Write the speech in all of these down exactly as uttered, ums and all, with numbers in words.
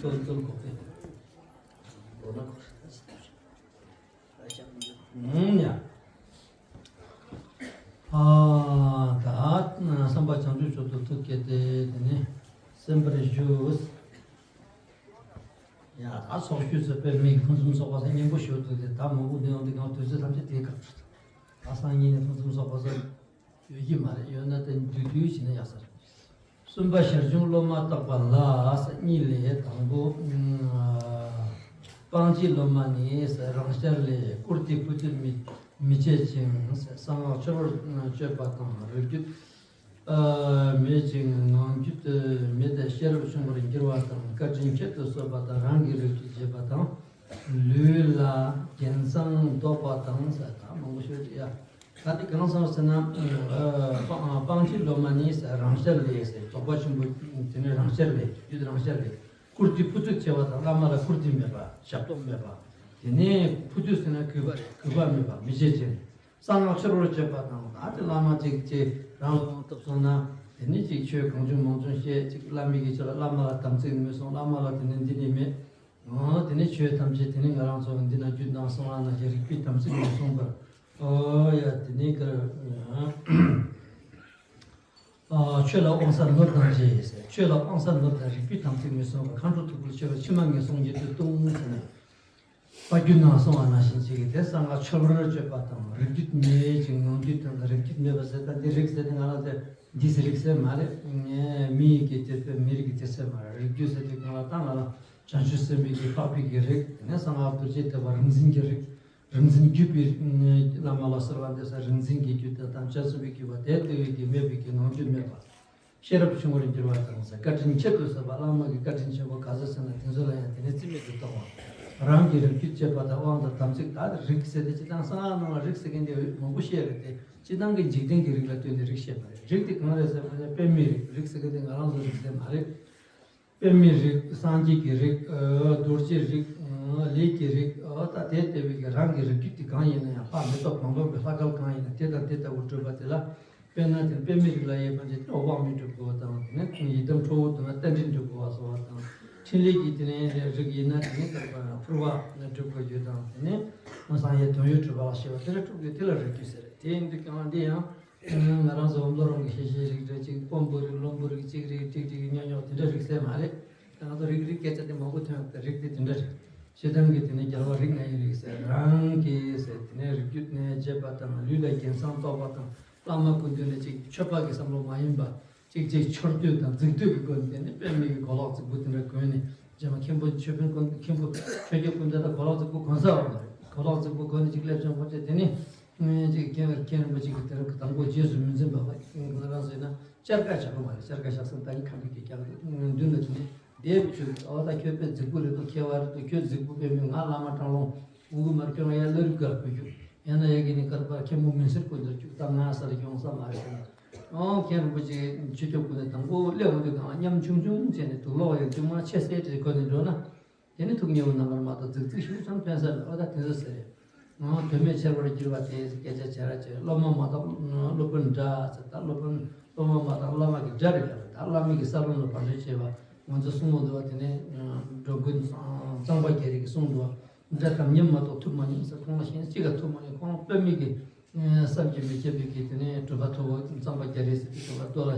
ཏོ་ཏོ་གོ་ཏེ། ཨུམ་ཡ། ཨ་ད་བསམ་པ་བྱང་ཆུབ་མཆོག་ཏུ་ཐུགས་བསྐྱེད་དེ། དེ་ནས་གསན་པར་ཞུ། ཡ་ད་ཚོགས་ཞུས་ཚེ་དཔེ་མིག་ཕུན་སུམ་ཚོགས་པ་ཟེར་སྙན་པོ་ཞུ་འདུག་སྟེ། ད་མང་པོ་འདི་ཡོང་དུས་ང་དུས་ཚོད་ཐམས་ཅད་དེའི་སྐབས་སུ། ད་སང་ཉིན་ནས་ཕུན་སུམ་ཚོགས་པ་ཟེར་ཡོད་ཀྱི་མ་རེད། ཡོད་ན་དེ་བསྡུས་བསྡུས་བྱས་ན་ཡག་ས་རེད། གསུམ་པ་ཞར་བྱུང་སློབ་མ་བརྟག་པ་ལ་ཟེར། གཉིས་ལས་དང་པོ། སྤང་བྱའི་སློབ་མ་ནི་ཟེར། རང་ཤར་ལས། བཀུར་སྟི་ཕུལ་སྟོན་མི་མི་བྱེད་ཅིང་ཟེར། གསང་སྔགས་འཆོལ་བར་སྤྱོད་པ་དང་། རིགས་རྒྱུད་མེད་ཅིང་ནང་རྒྱུད་མེད། ཤེས་རབ་ཆུང་བར་འགྱུར་བ་དང་། བཀའ་དྲིན་ཁྱད་དུ་གསོད་པ་དང་། རང་གི་རིགས་རྒྱུད་བརྗེད་པ་དང་། ལུས་ལ་རྒྱན་བཟང་འདོགས་པ་དང་ཟེར། ད་མང་པོ་ཤོད་ཀྱི་ཡ། ད་འདི་གང་སོང་ཟེར་ན། སྤང་སྤང་བྱའི་སློབ་མ་ནི་ཟེར། རང་ཤར་ལས་ཟེར། རྫོགས་པ་ཆེན་པོ་དེ་ནི་རང་ཤར་ལས། རྒྱུད་རང་ཤར་ལས། བཀུར་སྟི་ཕུལ་སྟོན་བྱེད་པ་དང་། བླ་མ་ལ་བཀུར་སྟི་མེད་པ། ཞབས་ཏོག་མེད་པ། དེ་ནས་ཕུལ་སྟོན་ཟེར་ན་གུས་པ་རེད། གུས་པ་མེད་པ། མི་བྱེད་ཅིང་། གསང་སྔགས་འཆོལ་བར་སྤྱོད་པ་དང་། ད་དེ་བླ་མ་གཅིག་ཅིག་རང་ལ་དབང་ཐོབ་སོང་ན། དེ་ནས་ཅིག་ཆོས་གང་བྱུང་མང་བྱུང་བཤད། ཅིག་བླ་མའི་གི་ཆོས་ལ། བླ་མ་ལ་དམ་ཚིག་མེད་སོང་། བླ་མ་ལ་དེ་ནས་འདི་ནས་མེད། འོ་དེ་ནས་ཆོས་ཐམས་ཅད་དེ་ནས་ང་རང་ཚོ་འདི་ན་རྒྱུད་དང་གསང་སྔགས་ནང་བཞིན་རིགས་པའི་དམ་ཚིག་མི་སྲུང་བར། ཨོ་ཡ། དེ་ནས་ཀར། ཨ་ཆོས་ལ་དབང་ས་ནོར་དང་འདྲ་ཟེར། ཆོས་ལ་དབང་ས་ནོར་དང་། རིགས་པའི་དམ་ཚིག་མི་སྲུང་བར། མཁའ་འགྲོ་ཐུགས་ཁུར་ཆེ་བ། ཕྱི་མ་ངན་སོང་ཉེར་དུ་ལྟུང་ཟེར་ནས། དཔལ་རྒྱུད་ནང་གསུངས་པ་ནང་བཞིན་བྱེད་ཀྱི་དེ། གསང་སྔགས་འཆོལ་བར་སྤྱོད་པ་དང་། རིགས་རྒྱུད་མེད་ཅིང་ནང་རྒྱུད་དང་། རིགས་རྒྱུད་མེད་པ་ཟེར། ད་འདི་རིགས་ཟེར་དེ་ང་རང་ཚོས་འདི་ཟེར་རིགས་ཟེར་མ་རེད། མི་ཡི་གི་དེ་ཚོས་མི་རིགས་ཀྱི་དེ་ཚོས་མ་རེད། རིགས་རྒྱུད་ཟེར་དེ་གང་ལ་ད་ང་ལ་བྱང་ཆུབ་སེམས་དཔའི་གི་འཕགས་པའི་གི་རིགས། དེ་ནས་གསང་སྔགས་རྡོ་རྗེ་ཐེག་པ་རིག་འཛིན་གྱི་རིགས། རིག་འཛིན་བརྒྱུད་པའི་བླ་མ་ལ་གསོལ་བ་འདེབས་ས། རིག་འཛིན་གྱི་རྒྱུད་དང་དམ་བཅའ་གསུམ་པའི་རྒྱུད་པ་དེ་ལྟ་བུའི་གི་མེད་པའི་གི་ནང་རྒྱུད་མེད་པ། ཤེས་རབ་ཆུང་བར་འགྱུར་བ་དང་ཟེར། བཀའ་དྲིན་ཁྱད་དུ་གསོད་པ། བླ་མ་གི་བཀའ་དྲིན་ཆེན་པོ་ག་ཚོད་ཟེར་ན་དེ་ཚོ་ལ་ཡང་དེ་ནས་རྩིས་མེད་དུ་གཏོང་བ། རང་གི་རིགས་རྒྱུད་བཅས་པ་དང་། དབང་དང་དམ་ཚིག་ད་རིགས་ཟེར་དེ་སྤྱིར་བཏང་གསང་སྔགས་ནང་ལ་རིགས་ཟེར་མཁན་དེ་མང་པོ་བཤད་རེད་དེ། སྤྱིར་བཏང་གི་འཇིག་རྟེན་གྱི་རིགས་ལ་ལྟོས་ནས་རིགས་བཤད་པ་རེད། རིགས་དེ་གང་རེད་ཟེར་བ་ན་པདྨའི་རིགས། རིགས་ཟེར་མཁན་དེ་ང་རང་ཚོ་རིགས་ཟེར་མ་རེད། པདྨའི་རིགས། སངས་རྒྱས་ཀྱི་རིགས། རྡོ་རྗེ་རིགས། ལས་ཀྱི་རིགས། ད་དེ་ལྟ་བུའི་གི་རང་གི་རིགས་རྒྱུད་དེ་གང་ཡིན་ན་ཡང་། ཕ་མེ་ཏོག་བོང་བུ་གི་ལྷ་སྐལ་གང་ཡིན་ན་དེ་དང་དེ་ལྟ་བུ་སྒྲུབ་པ་དེ་ལ། དཔེར་ན་དེ་པདྨའི་རིགས་ལ་ཡོད་པ་ཅིག་ཏོག་དབང་མི་སྒྲུབ་དགོས་པ་དང་། དེ་ནས་ཡི་དམ་ཁྲོ་བོ་འདོན་ན་རྟེན་འབྲེལ་འགྲུབ་དགོས་པ་སོགས་པ་དང་། འཕྲིན་ལས་ཀྱི་དེ་ནས་རིགས་ཡིན་ན་དེ་ནས་ཕུར་པ་སྒྲུབ་དགོས་རྒྱུ་དང་། དེ་ནས་སངས་རྒྱས་དོན་ཡོད་གྲུབ་པ་ལ་བཤད་པ་དེ་ལ་སྒྲུབ་དགོས། དེ་ལ་རིགས་རྒྱུད་ཟེར། དེ་ཡིན་དུས་ཀྱང་འདི་ཡང་། ང་རང་ཚོ་བློ་རང་གི་ཤེས་བྱའི་རིགས་རེད། ཅིག་དཔོན་པོ་རིགས། བློན་པོ་རིགས། གཅིག་རིགས། ཀྲིག་ཀྲིག་སྙོག་སྙོག་དེ་འདྲ་རིགས་ཟེར་མ་རེད། ང་ཚོ་རིགས་རིགས་སྐད་ཆ་དེ་མང་པོ་ཐོན་ཡོད་པ་དེ། རིགས་དེ་དེ་འདྲ་རེད། སྤྱིར་བཏང་གི་དེ་ནི་རྒྱལ་བ་རིགས་ལྔ་ཡི་རིགས་ཟེར། རང་གི་ཟེར། དེ་ནས་རིགས་རྒྱུད་ནས་བྱེད་པ་དང་། ལུས་ལ་རྒྱན་བཟང་འདོགས་པ་དང་། བླ་མ་སྐུ་མདུན་ལ་ཅིག་ཆོས་པ་གི་བསམ་བློ་མ་ཡིན་པ། ཅིག་ཅིག་འཆོལ་སྡུད་དང་རྫིག་སྡུད་ཀྱི་སྒོ་ནས། དེ་ནི་པདྨའི་གི་གོ་ལོག་རྫིག་པོ་དེ་འདྲ་གོན་ནས། རྗེས་མ་མཁན་པོ་ཆོས་དཔོན་ཀུན། མཁན་པོ་ཆོས་རྒྱལ་ཀུན་དེ་ལ་གོ་ལོག་རྫིག་པོ་གོན་ས་ཡོད་མ་རེད། གོ་ལོག་རྫིག་པོ་གོན་ནས་ཅིག་སླེབས་བྱུང་བ་བྱས། དེ་ནི། ཅིག་མཁན་མཁན་རིན་པོ་ཆེ་གི་དེར་དང་པོ་རྗེས་སུ་མི་འཛིན་པ་བ། ང་རང་ཟེར་ན་བཅར་ཁ་བཞག་གི་མ་རེད། བཅར་ཁ་བཞག་སོང་ད་ནི་ཁ་མིག་གིས་ཀྱང་མདུན་ལ་དེ་ནས་བསྡད་པའི་ཚུལ། ཨོ་ད་ཁྱོད་དཔེ་རྫིག་པོ་རེད་འདུག་མཁས་པ་རེད་འདུག་ཁྱོད་རྫིག་པོ་དཔེ་མི། ང་བླ་མ་སྤྲང་སློང་འུ་གུ་མར་ཁྱོད་ང་ཡར་བླ་རི་བཀའ་བཀོད་རྒྱུ། ཡང་ན་ཡ་གི་ནི་སྐར་པ་མཁན་པོ་མུན་སེལ་བཀོད་འདིར་བཅུག་ད་ང་ས་ལ་ཡོང་ས་མ་རེད་ཟེར་ན། ཨོ་མཁན་རིན་པོ་ཆེ་ཆོས་སྐྱོབ་ཀུན་ནས་དང་པོ་སླེབས་འོང་དུས་གང་ཉམ་ཆུང་ཆུང་བྱས་ནས་དུག་ལོག་ཡང་ཅུང་མ་ཆེ་སའི་གྲས་གོན་ནས་འགྲོ་ན། དེ་ནི་ཐུགས་མཉེས་པོ་རྣམ་པར་མ་གཏོགས་རྫིག་རྫིག་ཤུགས་ཙམ་ཕན་ས་མེད། ཨོ་ད་དེ་ཚོ་ཟེར་རེད། ཨོ་དོན་མེད་འཆལ་བར་འགྱུར་བ་དེ་སྐད་ཆ་བྱས་ར་བྱས། སློབ་མ་མ་གཏོགས་སློབ་དཔོན་འདྲ་ཟེར། ད་སློབ་དཔོན་སློབ་མ་མ་གཏོགས་བླ་མ་གི་དགྲ་རེད་ལ། ད་བླ་མ་གི་ས་བོན་ལ་བར་ཆད་བྱས་པ་ང་ཚོ་གསུང་མ་འདུག་བ། དེ་ནས་འགྲོ་མགོན་གཙང་པ་རྒྱ་རས་ཀྱིས་གསུངས་འདུག་བ། དགྲ་དམ་ཉམས་མ་གཏོགས་ཐུབ་མ་ཉམས་ཟེར། ཁོང་ལ་གཞན་གཅིག་ག་ཐུབ་མ་ཉམས། ཁོང་ལ་དཔེ་མི་གི་བསམ་གྱིས་མི་ཁྱབ་པའི་གི་དེ་ནས་གྲུབ་པ་ཐོབ་པ། གཙང་པ་རྒྱ་རས་ཟེར་དུས་ཚོད་ལ་ལྟོ་ལ་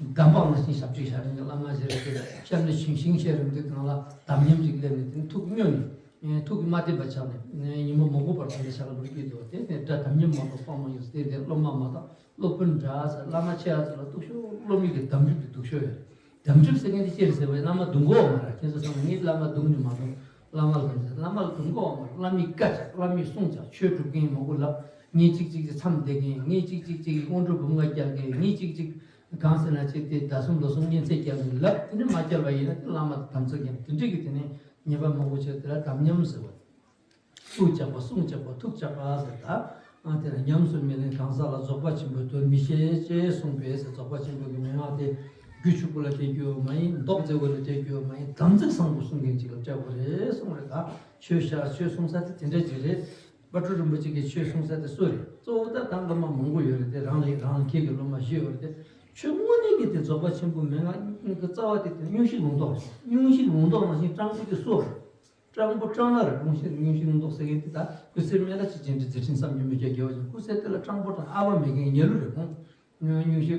འདམ་བག་ནང་བཞིན་ཞབས་ཕྱི་བཞག་རེད། ང་བླ་མ་ཞིག་རེད་དེ་གཤམ་ནས་ཞིང་ཞིང་བཤད་རུང་དུས་གང་ལ་དམ་ཉམས་ཅིག་སླེབས་ནས་དེ་ནས་ཐུགས་སྨྱོ་ནས་ཐུགས་ཀྱིས་མ་བདེན་པ་ཆགས་ནས་ཉིན་མོ་མང་པོ་བར་དུ་འདི་ཞག་ལ་འགྲོ་གི་འདུག་དེ་ནས་དགྲ་དམ་ཉམས་མ་གཏོགས་སྤང་མ་ཡོང་ཟེར། དེ་སློབ་མ་མ་གཏོགས་སློབ་དཔོན་འདྲ་ཟེར། བླ་མ་ཆེ་ཡ་ཚོ་ལ་སྡུག་ཤོས། སློབ་མའི་གི་དམ་གྲུབ་ཀྱི་སྡུག་ཤོས་ཡོད་རེད། དམ་གྲུབ་ཟེར་མཁན་དེ་ཅི་རེད་ཟེར་བས། བླ་མ་རྡུང་གོ་མ་རེད། ཁྱེད་ཚོ་ཚང་མ་ངས་བླ་མ་རྡུང་ནི་མ་རྡུང་། བླ་མ་ལ་ཟེར། བླ་མ་ལ་རྡུང་གོ་མ་རེད། བླ་མའི་བཀའ་བཅག་བླ་མའི་གསུང་བཅག་ཆོས་སྒྲུབ་མཁན་མང་པོ་ལབ། ངས་གཅིག་གཅིག་གཅིག་མཚམས་བསྡད་མཁན། ངས་གཅིག་གཅིག་གཅིག་དབང་སྒྲུབ་འབུམ་ལྔ་རྒྱག་མཁན། ངས་གཅིག་གཅིག་གང་ཟེར་ན་ཅིག་དེ་ཟླ་གསུམ་ལོ་གསུམ་གཉན་ཚད་རྒྱག་མཁན་ལབ། དེ་ནས་མ་བསྐྱལ་བ་ཡིན་ན་དེ་བླ་མ་དམ་ཚིག་ཉམས། དེ་འདྲ་གི་དེ་ནས་ཉེས་པ་མང་པོ་བྱས། དེ་ལ་དམ་ཉམས་ཟེར་བ། ཐུགས་བཅག་པ། གསུང་བཅག་པ། ཐུགས་བཅག་པ་ཟེར། ད་ཨ་དེ་ལ་ཉམས་སུ་མི་ལེན་གང་ཟག་ལ་རྫོགས་པ་ཆེན་པོའི་དོན་མི་ཤེས་ཅེས་གསུངས་པས་ཟེར། རྫོགས་པ་ཆེན་པོའི་གི་མན་ངག་དེ་རྒྱུ་ཕྱུག་པོ་ལ་བསྟན་རྒྱུ་མ་ཡིན། མདོག་མཛེས་པོ་ལ་བསྟན་རྒྱུ་མ་ཡིན། དམ་ཚིག་བཟང་པོ་སྲུང་མཁན་ཅིག་ལ་སྤྲད་དགོས་རེད་གསུངས་རེད། ད་ཆོས་བཤད་ཆོས་གསུང་ས་དེ་དེ་འདྲ་ཅིག་རེད། དཔལ་སྤྲུལ་རིན་པོ་ཆེ་གིས་ཆོས་གསུང་ས་དེ་སུ་རེད། གཙོ་བོ་ད་ད་སློབ་མ་མང་པོ་ཡོད་རེད་དེ། རང་ལ་རང་ལ་ཁྱེད་ཀྱི་སློབ་མ་བཞི་ཡོད་རེད་དེ། ཆོས་དངོས་གནས་ཀྱི་དེ་རྫོགས་པ་ཆེན་པོ་མན་ངག་གི་རྩ་བ་དེ་དེ་སྙུང་གཞི་ལུང་རྟོགས་རེད། སྙུང་གཞི་ལུང་རྟོགས་ནང་བཞིན་སྤྲང་པོ་དེ་སུ་རེད། སྤྲང་པོ་སྤྲང་བླ་རེད། སྙུང་གཞི་སྙུང་གཞི་ལུང་རྟོགས་ཟེར་མཁན་དེ་ད་སྐུ་ཚེ་སྨད་ལ་གཅིག་བྱིན་གྱིས་མཛད་འཕྲིན་བསམ་གྱིས་མི་ཁྱབ་རྒྱལ་བ་ཅན། སྐུ་ཚེ་དེ་ལ་སྤྲང་པོ་དང་ཨ་བ་མེད་མཁན་ཉལ་ལུ་རེད་ཁོང་། སྙུང་གཞི་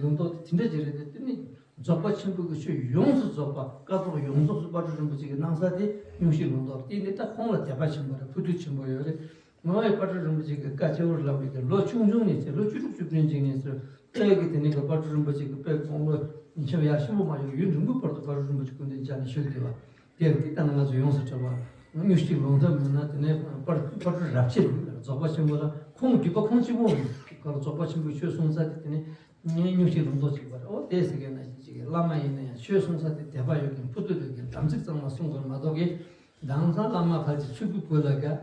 ལུང་རྟོགས་དེ་དེ་འདྲ་ཅིག་རེད་དེ། དེ་ནི་རྫོགས་པ་ཆེན་པོ་གི་ཆོས་ཡོངས་སུ་རྫོགས་པ། སྐབས་ཐོག་ཡོངས་རྫོགས་སུ་དཔལ་སྤྲུལ་རིན་པོ་ཆེ་གི་གནང་ས་དེ་སྙུང་གཞི་ལུང་རྟོགས་དེ་ནི་ད་ཁོང་ལ་དད་པ་ཆེན་པོ་རེད། ཕུགས་འདུན་ཆེན་པོ་ཡོད་རེད། ང་ཡི་དཔལ་སྤྲུལ་རིན་པོ་ཆེ་གི་བཀའ་ཆེ་བོར་བླངས་པའི་གི་ལོ་ཆུང་ཆུང་ནས་བྱས། ལོ་བཅུ་དྲུག་བཅུ་བདུན་ཅིག་ནས་བཟུང་ལྟོས་ཀྱི་དེ་ནས་གི་དཔལ་སྤྲུལ་རིན་པོ་ཆེ་གི་དཔལ་དགུང་ལོ་ཉི་ཤུ་ཡར་ཕྱིན་པོ་མ་ཡོང་ཡུན་རིང་པོའི་བར་དུ་དཔལ་སྤྲུལ་རིན་པོ་ཆེ་སྐུ་མདུན་བཅར་ནས་བཞུགས་བསྡད་པ། དེར་དེ་ལྟ་ན་ང་ཚོ་ཡོངས་སུ་གྲོལ་བ། སྙུང་གཞི་ལུང་རྟོགས་མེད་ན་དེ་ནས་དཔལ་དཔལ་སྤྲུལ་རབ་ཕྱེ་རེད། རྫོགས་པ་ཆེན་པོ་ལ་ཁོང་སྒྲུབ་པ་ཁོང་གཅིག་པོ་ག་ལ་རྫོགས་པ་ཆེན་པོའི་ཆོས་གསུང་ས་དེ་དེ་ནས་སྙུང་གཞི་ལུང་རྟོགས་ཅིག་པ་རེད། འོ་དེ་ཟེར་མཁན་ན་ཅིག་བླ་མ་ཡིན་ན་ཡང་ཆོས་གསུང་ས་དེ་དད་པ་ཡོད་མཁན་ཕུགས་འདུན་ཡོད་མཁན་དམ་ཚིག་གཙང་མ་གསུང་དགོས་མ་གཏོགས་ཀྱི། དེང་སང་བླ་མ་ཕལ་ཆེར་ཕྱུག་པོའི་བུ་ལ་དགའ།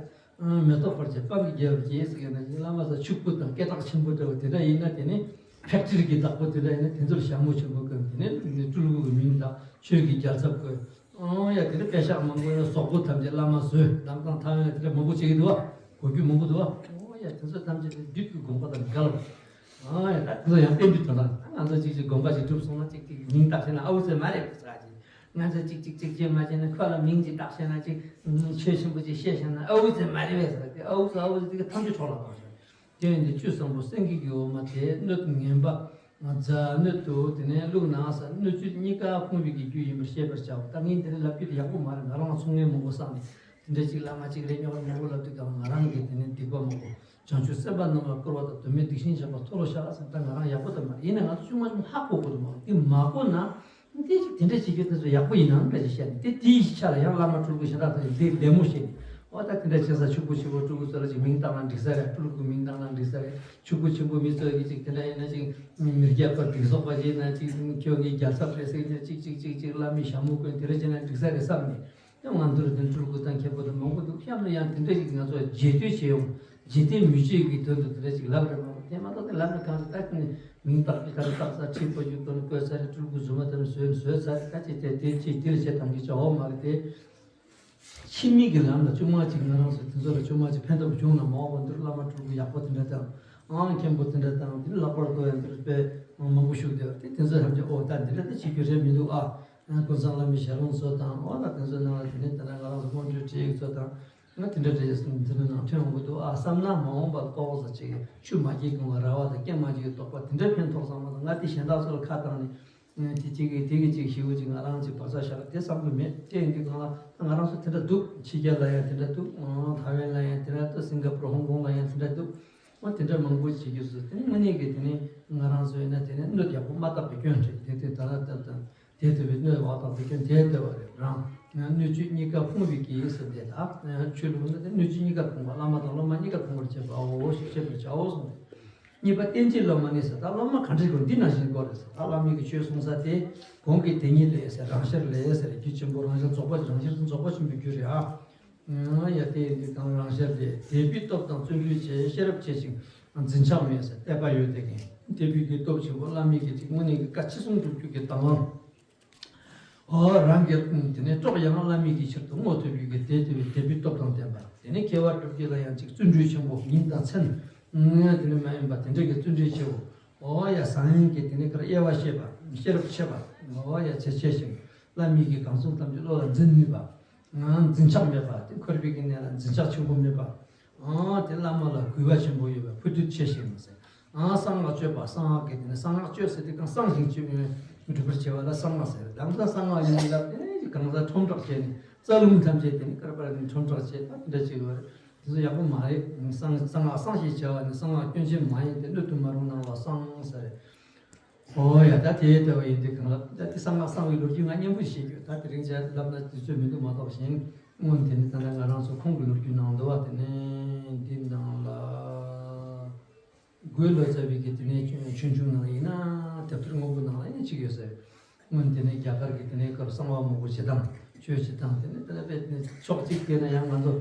མེ་ཏོག་ཕལ་ཆེར་སྤང་གི་རྒྱལ་བ་སྐྱེས་ཟེར་མཁན་ན་བླ་མ་ས་ཕྱུག་པོ་དང་སྐད་གྲགས་ཆེན་པོ་འདྲ་བོ་དེ་འདྲ་ཡིན་ན། དེ་ནི་ཕེག་ཊི་རི་གི་བདག་པོ་དེ་འདྲ་ཡིན་ན་དེ་ཚོར་ཞྭ་མོ་ཆེན་པོ་བསྐོན། དེ་ནས་སྤྲུལ་སྐུ་གི་མིང་དང་ཆོས་ཀྱི་རྒྱལ་ཚབ་བསྐོན། ཨང་ཡ་དེ་འདྲ་པད་ཤག་མང་པོ་ཡང་ཟོག་པོ་ཐམས་ཅད་བླ་མ་བཟོས། དེང་སང་ཐང་ཡོད་ན་དེ་འདྲ་མང་པོ་བྱེད་ཀྱི་འདུག་བ། གོ་རྒྱུ་མང་པོ་འདུག་བ། ཨང་ཡ་དེ་ཚོ་ཐམས་ཅད་དེ་བདུད་ཀྱི་དགོངས་པ་དང་འགལ་བ། ཨང་ཡ་ད་དེ་ཚོ་ཡང་བསྟན་རྒྱུ་དོན་དག་ང་ཚོ་གཅིག་གཅིག་དགོངས་པ་ཞིག་གྲུབ་སོང་ན་གཅིག་གཅིག་མིང་བཏགས་བྱས་ན་ཨ་བུ་ཚེ་མ་རེད་ཟེར་གཅིག་ང་ཚོ་གཅིག་གཅིག་གཅིག་བྱས་མ་བྱས་ན། ཁོ་ལ་མིང་ཅིག་བཏགས་བྱས་ན་ཅིག་ཆོས་ཆེན་པོ་ཅིག་བཤད་བྱས་ན་ཨ་བུ་ཚེ་མ་རེད་པས་ཟེར་ཏེ། ཨ་བུ་ཚེ་ཨ་བུ་ཚེ་དེ་ག་ཐམས་ཅད་འཕྲོ་བརླག་བཏང་ཤག་དེ་ཡིན་དུས་བཅུ་གསུམ་པོ་སེང་གེ་གི་འོ་མ་དེ། སྣོད་ངན་པ་རྫ་སྣོད་དུ་དེ་ནས་བླུགས་ན་ཟེར། སྣོད་བཅུད་གཉིས་ཀ་ཕུང་བའི་གི་རྒྱུ་ཡིན་པར་ཤེས་པར་བྱའོ། ད་ངས་འདི་འདྲ་ལབ་རྒྱུ་དེ་ཡག་པོ་མ་རེད། ང་རང་ཚོང་ངན་མང་པོ་བསགས་ནས་དེ་འདྲ་ཅིག་བླ་མ་ཅིག་རེ་རྙོག་རེ་མང་པོ་ལབ་དུས་ཀྱང་ང་རང་གིས་དེ་ནས་སྡིག་པ་མང་པོ། བྱང་ཆུབ་སེམས་དཔའ་རྣམས་ལ་བསྐུར་བ་དང་། གདོད་མའི་སྡིག་ཆེན་བཤགས་པ་མཐོལ་ལོ་བཤགས་ཟེར། ད་ང་རང་ཡག་པོ་དང་མ་རེད། ཡིན་ན་ང་ཚོ་ཆུང་མ་ཆུང་ཧ་གོ་དགོས་འདུག་མ་གཏོགས། དེ་མ་གོ་ན་འདི་ཅིག་དེ་འདྲ་བྱེད་རྒྱུ་དེ་ཚོ་ཡག་པོ་ཡིན་ནམ་འདྲ་ཞིག་བཤད་ནས། དེ་དེའི་ཆ་ལ་ཡང་བླ་མ་སྤྲུལ་སྐུ་ཞེ་དྲག་ཚོ་ཡིས་དེ་ལད་མོ་བྱས་ནས། འོ་ད་དེ་འདྲ་བྱེད་ས་ཕྱུག་པོ་ཆེན་པོ་སྤྲུལ་སྐུ་ཚོ་ལ་ཅིག་མིང་བཏགས་ན་འགྲིག་ས་རེད། སྤྲུལ་སྐུ་མིང་བཏགས་ན་འགྲིག་ས་རེད། ཕྱུག་པོ་ཆེན་པོ་མི་ཚོ་གིས་ཅིག་དེ་འདྲ་ཡིན་ན་ཅིག་མི་རྒྱལ་ཁབ་སྡིག་གསོག་པ་བྱས་ན་ཅིག་ཁྱོད་ཀྱི་རྒྱལ་ཚབ་རེད་ཟེར་གྱི་ཅིག་ཅིག་ཅིག་ཅིག་བླ་མའི་ཞྭ་མོ་བསྐོན། དེ་འདྲ་བྱས་ན་འགྲིག་ས་རེད་བསམ་ནས། ཡང་ང་ཚོར་དེ་སྤྲུལ་སྐུ་དང་མཁན་པོ་དང་མང་པོ་འདུག་གཤམ་ལ་ཡང་དེ་འདྲ་ཞིག་ང་ཚོ་རྗེས་ཟློས་བྱེད་ཡོང་། རྗེས་དེ་མི་བརྗེད་ཀྱི་དོན་དུ་དེ་འདྲ་ཞིག་ལབ་རེད་མ་གཏོགས། དེ་མ་གཏོགས་དེ་ལབ་ན་གང་ཟེར། ད་དེ་ནི་མིང་བཏགས་ཀྱི་ད་རེ་བཏགས་ས། ཁྲི་པ་རྒྱུག་དོན་བཀོད་ས་རེད། སྤྲུལ་སྐུ་རྫུན་མ་དེ་ནི་བཟོས་བཟོས་ཚར་རེད། ད་ཅི་དེ་དེ་ཅི་དེ་ལ་བྱེད་དང་གི་བྱ་བ་མ་རེད་དེ། ཕྱི་མིག་གི་ལམ་ལ་ཅུང་མ་ཅིག་ང་རང་ཚོ་དེ་ཚོ་ལ་ཅུང་མ་ཅིག་ཕན་ཐོགས་བྱུང་ན་མ་འོངས་པ་འདིར་བླ་མ་སྤྲུལ་སྐུ་ཡག་པོ་དེ་འདྲ་དང་། ཨང་མཁན་པོ་དེ་འདྲ་དང་། དེ་ནི་ལྷག་པར་དུ་ཡང་འདིར་དཔེ་མང་པོ་བཞུགས་བསྡད་པ་དེ། དེ་ཚོ་ཐམས་ཅད་ཨོ་ད་འདི་འདྲ་དེ་བྱེད་རྒྱུ་རེད་མི་འདུག་ཨ། ཀུན་བཟང་བླ་མའི་ཞལ་ལུང་ཚོ་དང་། འོ་ན་དེ་ཚོའི་ནང་ལ་དེ་ནས་དེ་འདྲ་ང་རང་ཚོ་སྔོན་འགྲོའི་བྲིས་ཡིག་ཚོ་དང་། ང་དེ་འདྲ་འདྲ་ཡོད་སོང་། དེ་འདྲ་ནང་ཐོན་འོང་གི་འདུག་ཨ་བསམ་ན། མ་འོངས་པར་ལྟོགས་ས་ཅིག་ཆུ་མ་སྐྱེས་གོང་ལ་ར་བ་དང་། རྐྱེན་མ་སྐྱེས་ལྟོགས་པ་དེ་འདྲ་ཕན་ཐོགས་བསམ་པ་དང་། ང་དེ་གཞན་དག་ཚོ་ལ་ཁ་བཏང་ནས་དེ་གཅིག་གིས་དེ་གི་གཅིག་ཞེ་པོ་ཅིག་ང་རང་ཅིག་བག་ཆགས་བཞག་དེ་བསམ་གི་མེད། དེ་ཡིན་དུས་གང་ལ་ང་རང་ཚོ་དེ་འདྲ་འདུག་ཕྱི་རྒྱལ་ལ་ཡང་དེ་འདྲ་འདུག་ཐའེ་ཝན་ལ་ཡང་དེ་འདྲ་འདུག་སིང་ག་པུར་ཧོང་ཀོང་ལ་ཡང་དེ་འདྲ་འདུག་འོ་དེ་འདྲ་མང་པོ་བྱེད་རྒྱུ་སུ་དེ་ནི་དངོས་གནས་ཀྱི་དེ་ནི་ང་རང་ཚོ་ཡིན་ན་དེ་ནི་སྣོད་ཡག་པོ་མ་བཏབ་པའི་སྐྱོན་རེད། དེ་དུས་ད་ལྟ་ལྟ་དང་དེ་ལྟ་བུའི་སྣོད་བག་བཏབ་པའི་སྐྱོན་དེ་ལྟ་བ་རེད། རང་སྣོད་བཅུད་གཉིས་ཀ་ཕུང་བའི་གི་ཟེར་དེ། ད་ཆོས་ལུགས་ནི་དེ་སྣོད་བཅུད་གཉིས་ཀ་ཕུང་བ། བླ་མ་དང་སློབ་མ་གཉིས་ཀ་ཕུང་བར་བྱེད་པའོ་ཞེས་བཤད་པར་བྱའོ་གསུངས་ཏེ། གཉིས་པ་བསྟན་བཅོས་སློབ་མ་ནི་ཟེར། ད་སློབ་མ་ག་འདྲ་དགོས་འདི་ནང་བཞིན་དགོས་རེད་ཟེར། ད་བླ་མའི་གི་ཆོས་གསུང་ས་དེ་གོང་གི་དེ་ཉིད་ལས་ཟེར། རང་ཤེར་ལས་ཟེར། རྒྱུད་ཆེན་པོ་རང་ཤེར་རྫོགས་པ། རང་ཤེར་རྫོགས་པ་ཆེན་པོའི་རྒྱུད་རེད་ཨ། ཡ་དེ་ཡིན་དུས་གང་རང་ཤར་ཏེ། དད་པའི་སྟོབས་དང་བརྩོན་འགྲུས་ཆེ། ཤེས་རབ་ཆེ་ཞིང་འཛིན་ཆགས་མེད་ཟེར། དད་པ་ཡོད་དེ་གིན་དད་པའི་གི་སྟོབས་ཆེན་པོ། བླ་མའི་གི་ཅིག་དངོས་གནས་ཀྱི་བཀའ་ཅི་གསུང་སྒྲུབ་རྒྱུ་གི་དང་བླངས། ཨོ་རང་གི་དེ་ནས་སྲོག་ཡང་བླ་མའི་གི་ཕྱིར་དུ་བསྔོ་ཐུབ་རྒྱུ་གི་དེ་དེ་བའི་དད་པའི་སྟོབས་དང་ལྡན་པ། དེ་ནས་དགེ་བ་སྒྲུབ་རྒྱུ་ལ་ཡང་ཅིག་བརྩོན་འགྲུས་ཆེན་པོ། ཉིན་དང་མཚན་དེ་ནས་མ་ཡིན་པ་དེ་འདྲ་གི་བརྩོན་འགྲུས་ཆེ་བོ། ཨོ་ཡ་བཟང་ངན་གྱི་དེ་ནས་ཀར་དབྱེ་བ་ཤེས་པ། ཤེས་རབ་ཆེ་བ། ཨོ་ཡ་ཆེ་ཆེ་ཞིང་བླ་མའི་གི་གང་གསུང་ཐམས་ཅད་བློ་ལ་འཛིན་ནུས་པ། འཛིན་ཆགས་མེད་པ། དེ་འཁོར་བའི་གི་གནས་ལ་འཛིན་ཆགས་ཆེན་པོ་མེད་པ། དེ་བླ་མ་ལ་གུས་པ་ཆེན་པོ་ཡོད་པ། ཕུགས་འདུན་ཆེ་ཞིང་ཟེར། གསང་སྔགས་སྤྱོད་པ། གསང་སྔགས་ཀྱི་དེ་ནི་གསང་སྔགས་སྤྱོད་ཟེར་དུས་གང་གསང་ཞིང་སྤྱོད་སྒྲུབ་པར་བྱེད་པ་ལ་གསང་སྔགས་ཟེར། དེང་སང་གསང་སྔགས་ཡིན་ལབ་དེ་གང་ཟག་ཁྲོམ་བསྒྲགས་བྱས་ནས་རྩ་རླུང་ཐམས་ཅད་དེ་ནི་བསྐལ་པར་ནི་ཁྲོམ་བསྒྲགས་བྱས། ད་དེ་འདྲ་བྱེད་དགོས་རེད། དེ་ཚོ་ཡག་པོ་མ་རེད། གསང་གསང་སྔགས་གསང་ཞེས་བྱ་བ་ནི་གསང་སྔགས་སྐྱོན་ཅན་མ་ཡིན་ཏེ། སྣོད་དུ་མ་རུང་སྣང་བ་གསང་ཟེར། ཨོ་ཡ། ད་དེ་ལྟ་བུ་ཡིན་དུས་གང་ལ་ད་དེ་གསང་སྔགས་གསང་བའི་ལོ་རྒྱུས་ང་སྙན་པོ་ཞིག་བཤད་རྒྱུ། ད་དེ་རིང་ཆ་ལབ་ན་དུས་ཚོད་མི་འདུག་མ་གཏོགས་གཞན་སྔོན་དེ་ནི་ད་ལྟ་ང་རང་ཚོ་ཁོང་གི་ལོ་རྒྱུས་ནང་འདུག་བ། དེ་ནས་འདི་ནང་ལ་དགོས་ལོ་ཙཱ་བའི་གི་དེ་ནས་ཆུང་ཆུང་ནང་ཡིན་ན་དེབ་ཐེར་སྔོན་པོ་ནང་ལ་ཡང་གཅིག་ཡོད་ཟེར། སྔོན་དེ་ནས་རྒྱ་གར་གི་དེ་ནས་སྐབས་གསང་བ་མང་པོ་བྱེད་སྟངས་ཆོས་བྱེད་སྟངས་དེ་ནས་དེ་ལ་དཔེ་ཕྱོགས་གཅིག་བལྟས་ན་ཡང་ང་ཚོ་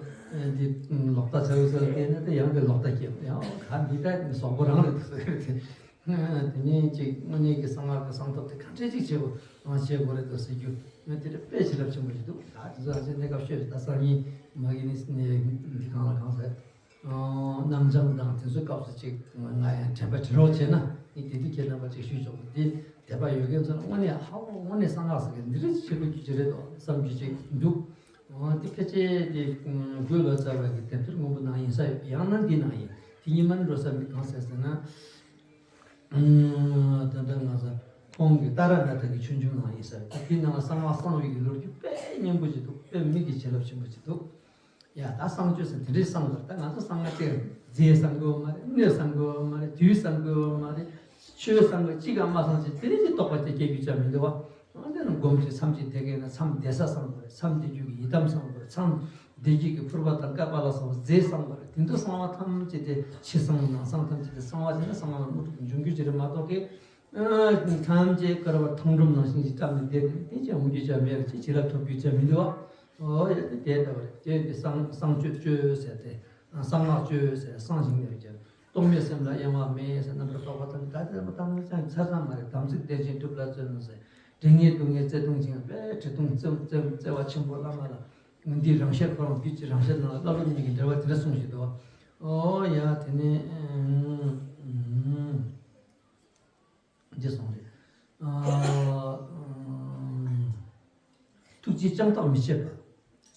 འདི་ལོག་ལྟ་ཚ་བོ་ཚ་བོ་བལྟས་ན་དེ་ཡང་དེ་ལོག་ལྟ་སྐྱེས། ཡང་ག་འདི་ལྟ་ཟོག་པོ་རང་རེད་འདུག་ཟེར་གི་རེད། དེ་ནས་ཅིག་དངོས་གནས་ཀྱི་གསང་སྔགས་ཀྱི་གསང་ཐབས་དེ་ག་འདྲས་ཅིག་བྱེད་དགོས་ཨང་བྱེད་དགོས་རེད་འདུག་ཟེར་རྒྱུ། ང་དེ་འདྲ་དཔེ་ཞེ་དྲག་ཆེན་པོ་ཞིག་འདུག་ད་དེ་ཚོ་ཨ་ཅེ་གནས་སྐབས་ཤོད་ད་སང་ཉིན་མ་གི་ནི་འདི་གང་ལ་གང་ཟེར། སྣང་བྱང་དང་དེ་ཚོའི་སྐབས་སུ་ཅིག་ང་ཡང་དྲན་པ་དྲན་རོགས་བྱས་ན་ ངས་དེ་དུས་ཁྱེད་རྣམ་པ་ཅིག་ཞུས་ཆོག་པ་འདི་དད་པ་ཡོད་མཁན་ཚོ་ལ་དངོས་གནས་ཧ་གོ། དངོས་གནས་གསང་སྔགས་ཟེར་མཁན་འདི་རིགས་ཆེ་པོ་རྒྱུ་ཅི་རེད་དོ་བསམ་རྒྱུ་ཅིག་འདུག་འོ་དེ་ཕལ་ཆེར་དེ་དགོས་ལོ་ཙཱ་བ་གི་དེབ་ཐེར་སྔོན་པོ་ནང་ཡིན་ས་ཡོད། ཡང་ན་འདི་ནང་ཡིན། དེ་གཉིས་མ་འགྲོ་ས་མི་གང་ཟེར་ཟེར་ན། ཨུམ། ད་ལྟ་ང་ཚོ་ཁོང་གི་ཏཱ་ར་ནཱ་ཐ་གི་ཆོས་འབྱུང་ནང་ཡིན་ས་རེད། དེའི་ནང་ལ་གསང་སྔགས་གསང་བའི་གི་ལོ་རྒྱུས་དཔེ་སྙན་པོ་ཅིག་འདུག་དཔེ་མི་གི་བྱིན་རླབས་ཆེན་པོ་ཅིག་འདུག་ཡ་ད་གསང་སྤྱོད་ཟེར་དེ་འདྲའི་གསང་བ་ད་ང་ཚོ་གསང་སྔགས་ཅིག་རྫས་གསང་དགོས་མ་རེད། སྣོད་གསང་དགོས་མ་རེད། དུས་གསང་དགོས་མ་རེད། ཆོས་གསང་དགོས་གཅིག་ག་མ་གསང་ཅིག་དེ་རིང་ཅིག་རྟོགས་པ་ཅིག་སྐྱེ་རྒྱུ་ཅང་མི་འདུག་བ། འོན་ཏེ་ན་སྒོམ་ཆེ་མཚམས་ཀྱི་དེ་གས་ན་མཚམས་བདེ་ས་གསང་དགོས་རེད། མཚམས་བདེ་རྒྱུ་གི་ཡི་དམ་གསང་དགོས་རེད། མཚམས་བདེ་རྒྱུ་གི་ཕུར་པ་དང་ཀ་པ་ལ་སོགས་པ་རྫས་གསང་དགོས་རེད། དེ་ཚོ་གསང་བ་ཐམས་ཅད་དེ་ཕྱི་གསང་ནང་གསང་ཐམས་ཅད་དེ་གསང་བ་བྱས་ན་གསང་བ་ལ་དངོས་གྲུབ་འབྱུང་རྒྱུ་ཅི་རེད་མ་གཏོགས་ཀྱི། ཨ་ཐམས་ཅད་བསྐལ་པ་ཐང་སྒྲོམ་ནང་བཞིན་གྱི་བཀྲམ་ནས་བསྡད་དེ་དེ་ཅང་འོང་རྒྱུ་ཅང་མེད་རེད། ཅི་བྱིན་རླབས་ཐོབ་རྒྱུ་ཅང་མི་འདུག་བ། ཨོ་ཡ་དེ་དེ་ལྟ་བ་རེད། དེ་འདི་གསང་གསང་སྤྱོད་སྤྱོད་ཟེར་ཏེ། གསང་སྔགས་སྤྱོད་ཟེར་གསང་ཞིང་གནས་ཀྱི། རྟོག་མེད་སེམས་ལ་གཡེང་བ་མེད་ཟེར། རྣམ་པར་རྟོག་པ་དང་ད་དེ་མ་དང་ནི་ཅང་ཚར་ཙམ་མ་རེད། དམ་ཚིག་བདེ་ཆེན་སྒྲུབ་ལ་བརྩོན་ནོ་ཟེར། དྲན་ངེས་སྡུག་བསྔལ་བརྩེ་གདུང་ཅན་པས་བྲེལ་གདུང་བརྩེ་བརྩེ་བརྩེ་བ་ཆེན་པོ་བླ་མ་ལ། འདི་རང་ཤར་ཁོ་རང་རྒྱུད་ཀྱི་རང་ཤར་ནང་ལ་བླ་སློབ་གཉིས་ཀྱི་འབྲེལ་བ་དེ་འདྲ་གསུངས་བཞིན་འདུག་ཨོ་ཡ་དེ་ནས་ཨུམ། འདི་གསུངས་རེད། ཨ། ཐུགས་རྗེ་ཅང་ཐག་མི་ཆད་པ།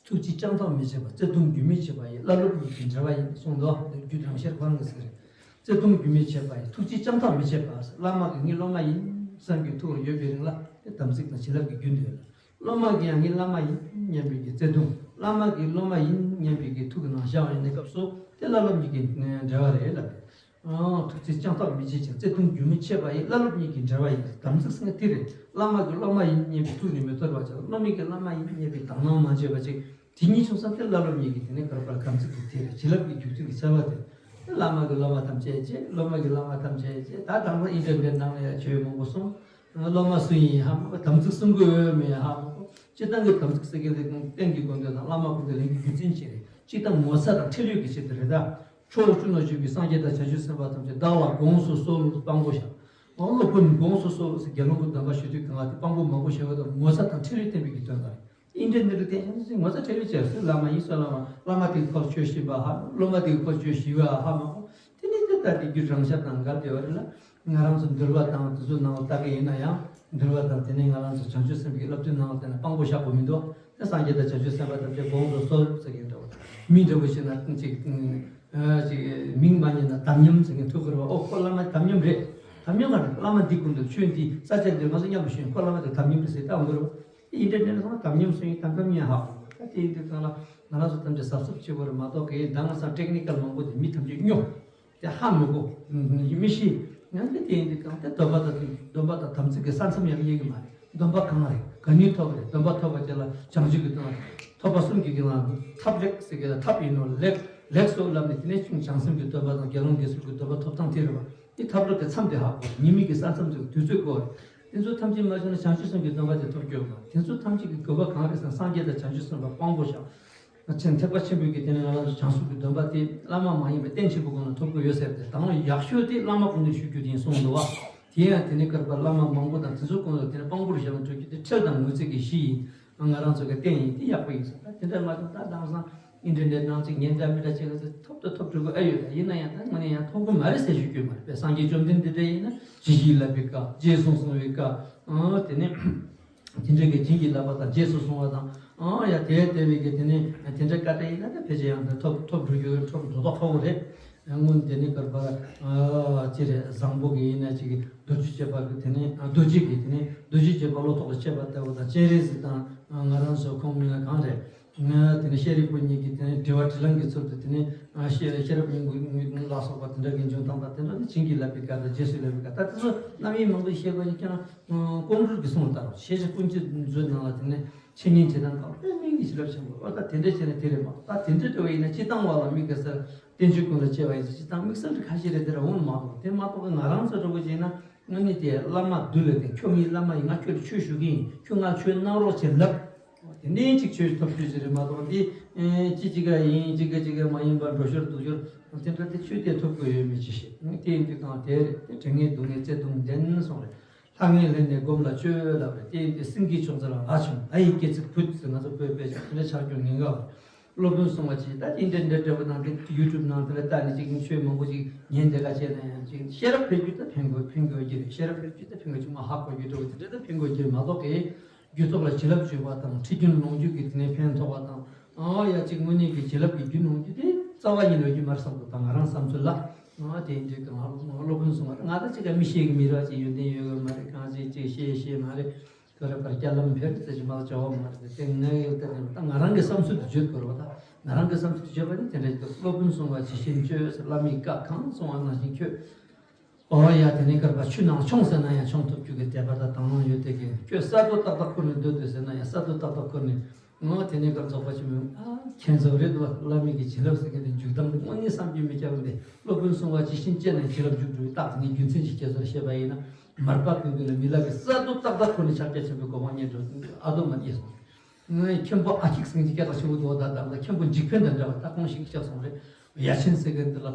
ཐུགས་རྗེ་ཅང་ཐག་མི་ཆད་པ། བརྩེ་གདུང་རྒྱུན་མི་ཆད་པ་ཡི། བླ་སློབ་གཉིས་ཀྱི་འབྲེལ་བ་ཡིན་གསུངས་འདུག་རྒྱུད་རང་ཤར་ཁོ་རང་གི་ཟེར་རེད། བརྩེ་གདུང་རྒྱུན་མི་ཆད་པ་ཡི། ཐུགས་རྗེ་ཅང་ཐག་མི་ཆད་པ། བླ་མ་གིས་ངའི་སློབ་མ་ཡིན་བསམ་གྱི་ཐུགས་ལ་ཡོད་པའི་རིང་ལ་དེ་དམ་ཚིག་དང་བྱིན་རླབས་ཀྱི་རྒྱུན་དུ་ཡོད་ལ། སློབ་མ་གིས་ཡང་ངའི་བླ་མ་ཡིན་སྙམ་པའི་གི་བརྩེ་གདུང་། བླ་མ་གིས་སློབ་མ་ཡིན་སྙམ་པའི་གི་ཐུགས་ཀྱི་ནང་ཤར་བ་ཡིན་ན་སྐབས་སུ་དེ་བླ་སློབ་གཉིས་ཀྱི་འབྲེལ་བ་རེད་ལབ་རེད། ཨང་། ཐུགས་རྗེ་ཅང་ཐག་མི་ཆད་ཅིང་བརྩེ་གདུང་རྒྱུན་མི་ཆད་པ་ཡི། བླ་སློབ་གཉིས་ཀྱི་འབྲེལ་བ་ཡིན། དམ་ཚིག་ཟེར་མཁན་དེ་རེད། བླ་མ་གིས་སློབ་མ་ཡིན་སྙམ་པའི་ཐུགས་ནི་མི་འཐོར་བ་ཅིག་སློབ་མ་གིས་བླ་མ་ཡིན་སྙམ་པའི་དག་སྣང་མ་བྱས་པ་ཅིག་དེ་གཉིས་བྱུང་ཙང་དེ་བླ་སློབ་གཉིས་ཀྱི་དེ་ནས་ག་རེ་པར་དམ་ཚིག་གི་དེ་རེད། བྱིན་རླབས་ཀྱི་རྒྱུ་མཚན་གྱི་ཚེ་བ་དེ། དེ་བླ་མ་གིས་སློབ་མ་ཐམས་ཅད་བྱས། སློབ་མ་གིས་བླ་མ་ཐམས་ཅད་བྱས། ད་དང་པོ་ཨིན་ཊར་ནེཊ་ནང་ལ་ཡང་ཆོས་མང་པོ་གསུངས། སློབ་མ་སུ་ཡིན་ཧ་མ་གོ་དམ་ཚིག་སྲུང་དགོས་མེད་ཧ་མ་གོ་སྤྱིར་བཏང་གི་དམ་ཚིག་ཟེར་མཁན་དེ་རྟེན་གྱི་དགོངས་དོན་དང་བླ་མ་དགོངས་དོན་ལེན་གྱི་རྒྱུ་མཚན་ཅི་རེད། གཅིག་དང་ངོ་ཚ་དང་ཁྲེལ་ཡོད་ཀྱི་ཆེད་དུ་རེད་ད། ཕྱོགས་བཅུ་ན་བཞུགས་པའི་སངས་རྒྱས་དང་བྱང་ཆུབ་སེམས་དཔའ་ཐམས་ཅད་བདག་ལ་དགོངས་སུ་གསོལ་དབང་པོ་བཞག་དབང་སློབ་དཔོན་དགོངས་སུ་གསོལ་ཟེར་དགེ་སློང་གི་སྡོམ་པ་ཞུ་དུས་གང་ལ་དེ་དབང་པོ་མང་པོ་བཞག་པ་དང་ངོ་ཚ་དང་ཁྲེལ་ཡོད་བསྟན་པའི་གི་དོན་དང་། ཨིན་ཊར་ནེཊ་ལ་བལྟས་ཤིང་ངོ་ཚ་ཁྲེལ་ཡོད་བྱས་སུ་བླ་མ་ཡིན་སུ་བླ་མ་བླ་མ་དེ་གི་ཁོ་ལ་ཆོས་ཤེས་པ་ཧ་སློབ་མ་དེ་གི་ཁོ་ལ་ཆོས་ཤེས་པ་ཧ་མ་གོ་དེ་ནས་དེ་ལྟ་དེ་རྒྱུད་རང་ཤར་དང་འགལ་བསྡད་པ་རེད་ལ། ང་རང་ཚོ་འདུལ་བ་དང་དེ་ཚོའི་ནང་ལ་ལྟ་གི་ཡིན་ན་ཡང་འདུལ་བ་དང་དེ་ནས་ང་རང་ཚོ་བྱང་ཆུབ་སེམས་ཀྱི་བསླབ་བཏུས་ནང་ལ་བལྟས་ན་དབང་པོ་བཞག་དགོས་མི་འདུག་དེ་སངས་རྒྱས་དང་བྱང་ཆུབ་སེམས་དཔའ་ཐམས་ཅད་དགོངས་སུ་གསོལ་ཟེར་གྱིན་འདུག་མི་འདྲ་བོ་ཞིག་ན་ཅིག་ཅིག་མིང་མ་ཉན་ན་དམ་ཉམས་ཟེར་མཁན་ཐུག་གི་རེད་བ། ཨོ་ཁོ་བླ་མ་དམ་ཉམས་རེད། དམ་ཉམས་ག་རེ་བླ་མ་འདི་ཀུན་ཏུ་ཆོས་འདི་ས་ཆ་འདིར་ང་ཚོ་མཉམ་དུ་ཞུགས་ཁོ་བླ་མ་དེ་དམ་ཉམས་རེད་ཟེར་ལྟ་འོང་གི་རེད་བ། ཨིན་ཊར་ནེཊ་སོང་དམ་ཉམས་སུ་ཡིན་དམ་དམ་ཉམས་ཧ་གོ་ད་དེ་ཡིན་དུས་གང་ལ་ང་རང་ཚོ་ཐམས་ཅད་གཟབ་གཟབ་བྱེད་དགོས་རེད་མ་གཏོགས་གི་ད་ང་ཚང་ཊེག་ནི་ཀལ་མང་པོ་དེ་མི་ཐམས་ཅད་སྨྱོ། དེ་ཧ་མི་གོ་མི་ཤེས། ཡང་དེ་དེ་ཡིན་དུས་གང་དེ་སྡོམ་པ་དང་སྡོམ་པ་དང་དམ་ཚིག་གི་ས་མཚམས་ཡང་ཡིན་གི་མ་རེད། སྡོམ་པ་གང་རེད་ག་ནས་ཐོབ་རེད། སྡོམ་པ་ཐོབ་པ་དེ་ལ་བྱང་ཆུབ་ཀྱི་སྡོམ་པ་ཐོབ་པ་གསུམ་གྱི་གི་ལ་ཐབས་རེག་ཟེར་གི་ལ་ཐབས་ཡིན་ནོ། ལེགས་ལེགས་སོ་ལབ་ནས་དེ་ནས་ཆུང་བྱང་སེམས་ཀྱི་སྡོམ་པ་དང་དགེ་སློང་དགེ་ཚུལ་གྱི་སྡོམ་པ་ཐོབ་སྟངས་དེ་རེད་བ། དེ་ཐབས་ལམ་དེ་མཚམས་དེ་ཧ་གོ་ཉི་མའི་གི་ས་མཚམས་དེ་དུས་ཚོད་གོ་རེད། དེ་ཚོ་ཐམས་ཅད་མ་བྱུང་ན་བྱང་ཆུབ་སེམས་ཀྱི་སྡོམ་པ་དེ་ཐོབ་རྒྱུ་མ་རེད། དེ་ཚོ་ཐམས་ཅད་ཀྱི་དགོས་པ་གང་རེད་ཟེར་ན་སངས་རྒྱས་དང་བྱང་ཆུབ་སེམས་དཔའ་དབང་པོ་བཞག་ཆེན་ཐེག་པ་ཆེན་པོའི་གི་དེ་ནས་ང་རང་ཚོ་བྱང་སེམས་ཀྱི་སྡོམ་པ་དེ་བླ་མ་མ་ཡིན་པའི་རྟེན་ཆེན་པོ་ཀུན་ལ་ཐོབ་དགོས་ཡོད་ཟེར་ཏེ་དང་པོ་ཡག་ཤོས་དེ་བླ་མ་དགོངས་དོན་ཞུ་རྒྱུ་དེ་ཡིན་གསུངས་འདུག་བ། དེ་ཡང་དེ་ནས་བསྐལ་པ་བླ་མ་མང་པོ་དང་དེ་ཚོ་ཀུན་ལ་དེ་ནས་དཔང་པོར་བཞག་ན་འགྲོ་རྒྱུ་དེ་ཁྲེལ་དང་ངོ་ཚ་གི་གཞི་ཡིན། ང་རང་ཚོ་གི་རྟེན་ཡིན་དེ་ཡག་པོ་ཡིན་ཟེར། ད་དེ་འདྲ་མ་གཏོགས་ད་དེང་སང་ཨིན་ཊར་ནེཊ་ནང་ཅིག་ཉན་འདྲ་མི་འདྲ་བྱེད་ག་ཚོད་ཐོབ་ཏུ་ཐོབ་འགྲོ་གི་ཨེ་ཡོད། ད་ཡིན་ན་ཡང་ད་དངོས་གནས་ཡང་ཐོབ་གི་མ་རེད་ཟེར་ཞུ་རྒྱུ་མ་རེད་པས། སངས་རྒྱས་བཅོམ་ལྡན་འདས་འདྲ་ཡིན་ན་ཇི་ཞིག་བསླབ་པའི་བཀའ་རྗེས་སུ་བཟུང་བའི་བཀའ་དེ་ནས། དེ་འདྲ་གི་བྱིན་གྱིས་བརླབས་པ་དང་རྗེས་སུ་བཟུང་བ་དང་ཨང་ཡ་དེ་ལྟ་བུའི་གི་དེ་ནི་དེ་འདྲ་བཀའ་དྲིན་ཡིན་ན་ད་ཕལ་ཆེར་ཡང་ཐོབ་ཐོབ་འགྲོ་རྒྱུ་ཐོབ་འགྲོ་ཐོག་ཁག་པོ་རེད། སྔོན་དེ་ནི་བསྐལ་པར་ཅི་རེད་བཟང་པོ་གི་ཡིན་ན་ཅིག་གི་རྡོ་རྗེ་གཅེས་པ་གི་དེ་ནི་རྡོ་རྗེ་གི་དེ་ནི་རྡོ་རྗེ་གཅེས་པ་བློ་ཐོག་ལ་གཅེས་པ་ལྟ་བུ་དང་སྤྱན་རས་གཟིགས་དང་ང་རང་ཚོ་ཁོང་མིང་ལ་གང་རེད། དེ་ནི་ཤཱ་རིའི་བུ་གཉིས་ཀྱི་དེ་ནི་དྲི་བ་དྲིས་ལན་གྱི་ཚུལ་དུ་དེ་ནི་ཤེས་ཤེས་རབ་སྙིང་པོ་ལ་སོགས་པ་དེ་འདྲ་གི་འབྱུང་སྟངས་དང་དེ་འདྲ་ནི་བྱིན་གྱིས་བརླབས་པའི་བཀའ་དང་རྗེས་སུ་བརླབས་པའི་བཀའ་ད་དེ་ཚོ་རྣམ་དབྱེ་མང་པོ་ཤེས་དགོས་ཀྱང་། ཀོང་སྤྲུལ་གྱི་གསུང་ལྟར་ཤེས་བྱ་ཀུན་གྱི་མཛོད་ནང་ལ་དེ་ནས་འཆད་ཉན་བྱེད་སྟངས་དང་དཔེ་མིང་གི་བྱིན་རླབས་ཆེན་པོ་ཨོ་ད་དེ་འདྲ་བྱས་ན་དེ་རེད་མ་གཏོགས་ད་དེ་འདྲ་འདྲ་བ་ཡིན་ན་སྤྱིར་བཏང་བ་ལ་དམིགས་པའི་སར་བསྟན་བཅོས་ཀུན་ལ་དཔྱད་པ་ཡིན་ཙང་སྤྱིར་བཏང་དམིགས་བསལ་གྱི་ཁ་ཤས་རེད་དེ་ར་འོང་མ་གཏོགས་དེ་མ་གཏོགས་ང་རང་ཚོ་འདྲ་བོ་བྱས་ན་དངོས་གནས་དེ་བླ་མ་འདུལ་ལ་བརྟེན་ཁྱོད་ངའི་བླ་མ་ཡིན་ང་ཁྱོད་ལ་ཆོས་ཞུ་གི་ཡིན་ཁྱོད་ང་ཆོས་གནང་རོགས་བྱེད་ལབ། དེ་ནས་ཅིག་ཆོས་ཐོབ་ཆོས་ཅིག་རེད་མ་གཏོགས་འདི་ཅི་ཅི་ག་ཡིན་ཅི་ག་ཅི་ག་མ་ཡིན་པར་འགྲོ་ཞོར་འདུག་ཞོར་དེ་འདྲ་དེ་ཆོས་དེ་ཐོབ་དགོས་ཡོད་མེད་ཅི་ཤེས། དེ་ཡིན་དུས་གང་དེ་རེད་དེ་དྲན་ངེས་སྡུག་བསྔལ་བརྩེ་གདུང་ལྡན་སོང་རེད། ལྷང་ངེར་ལྷན་ནེ་སྒོམ་ལ་སྤྱོད་ལབ་རེད། དེ་ཡིན་དུས་སེང་གེ་མཆོག་རྩལ་ལ་ལྷ་བྱུང་ལྷ་ཡི་སྐྱེ་ཚིག་ཕུད་ཟེར་ང་ཚོ་བོད་དཔེ་ཆ་དེ་འདྲ་ཆགས་རྒྱུ་ངེས་འགའ་རེད། སློབ་དཔོན་གསུང་བ་ཅིག་ད་ཅི་འདྲ་འདྲ་འདྲ་བོ་དང་དེ་ཡུ་ཊུབ་ནང་དེ་ལ་ལྟ་ནས་ཅིག་ཆོས་མང་པོ་ཅིག་ཉན་དེ་ག་བྱས་ན་ཡང་ཅིག་ཤེས་རབ་འཕེལ་རྒྱུ་ད་ཕན་དགོས་ཕན་དགོས་ཀྱི་རེད། ཤེས་རབ་འཕེལ་རྒྱུ་ད་ཕན་དགོས་ཅིག་མ་ཧ་གོ་རྒྱུ་འདྲ་བོ་དེ་འདྲ་ད་ཕན་དགོས་ཀྱི་རེད་མ་གཏོགས་ཀྱི། རྒྱུ་ཚོགས་ལ་བྱིན་རླབས་བྱུང་བ་དང་ཁྲིད་རྒྱུན་ལོངས་རྒྱུ་གི་དེ་ནས་ཕན་ཐོགས་པ་དང་། ཨ་ཡ་གཅིག་དངོས་གནས་ཀྱི་བྱིན་རླབས་ཀྱི་རྒྱུ་ལོངས་རྒྱུ་དེ་རྩ་བ་ཉིད་ནས་ཡོད་ཀྱི་མ་རེད་བསམ་འདུག་ད་ང་རང་བསམ་ཚུལ་ལ། ཨ་དེ་འདྲའི་གང་སློབ་དཔོན་གསུང་བ་ང་ད་ཅིག་ག་མི་ཤེས་ཀྱི་མི་རེད་ཅིག་ཡོན་ཏན་ཡོད་ཀྱི་མ་རེད། གང་ཅིག་ཅིག་ཤེས་ཤེས་མ་རེད། དེ་རེད་པར་སྐྱ་ལམ་བེར་ཙེ་ཅིག་མ་བྱ་བ་མ་རེད། དེ་ངས་ཡོད་དེ་ནས་ད་ང་རང་གི་བསམ་ཚུལ་དུ་བརྗོད་དགོས་རེད་པ། ད་ང་རང་གི་བསམ་ཚུལ་དུ་བརྗོད་པ་ནི་དེ་འདྲ་ཅིག་འདུག་སློབ་དཔོན་གསུང་བ་ཇི་བཞིན་སྤྱོད་ཟེར། བླ་མའི་བཀའ་གང་གསུང་བ་ནང་བཞིན་ཁྱོད། ཨོ་ཡ་དེ་ནས་སྐར་པ་ཆུ་ནང་མཆོངས་ཟེར་ན་ཡང་མཆོངས་ཐུབ་རྒྱུ་གི་དད་པ་དང་དང་བླངས་ཡོད་དེ་གི་ཁྱོད་ས་རྡོ་ཏག་ཏག་ཁུར་ནས་སྡོད་དེ་ཟེར་ན་ཡང་ས་རྡོ་ཏག་ཏག་ཁུར་ནས། ཨོ་དེ་ནས་སྐར་རྫོགས་པ་ཆེན་པོས་ཨ་ཁྱེད་ཚོ་རེད་འདུག་བླ་མའི་གི་བྱིན་རླབས་ཟེར་མཁན་དེ་འཇུག་སྟངས་དེ་དངོས་གནས་བསམ་གྱིས་མི་ཁྱབ་པ་འདི་སློབ་དཔོན་གསུང་བ་ཇི་བཞིན་སྤྱད་ནས་བྱིན་རླབས་འཇུག་འགྲོ་བའི་རྟགས་དེ་ངས་རྒྱུ་མཚན་ཞིག་ཁྱེད་ཚོར་བཤད་པ་ཡིན་ན། མར་པ་ཀུན་ཀུན་ལ་མི་ལ་གི་ས་རྡོ་ཏག་ཏག་ཁུར་ནས་ཕྱག་རྒྱ་ཆེན་པོའི་གོ་འཕང་བརྙེས་འགྲོ་ཨ་དོ་མ་རྙེད་སོང་། ངའི་མཁན་པོ་ཨ་ཁིག་སེང་གེ་སྐད་གྲགས་ཆེན་པོ་འདུག་ད་ད་ལྟ་མཁན་པོ་འཇིགས་ཕན་དང་འདྲ་བ་ད་ཁོང་ཞིག་སྐྱབས་སོང་རེད། ཡ་ཆེན་ཟེར་མཁན་འདི་ལ་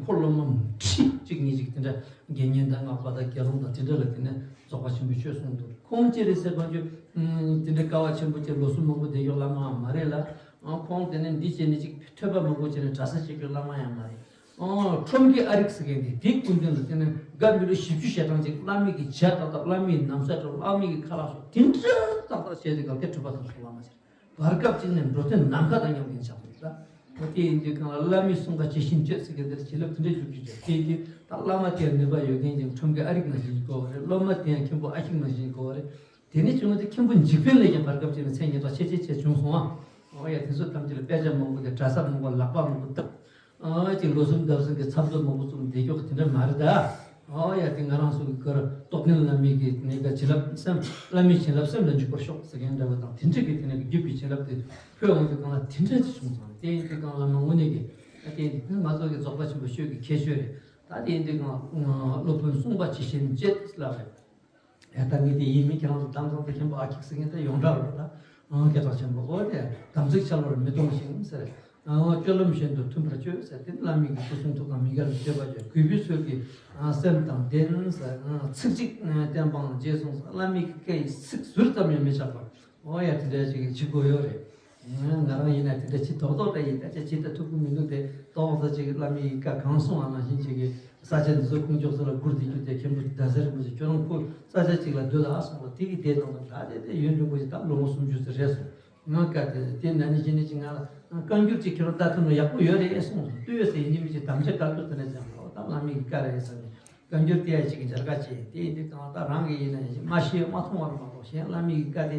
ཁོ་སློབ་མ་ཁྲི་གཅིག་གཉིས་ཅིག་དེ་འདྲ་དགེ་བསྙེན་དང་སྔགས་པ་དང་དགེ་སློང་དང་དེ་འདྲ་ལ་དེ་ནས་རྫོགས་པ་ཆེན་པོའི་ཆོས་གསུངས་འདུག་ཁོང་ཅི་རེད་ཟེར་བ་ཅོ་དེ་འདྲ་དཀའ་བ་ཆེན་པོ་ཅིག་ལོ་གསུམ་མང་པོ་བསྡད་ཡོད་བླ་མའང་མ་རེད་ལ། ཁོང་དེ་ནས་འདི་བྱས་ནས་ཅིག་ཐོས་པ་མང་པོ་བྱས་ནས་གྲྭ་ས་བྱེད་རྒྱུ་བླ་མ་ཡང་མ་རེད། ཨོ། ཁྲོམ་གྱི་ཨ་རིག་ཟེར་མཁན་དེ་དེའི་སྐུ་མདུན་ལ་དེ་ནས་སྒ་མི་ལོ་བཞི་བཅུ་ཞེ་གྲངས་ཅིག་བླ་མའི་གི་ཇ་ཏག་ཏག་བླ་མའི་ནམ་ཟས་དྲོ་བླ་མའི་གི་ཁ་ལག་ཟོ་དེ་འདྲ་ཏག་ཏག་བྱས་ཏེ་ག་གེ་གྲུབ་པ་དང་སོགས་བླ་མ་ཟེར། བར་སྐབས་ཅིག་ནས་འགྲོ་དོན་ནམ་མཁའ་དང་མཉམ་པའི་ཆགས་འདུག་ད། ཨོ་དེ་ཡིན་དུས་གང་ལ་བླ་མའི་གསུང་བ་ཇི་བཞིན་སྤྱོད་ཟེར་མཁན་དེར་བྱིན་རླབས་དེ་འདྲ་འཇུག་རྒྱུ་བྱས་དེ་དུས་ད་བླ་མ་དེར་ནུས་པ་ཡོད་མཁན་ཅིག་ཁྲོམ་གྱི་ཨ་རིག་ནང་བཞིན་གོ་བ་རེད། སློབ་མ་དེ་ཡང་མཁན་པོ་ཨ་ཁིག་ནང་བཞིན་གོ་བ་རེད། དེ་ནས་བྱུང་བ་དེ་མཁན་པོ་འཇིགས་ཕན་ལས་ཀྱང་བར་སྐབས་ཅིག་ནས་མཚན་སྙན་གྲགས་ཆེ་ཆེ་ཆེ་བྱུང་སོང་ཨ། ཨོ་ཡ་དེ་ཚོ་ཐམས་ཅད་ལ་དཔེ་ཆ་མང་པོ་དང་གྲྭ་ས་མང་པོ་ལག་པ་མང་པོ་བཏབ། ཨ་ཅིག་ལོ་གསུམ་ཟླ་གསུམ་གྱི་ཚབ་ཏུ་མང་པོ་བཙུགས་བསྡད་རྒྱུ་དེ་འདྲ་མ་རེད་ད། ཨོ་ཡ་དེ་ང་རང་ཚོ་གི་ཁར་རྟོགས་ལྡན་བླ་མའི་གི་གནས་ཀ་བྱིན་རླབས་སེམས་བླ་མའི་བྱིན་རླབས་སེམས་ལ་འཇུག་པར་ཤོག་ཟེར་མཁན་འདྲ་བ་དང་དེ་འདྲ་གི་དེ་ནས་རྒྱུད་པའི་བྱིན་རླབས་དེ་འཕོས་འོང་དུས་གང་ལ་དེ་འདྲ་ཅིག་བྱུང་སོང་། དེ་ཡིན་དུས་གང་ལ་མ་དངོས་གནས་ཀྱི་ཨ་དེ་ཡིན་དུས་ང་ཚོ་གི་རྫོགས་པ་ཆེན་པོ་ཆོས་ཀྱི་ཁྱད་ཆོས་རེད། ད་དེ་ཡིན་དུས་གང་སློབ་དཔོན་གསུངས་པ་ཇི་བཞིན་སྤྱད་ལབ་རེད། ཡ་ད་ངས་དེ་ཡིན་མིན་ཁྱེད་རང་ཚོ་དམ་བཟང་དང་མཁན་པོ་ཨ་ཁིག་ཟེར་མཁན་དེ་ཡོངས་གྲགས་རེད་ད། ཨང་སྐད་གྲགས་ཆེན་པོ་ཨོ་དེ་དམ་ཚིག་འཆལ་བར་མི་གཏོང་ཞིང་ཟེར། ཨང་སྤྱོད་ལམ་གཞན་དུ་མཐུན་པར་སྤྱོད་ཟེར་དེ་བླ་མའི་གི་སྐུ་གསུང་ཐུགས་དང་མི་འགལ་བའི་སྤྱོད་པ་སྤྱོད་གུས་པའི་ཚུལ་གྱིས་ཨང་སེམས་དང་ལྡན་ཟེར། ཨང་ཚིག་གཅིག་ཨང་བསྟན་པའང་རྗེས་སོང་ཟེར། བླ་མའི་གི་བཀའ་ཡི་ཚིག་ཟུར་ཙམ་ཡང་མི་ཆག་པར་ཨོ་ཡ་དེ་འདྲ་ཞིག་བྱེད་དགོས་ཡོད་རེད། ང་རང་ཡིན་ན་དེ་འདྲ་བྱེད་མདོག་མདོག་འདྲ་ཡིན། ད་ཆ་བྱེད་ད་ཐུབ་ཀྱི་མི་འདུག་དེ་ཏོག་ཙམ་ཅིག་བླ་མའི་བཀའ་གང་གསུང་བ་ནང་བཞིན་ཅིག་གི་ས་ཆ་འདི་ཚོ་ཁོང་ཅོག་ཚོ་ལ་སྒུར་བསྡད་རྒྱུ་དེ་མཁན་པོ་ཟླ་ཟེར་མི་ཚོ་ཁྱོད་རང་ཁོ་ས་ཆ་ཅིག་ལ་སྡོད་ལ་གསུངས་པ་དེ་གི་དེ་དང་ད་དེ་དེ་ཡུན་རིང་པོ་ཞིག་ད་ལོ་ངོ་སུམ་ཅུ་ཙམ་རེད་སོང་། ང་བཀའ་དེ་དེ་ན་ནི་ཅི་ནི་ཅི་ང་ལ་བཀའ་འགྱུར་ཅིག་ཁྱོད་རང་ལྟ་ཐུབ་ན་ཡག་པོ་ཡོད་རེད་གསུངས་སོང་། ལྟོས་ཟེར་ཡིན་ནི་མི་ཅིག་དམ་བཅའ་བཀའ་བསྡུར་དེ་ནས་ཀྱང་ལོ་ད་བླ་མའི་གི་བཀའ་རེད་ཟེར་ནས། བཀའ་འགྱུར་དེ་ཡང་གཅིག་གི་སྦྱར་ཁ་བྱས་དེ་ཡིན་དུས་གང་ལྟར་རང་གི་ཡིན་ན་ཡང་མ་ཤེས་མ་མཐོང་བར་མ་གཏོགས་གཞན་བླ་མའི་གི་བཀའ་དེ་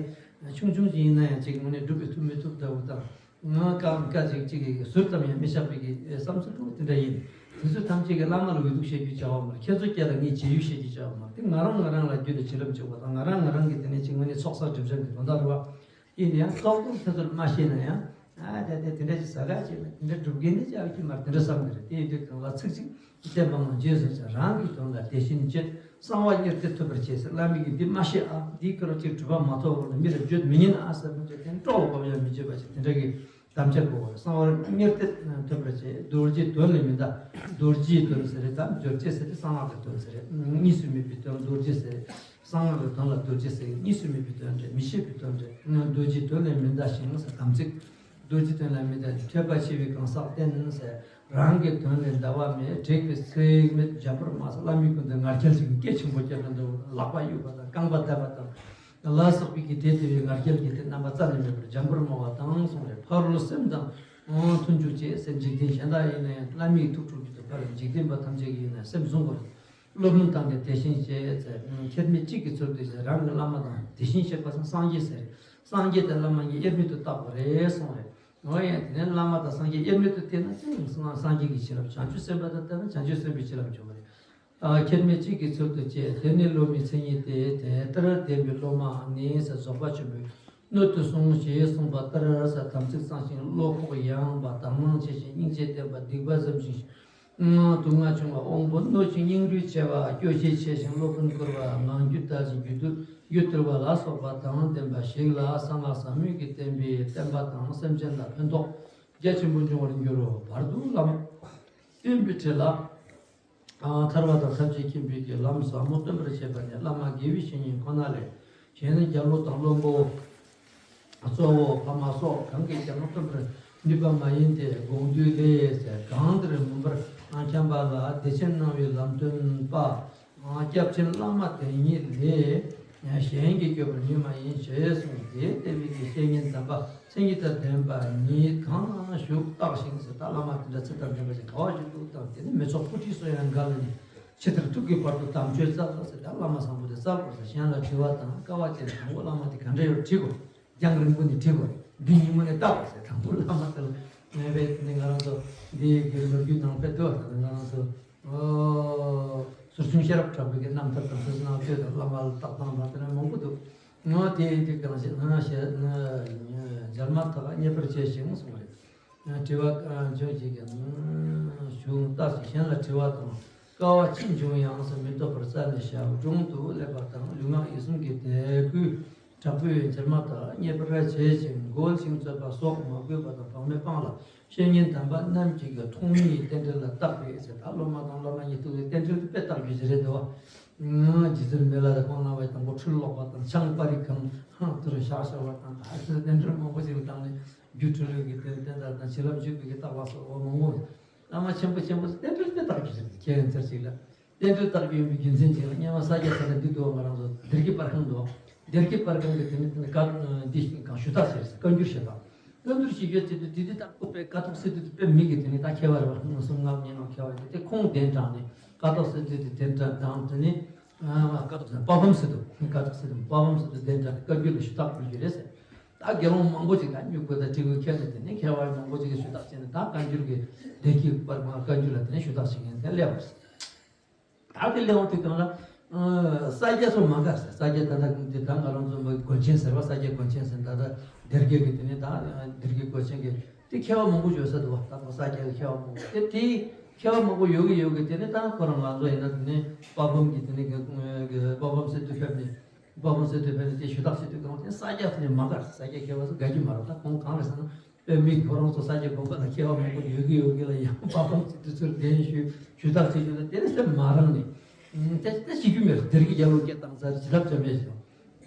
ཆུང་ཆུང་ཅིག་ཡིན་ན་ཡང་གཅིག་དངོས་གནས་སྒྲུབ་པའི་ཐུབ་མི་ཐུབ་ལྟ་བུ་དང་། ང་བཀའ་བཀའ་ཅིག་གཅིག་གི་ཟུར་ཙམ་ཡང་མི་ཆག་པའི་གི་བསམ་ཚུལ་དེ་འདྲ་ཡིན། དེ་ཚོ་ཐམས་ཅད་ཀྱི་བླ་མ་ལ་འོས་ལྡུག་བཤད་རྒྱུ་བྱ་བ་མ་རེད། ཁྱེད་ཚོ་སྐད་ལ་ངས་བྱེད་ཡུལ་བཤད་རྒྱུ་བྱ་བ་མ་རེད། དེ་ང་རང་ང་རང་ལ་རྒྱུད་ལ་བྱིན་རླབས་འཇུག་པ་དང་ང་རང་ང་རང་གི་དེ་ནས་གཅིག་དངོས་གནས་ཚོགས་བསགས་སྒྲིབ་སྦྱང་གི་དོན་དག་རེད་བ། ཡིན་ན་ཡང་ཏོག་ཙམ་ཁྱེད་ཚོར་མ་ཤེས་ན་ཡང་། ཨ་ད་ད་དེ་འདྲ་ཞིག་ཟ་ག་བྱས་ན་དེ་འདྲ་སྒྲུབ་མཁན་ནི་ཅག་གི་མར་དེ་འདྲ་བསམ་གི་རེད། དེ་ཡིན་དུས་གང་ལ་ཚིག་གཅིག་བསྟན་པ་ངང་རྗེས་སུ་བྱ། རང་གི་དོན་ལ་དེ་བཞིན་བྱེད། གསང་བ་དམྱལ་གཏེར་ཐོབ་པར་བྱེད་ཟེར། བླ་མའི་གི་འདི་མ་ཤེས་ཨ། འདིའི་སྐོར་ཅིག་གྲུབ་པ་མ་ཐོབ་བར་མི་ལ་བརྗོད་མི་ཉན་ཨ་ཟེར་བ་ཅིག་དེ་འགྲོ་བ་གོ་ཡང་མི་བརྗོད་པ་ཞིག་དེ་འདྲ་གི་དམ་བཅའ་དགོས་པ་རེད། གསང་བ་དམྱལ་གཏེར་ཐོབ་པར་བྱེད། རྡོ་རྗེའི་དོན་ལས་མི་འདའ། རྡོ་རྗེའི་དོན་ཟེར་རེད་དམ་རྡོ་རྗེ་ཟེར་རེད། གསང་སྔགས་ཀྱི་དོན་ཟེར་རེད། གཉིས་སུ་མེད་པའི་དོན་རྡོ་རྗེ་ཟེར་རེད། གསང་སྔགས་ཀྱི་དོན་ལ་རྡོ་རྗེ་ཟེར། གཉིས་སུ་མེད་པའི་དོན་རེད། མི་ཤེས་པའི་དོན་རེད། རྡོ་རྗེའི་དོན་ལས་མི་འདའ་ཞིང་ཟེར་དམ་ཚིག་རྡོ་རྗེ་དོན་ལས་མི་འདའ་ཞིང་ཐོས་པ་ཆེ་བའི་གང་ཟག་བསྟེན་ཟེར། རང་གི་དོན་ལས་འདའ་བ་མེད། དྲེགས་པའི་ཚིག་མེད་འཇམ་པོར་སྨྲ་ཟེར། བླ་མའི་སྐུ་མདུན་ངར་སྐད་ཅིག་སྐད་ཆེན་པོ་བརྒྱབ་ན་འདུག་ལག་པ་གཡུག་པ་དང་རྐང་པ་བརྡབ་པ་དང་། ལ་སོགས་པའི་གི་དེ་དེ་བའི་ངར་སྐད་ཀྱི་དེ་རྣམ་པ་རྩ་ནས་མེད་པར་འཇམ་པོར་སྨྲ་བ་དང་གསུངས་རེད། ཕ་རོལ་སེམས་དང་མཐུན་འཇུག་བྱེད་ཟེར། འཇིག་རྟེན་གཞན་དག་ཡིན་ན་ཡང་བླ་མའི་ཐུགས་སྤྲོ་རྒྱུ་དང་ཕ་རོལ་འཇིག་རྟེན་པ་ཐམས་ཅད་ཀྱི་ཡིན་ན་སེམས་བཟུང་དགོས་རེད། སློབ་དཔོན་དང་ནི་དེ་བཞིན་བྱེད་ཟེར། ཁྱེད་མི་གཅིག་གི་ཚུལ་དུ་བྱེད། རང་གི་བླ་མ་དང་དེ་བཞིན་གཤེགས་པ་སངས་རྒྱས་ཟེར། སངས་རྒྱས་དང་བླ་མ་གཉིས་དབྱེར་མེད་དུ་བལྟ་དགོས་རེད་གསུངས་རེད། འོ་ཡ་དེ་ནས་བླ་མ་དང་སངས་རྒྱས་དབྱེར་མེད་དུ་བལྟས་ན་ཅི་ཡིན་སོང་ན་སངས་རྒྱས་ཀྱི་བྱིན་རླབས། བྱང་ཆུབ་སེམས་དཔའ་དང་བལྟས་ན་བྱང་ཆུབ་སེམས་དཔའི་བྱིན་རླབས་འབྱུང་བ་རེད། ཨ་ཁྱེད་མི་གཅིག་གི་ཚུལ་དུ་བྱེད། དེ་ནི་སློབ་མའི་མཚན་ཉིད་དེ། དེ་ལྟར་བསྟན་པའི་སློབ་མ་ནི་ཟེར། རྫོགས་པ་ཆེན་པོས་སྣོད་དུ་གསུངས་ཞེས་གསུངས་པ་ལྟར་ཟེར། དམ་ཚིག་གཙང་ཞིང་བློ་ཁོག་ཡངས་པ། དག་སྣང་ཆེ་ཞིང་སྙིང་རྗེ་ལྡན་པ། སྡིག་པ་འཇོམས་ཤིང་སྡུག་བསྔལ་ཆུང་བ། དབང་པོ་རྣོ་ཞིང་སྙིང་རུས་ཆེ་བ། སྐྱོ་ཤས་ཆེ་ཞིང་སློབ་དཔོན་བཀུར་བ། ངང་རྒྱུད་དལ་ཞིང་རྒྱུད་དུ་རྒྱུད་བརྟུལ་བ་ལ་སོགས་པ་དང་ལྡན་པ་ཞིག་ལ་གསང་སྔགས་ཟབ་མོའི་གི་བསྟན་པའི་བསྟན་པ་དང་སེམས་ཅན་ལ་ཕན་ཐོགས་རྒྱ་ཆེན་པོ་འབྱུང་བར་འགྱུར་རོ། བར་དུ་ལམ་སྟོན་པའི་ཁྲིད་ལ། ཨ་ཐར་པ་དང་ཐམས་ཅད་མཁྱེན་པའི་གི་ལམ་ཟབ་མོ་སྟོན་པར་བྱེད་པ་ནི་བླ་མ་དགེ་བའི་བཤེས་གཉེན་ཁོ་ན་ལས། གཞན་ནི་རྒྱལ་པོ་དང་བློན་པོ། གཙོ་བོ་ཕ་མ་སོགས་གང་གིས་ཀྱང་སྟོན་པར་ འདུས་པ་མ་ཡིན་ཏེ་དགོངས་འདུས་ལས་ཟེར། གང་འདིར་མུན་པར་འཁྱམས་པ་ལ། བདེ་ཆེན་སྣང་བའི་ལམ་སྟོན་པ། སྐྱབས་ཆེན་བླ་མ་དེ་ཉིད་ལས། གཞན་གྱིས་བསྐྱོད་པར་ནུས་མ་ཡིན། ཞེས་གསུངས་ཏེ། དེ་བས་ཀྱི་བཤེས་གཉེན་དམ་པ་མཚན་ཉིད་དང་ལྡན་པ་ཉིད་གང་བཞུགས་བརྟགས་ཤིང་ཟེར། ད་བླ་མ་དེ་འདྲ་ཚུལ་དང་ལྡན་པ་ཞིག་ག་བ་བཞུགས་འདུག་དང་། དེ་ནི་མི་ཚོགས་སྤུ་གྲིའི་སོ་ཡང་འགའ་ལ་ནི། ཕྱི་དར་ཐུག་གི་བར་དུ་དམ་ཆོས་བཙལ་ལོ་ཟེར། ད་བླ་མ་བཟང་པོ་དེ་བཙལ་དགོས་ཟེར། གཞན་ལ་དྲི་བ་དང་དཀའ་བ་སྤྱད་ནས། དང་པོ་བླ་མ་དེ་ག་འདྲ་ཡོད་དྲི་དགོས། རྒྱང་རིང་པོ་ནས་དྲི་དགོས། མདུན་ཉིན་མོ་ནས་བལྟ་དགོས་ཟེར། དང་པོ་བླ་མ་དེ་ལ་ངས་བས་ནི་ང་རང་ཚོ་འདི་གི་ལོ་རྒྱུས་ནང་དཔེ་ལྟོས་ཟེར། ང་རང་ཚོ་ཟུར་ཆུང་ཤེས་རབ་གྲགས་པའི་གི་རྣམ་ཐར་དང་། ཟུར་ནང་ལྟོས་དང་། བླ་མ་ལ་བརྟག་སྟངས་དང་དེ་འདྲ་མང་པོ་འདུག་ངོ་དེ་དེ་གང་ཞིག་ང་ཞེ་ན་འཇར་མ་ཐག་རྙེད་པར་བྱས་ཤིང་གསུངས་པ་རེད། དྲི་བ་བྱུང་ཞིག་གམ། བཞུགས་བརྟགས་ཤིང་གཞན་ལ་དྲི་བ་དང་དཀའ་བ་ཅི་འབྱུང་ཡང་ཟེར། མི་ལྡོག་པར་བཙལ་ནས་བཞག་སྒྲུང་དུ་སླེབས་པ་དང་། ལུས་ངག་ཡིད་གསུམ་གྱི་དད་གུས་དྲག་པོས་འཇར་མ་ཐག་རྙེད་པར་བྱེད་ཅིང་། རྒོལ་ཞིང་རྩོད་པ་སོགས་མ་དགོས་པ་དང་། བག་མེད་སྤངས་ལ་བཤེས་གཉེན་དམ་པ་རྣམས་ཀྱིས་ཀྱང་ཐོགས་མེད་རྟེན་འབྲེལ་ལ་བརྟག་པས་ཟེར། ད་སློབ་མ་དང་སློབ་མ་གཉིས་ཐུག་པའི་རྟེན་འབྲེལ་དེ་དཔེ་བརྟག་རྒྱུ་ཞིག་རེད་འདུག་བ། རྗེ་བཙུན་མི་ལ་དང་ཁོང་རྣམ་པ་དང་པོ་འཁྲུལ་ལོག་པ་དང་། ཆང་པ་རི་གང་དུ་རུ་བཞག་བཞག་པ་དང་། ད་ཨ་ཙི་རྟེན་འབྲེལ་མང་པོ་ཞིག་ལ་བཏང་ནས། རྒྱུ་འཕྲུལ་ལས་ཀྱི་རྟེན་རྟེན་དག་དང་། བྱིན་རླབས་འཇུག་པའི་གི་རྟགས་ལ་སོགས་པ་མང་པོ། བླ་མ་ཆེན་པོ་ཆེན་པོ་རྟེན་འབྲེལ་དེ་བརྟག་རྒྱུ་ཞིག་རེད། ཁྱེད་ཡང་ཚར་གཅིག་ལ། རྟེན་འབྲེལ་བརྟག་རྒྱུ་ཡིན་པའི་རྒྱུ་མཚན་གཅིག་ལ། སྔོན་མ་ས་སྐྱ་ས་ལ་འདི་འདུག་ང་རང་ཚོ་སྡེ་དགེ་པར་ཁང་འདུག་སྡེ་དགེ་པར་ཁང་གི་དེ་ནི་དེ་ནི་བཀའ་འདི་ཞིག་གང་ཞུ་དག་བྱས། བཀའ་འགྱུར་ཞེས་དང་། བཀའ་འགྱུར་ཞིག་ཡོད་ཚེ་དུས་དེ་དེ་ད་ཁོ་པའི་ཀཿཐོག་སི་ཏུ་དེ་དཔེ་མི་གི་དེ་ནི་ད་ཁྱད་པར་བ་ངོ་སུམ་ངག་ཉེ་ངག་ཁྱད་པར་དེ་དེ་ཁོང་གདན་དྲངས་ནས། ཀཿཐོག་སི་ཏུ་དེ་གདན་དྲངས་དང་། དེ་ནི་ཀཿཐོག་སི་པ་བམ་སི་ཏུ། ཀཿཐོག་སི་ཏུ་པ་བམ་སི་ཏུ་གདན་དྲངས་ནས་བཀའ་འགྱུར་ལ་ཞུ་དག་ཕུལ་རྒྱུ་རེད་ཟེར། ད་དགེ་སློང་མང་པོ་ཅིག་ད་སྨྱུ་གུ་དང་བྲིས་གུ་ཁྱེར་ནས། དེ་ནས་མཁས་པ་མང་པོ་ཅིག་གིས་ཞུ་དག་བྱས་ནས། ད་བཀའ་འགྱུར་གྱི་སྡེ་དགེ་པར་མ་བཀའ་འགྱུར་ལ་དེ་ནས་ཞུ་དག་བྱེད་མཁན་དེ་སླེབས་པ་རེད། ད་དེ་སླེབས་འོང་དུས་སྒང་ལ། ས་སྐྱ་ཚོ་མ་དགའ་ཟེར། ས་སྐྱ་ད་ལྟ་འདི་ད་ང་རང་ཚོ་མོ་དགོན་ཆེན་ཟེར་བ། ས་སྐྱ་དགོན་ཆེན་ཟེར། ད་ལྟ་སྡེ་དགེ་གི་དེ་ནས་ད་སྡེ་དགེ་དགོན་ཆེན་གྱི་དེ་མཁས་པ་མང་པོ་ཡོད་ས་འདུག་བ། ད་ཁོ་ས་སྐྱ་གི་མཁས་པ་མང་པོ་དེ་དེ་མཁས་པ་མང་པོ་ཡོད་གི་ཡོད་གི། དེ་ནས་ད་ཁོ་རང་ང་ཚོ་ཡིན་ན་དེ་ནས་པ་བམ་གྱི་དེ་ནས་གི་པ་བམ་སི་ཏུ་ཕེབས་ནས། པ་བམ་སི་ཏུ་ཕེབས་ནས་དེ་ཞུ་དག་བྱེད་དུས་སྒང་དེ་ས་སྐྱ་དེ་ནས་མ་དགའ། ས་སྐྱ་མཁས་པ་ཚོ་དགའ་གི་མ་རེད། ད་ཁོང་གང་རེད་ཟེར་ན། དཔེ་མི་ཁོ་རང་ཚོ་ས་སྐྱ་དགོན་པ་ལ་མཁས་པ་མང་པོ་ཡོད་ཀྱི་ཡོད་ཀྱི་ལ། ཡང་པ་བམ་སི་ཏུ་ཚུར་གདན་ཞུས། ཞུ་དག་བྱེད་རྒྱུ་ལ་དེ་ནས་སེམས་མ་རངས་ནས། ཨུམ། དེ་དེ་བྱེད་རྒྱུ་མེད། སྡེ་དགེ་རྒྱལ་ལོ་སྐད་བཏང་ཚར། བྱེད་ཐབས་ཅམ་མེད་ཞིག་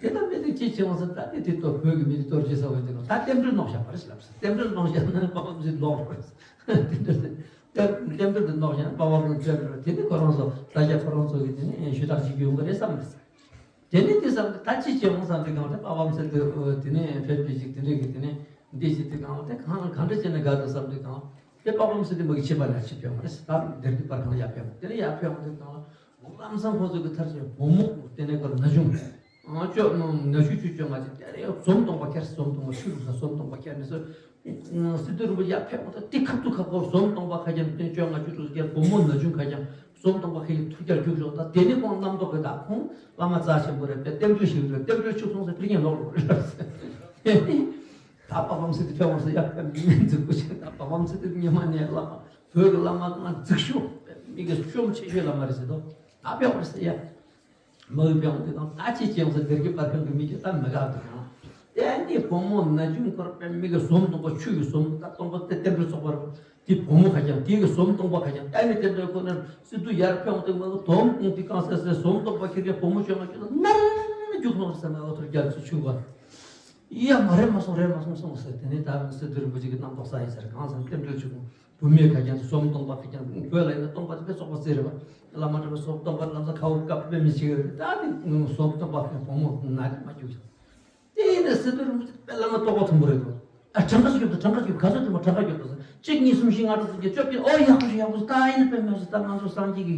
དང་། དེ་ལྟར་མེད་དུས་ཅི་བྱེད་འོང་ཟེར། ད་དེ་དེ་གཏོར། བོད་ཀྱི་མི་དེ་གཏོར་བྱེད་ས་བ་དེ་ལ་ད་རྟེན་འབྲེལ་གནང་བཞག་པ་རེད་ཟེར་ལབ་ཟེར། རྟེན་འབྲེལ་གནང་བཞག་ན་པ་བམ་སི་ལོག་རེད། རྟེན་འབྲེལ་དེ་རྟེན་འབྲེལ་དེ་གནང་བཞག་ན་པ་བམ་སི་ལོག་རེད། དེ་ནི་ཁོ་རང་ཚོ་ས་སྐྱ་ཁོ་རང་ཚོ་གི་དེ་ནི་ཞུ་དག་བྱེད་རྒྱུ་ཡོང་གི་རེད་བསམ་རེད་ཟེར། དེ་ནས་དེ་བསམ་སྟེ་ད་ཅི་བྱེད་འོང་བསམ་དུས་སྒང་དེ་པ་བམ་སི་ཏུ་དེ་ནས་ཕེབས་པའི་ཅིག་དེ་འདྲས་ཀྱི་དེ་ནས་འདི་ཞིག་དེ་སྒང་དེ་གང་གང་འདྲ་བྱས་ན་དགའ་འདུག་བསམ་དུས་སྒང་དེ་པ་བམ་སི་ཏུ་མ་གི་ཕྱི་པ་ལ་ཕྱི་ཕེབས་པ་རེད། ད་སྡེ་དགེ་པར་ཁང་ལ་ཡར་ཕེབས་པ། དེ་ནས་ཡར་ཕེབས་པ་དེ་སྒང་ལ་ལམ་སང་ཁོ་ཚོ་གི་མཐར་ཕྱིན་བུ་མོ་དེ་ནས་ཁོ་ལ་ན་ཆུང་ཨ་ཅོ་ན་ཆུང་ཆུ་ཅོ་ང་ཅིག་དེ་རེད། ཟོམ་སྟོང་པ་ཁྱེར། ཟོམ་སྟོང་པ་ཆུ་རུ་ས་ཟོམ་སྟོང་པ་ཁྱེར་ནས་སོ། སི་ཏུ་རིན་པོ་ཆེ་ཡར་ཕེབས་མ་ཐག་དེ་ཁ་ཐུག་ཁ་ཁོ་ཟོམ་སྟོང་པ་ཁ་རྒྱང་སྟོན་བཅོ་ལྔ་བཅུ་དྲུག་བརྒྱ་བུ་མོ་ན་ཆུང་ཁ་རྒྱང་ཟོམ་སྟོང་པ་ཁ་ཡི་ཐུགས་རྒྱལ་རྒྱུགས་ཤོག་ད་དེ་ནི་ཁོང་བླ་མ་རྩ་ཆེན་པོ་རེད་པས། རྟེན་འབྲེལ་ཞིག་རེད། རྟེན་འབྲེལ་ཆུག་སོང་ཟེར་ཕི་ཉིན་ལོག་རོགས་རེད། ད་པ་བམ་སི་ཏུ་ཕེབས་འོང་ཟེར་ཡར་ཕེབས་མི་འཛུགས་པོ་ཆེ། ད་པ་བམ་སི་ཏུ་ཉི་མ་ནས་བླ་མ་བོད་ཀྱི་བླ་མ་ང་འཛུགས་ཤོག་མི་གི་ཤོམ་ཆེ་ཤོས་བླ་མ་རེད་ཟེར་དོ། ད་ཕེབས་འོང་ཟེར་ཡ། མ་འོས་པའི་དབང་དུ་དང་ད་ཅི་བྱས་འོང་ཟེར། སྡེ་དགེ་པར་ཁང་གི་མི་གིས་ད་མི་དགའ་འདུག་ཡང་། དེ་ནི་བུ་མོ་ན་ཆུང་སྐོར་པའི་མི་གི་ཟོམ་སྟོང་པ་ཆུ་ཡི་ཟོམ་ད་སྟོང་པ་དེ་རྟེན་འབྲེལ་ཚོགས་པར་དེ་བུ་མོ་ཁ་རྒྱང་དེ་གི་ཟོམ་སྟོང་པ་ཁ་རྒྱང་ད་ནི་རྟེན་འབྲེལ་ཁོ་ནར་སི་ཏུ་ཡར་ཕེབས་འོང་དེ་མ་གི་དོམ་ཀུང་དེ་གང་ཟེར་ཟེར་ཟོམ་སྟོང་པ་ཁྱེར་མཁན་བུ་མོ་བཅོ་ལྔ་ཁྱེར་ན་ནར་རྒྱུག་ནོར་ཟེར་ན་ཨོ་ཐོར་རྒྱལ་ཚུལ་ཆུང་བ། ཡ་མ་རེད་མ་སོང་རེད་མ་སོང་སོང་ཟེར། དེ་ནི་ད་སི་ཏུ་རིན་པོ་ཆེ་གི་རྣམ་རྟོག་ས་ཡིན་ཟེར། གང་ཟེར་རྟེན་འབྲེལ་ཆུ་ཁུང་བུད་མེད་ཁ་རྒྱང་ཟོམ་སྟོང་པ་ཁ་རྒྱང་བོད་ལ་ཡིན་ན་སྟོང་པ་དེ་དཔེ་བཙོག་པ་རྩི་རེད་པ། བླ་མ་གྲྭ་པ་ཟོམ་སྟོང་པ་ལམ་སང་ཁ་བོ་བཀབ་དཔེ་མི་ཤེས་གི་རེད། ད་དེ་ཟོམ་སྟོང་པ་ཁ་རྒྱང་བུ་མོ་ན་རེད་མ་རྒྱུག་ཀྱང་། དེ་ཡིན་ན་སི་ཏུ་རིན་པོ་ཆེ་དཔེ་བླ་མ་རྟོགས་པ་མཐོན་པོ་རེད་དོ། ཨ་གྲངས་ཀ་ཞིག་ཡོད་དོ། གྲངས་ཀ་ཞིག་ག་ཚོད་དེ་མ་གྲངས་ཀ་ཞིག་ཡོད་དོ། གཅིག་གཉིས་གསུམ་བཞི་ལྔ་དྲུག་ཅུ་བརྒྱད་ཅུ་བཅོ་བརྒྱད། ཨོ་ཡག་པོ་ཞིག་ཡག་པོ་ཞིག་ད་ཡིན་ན་དཔེ་མེད་ཞིག་ད་ང་ཚོ་སངས་རྒྱས་ཀྱི་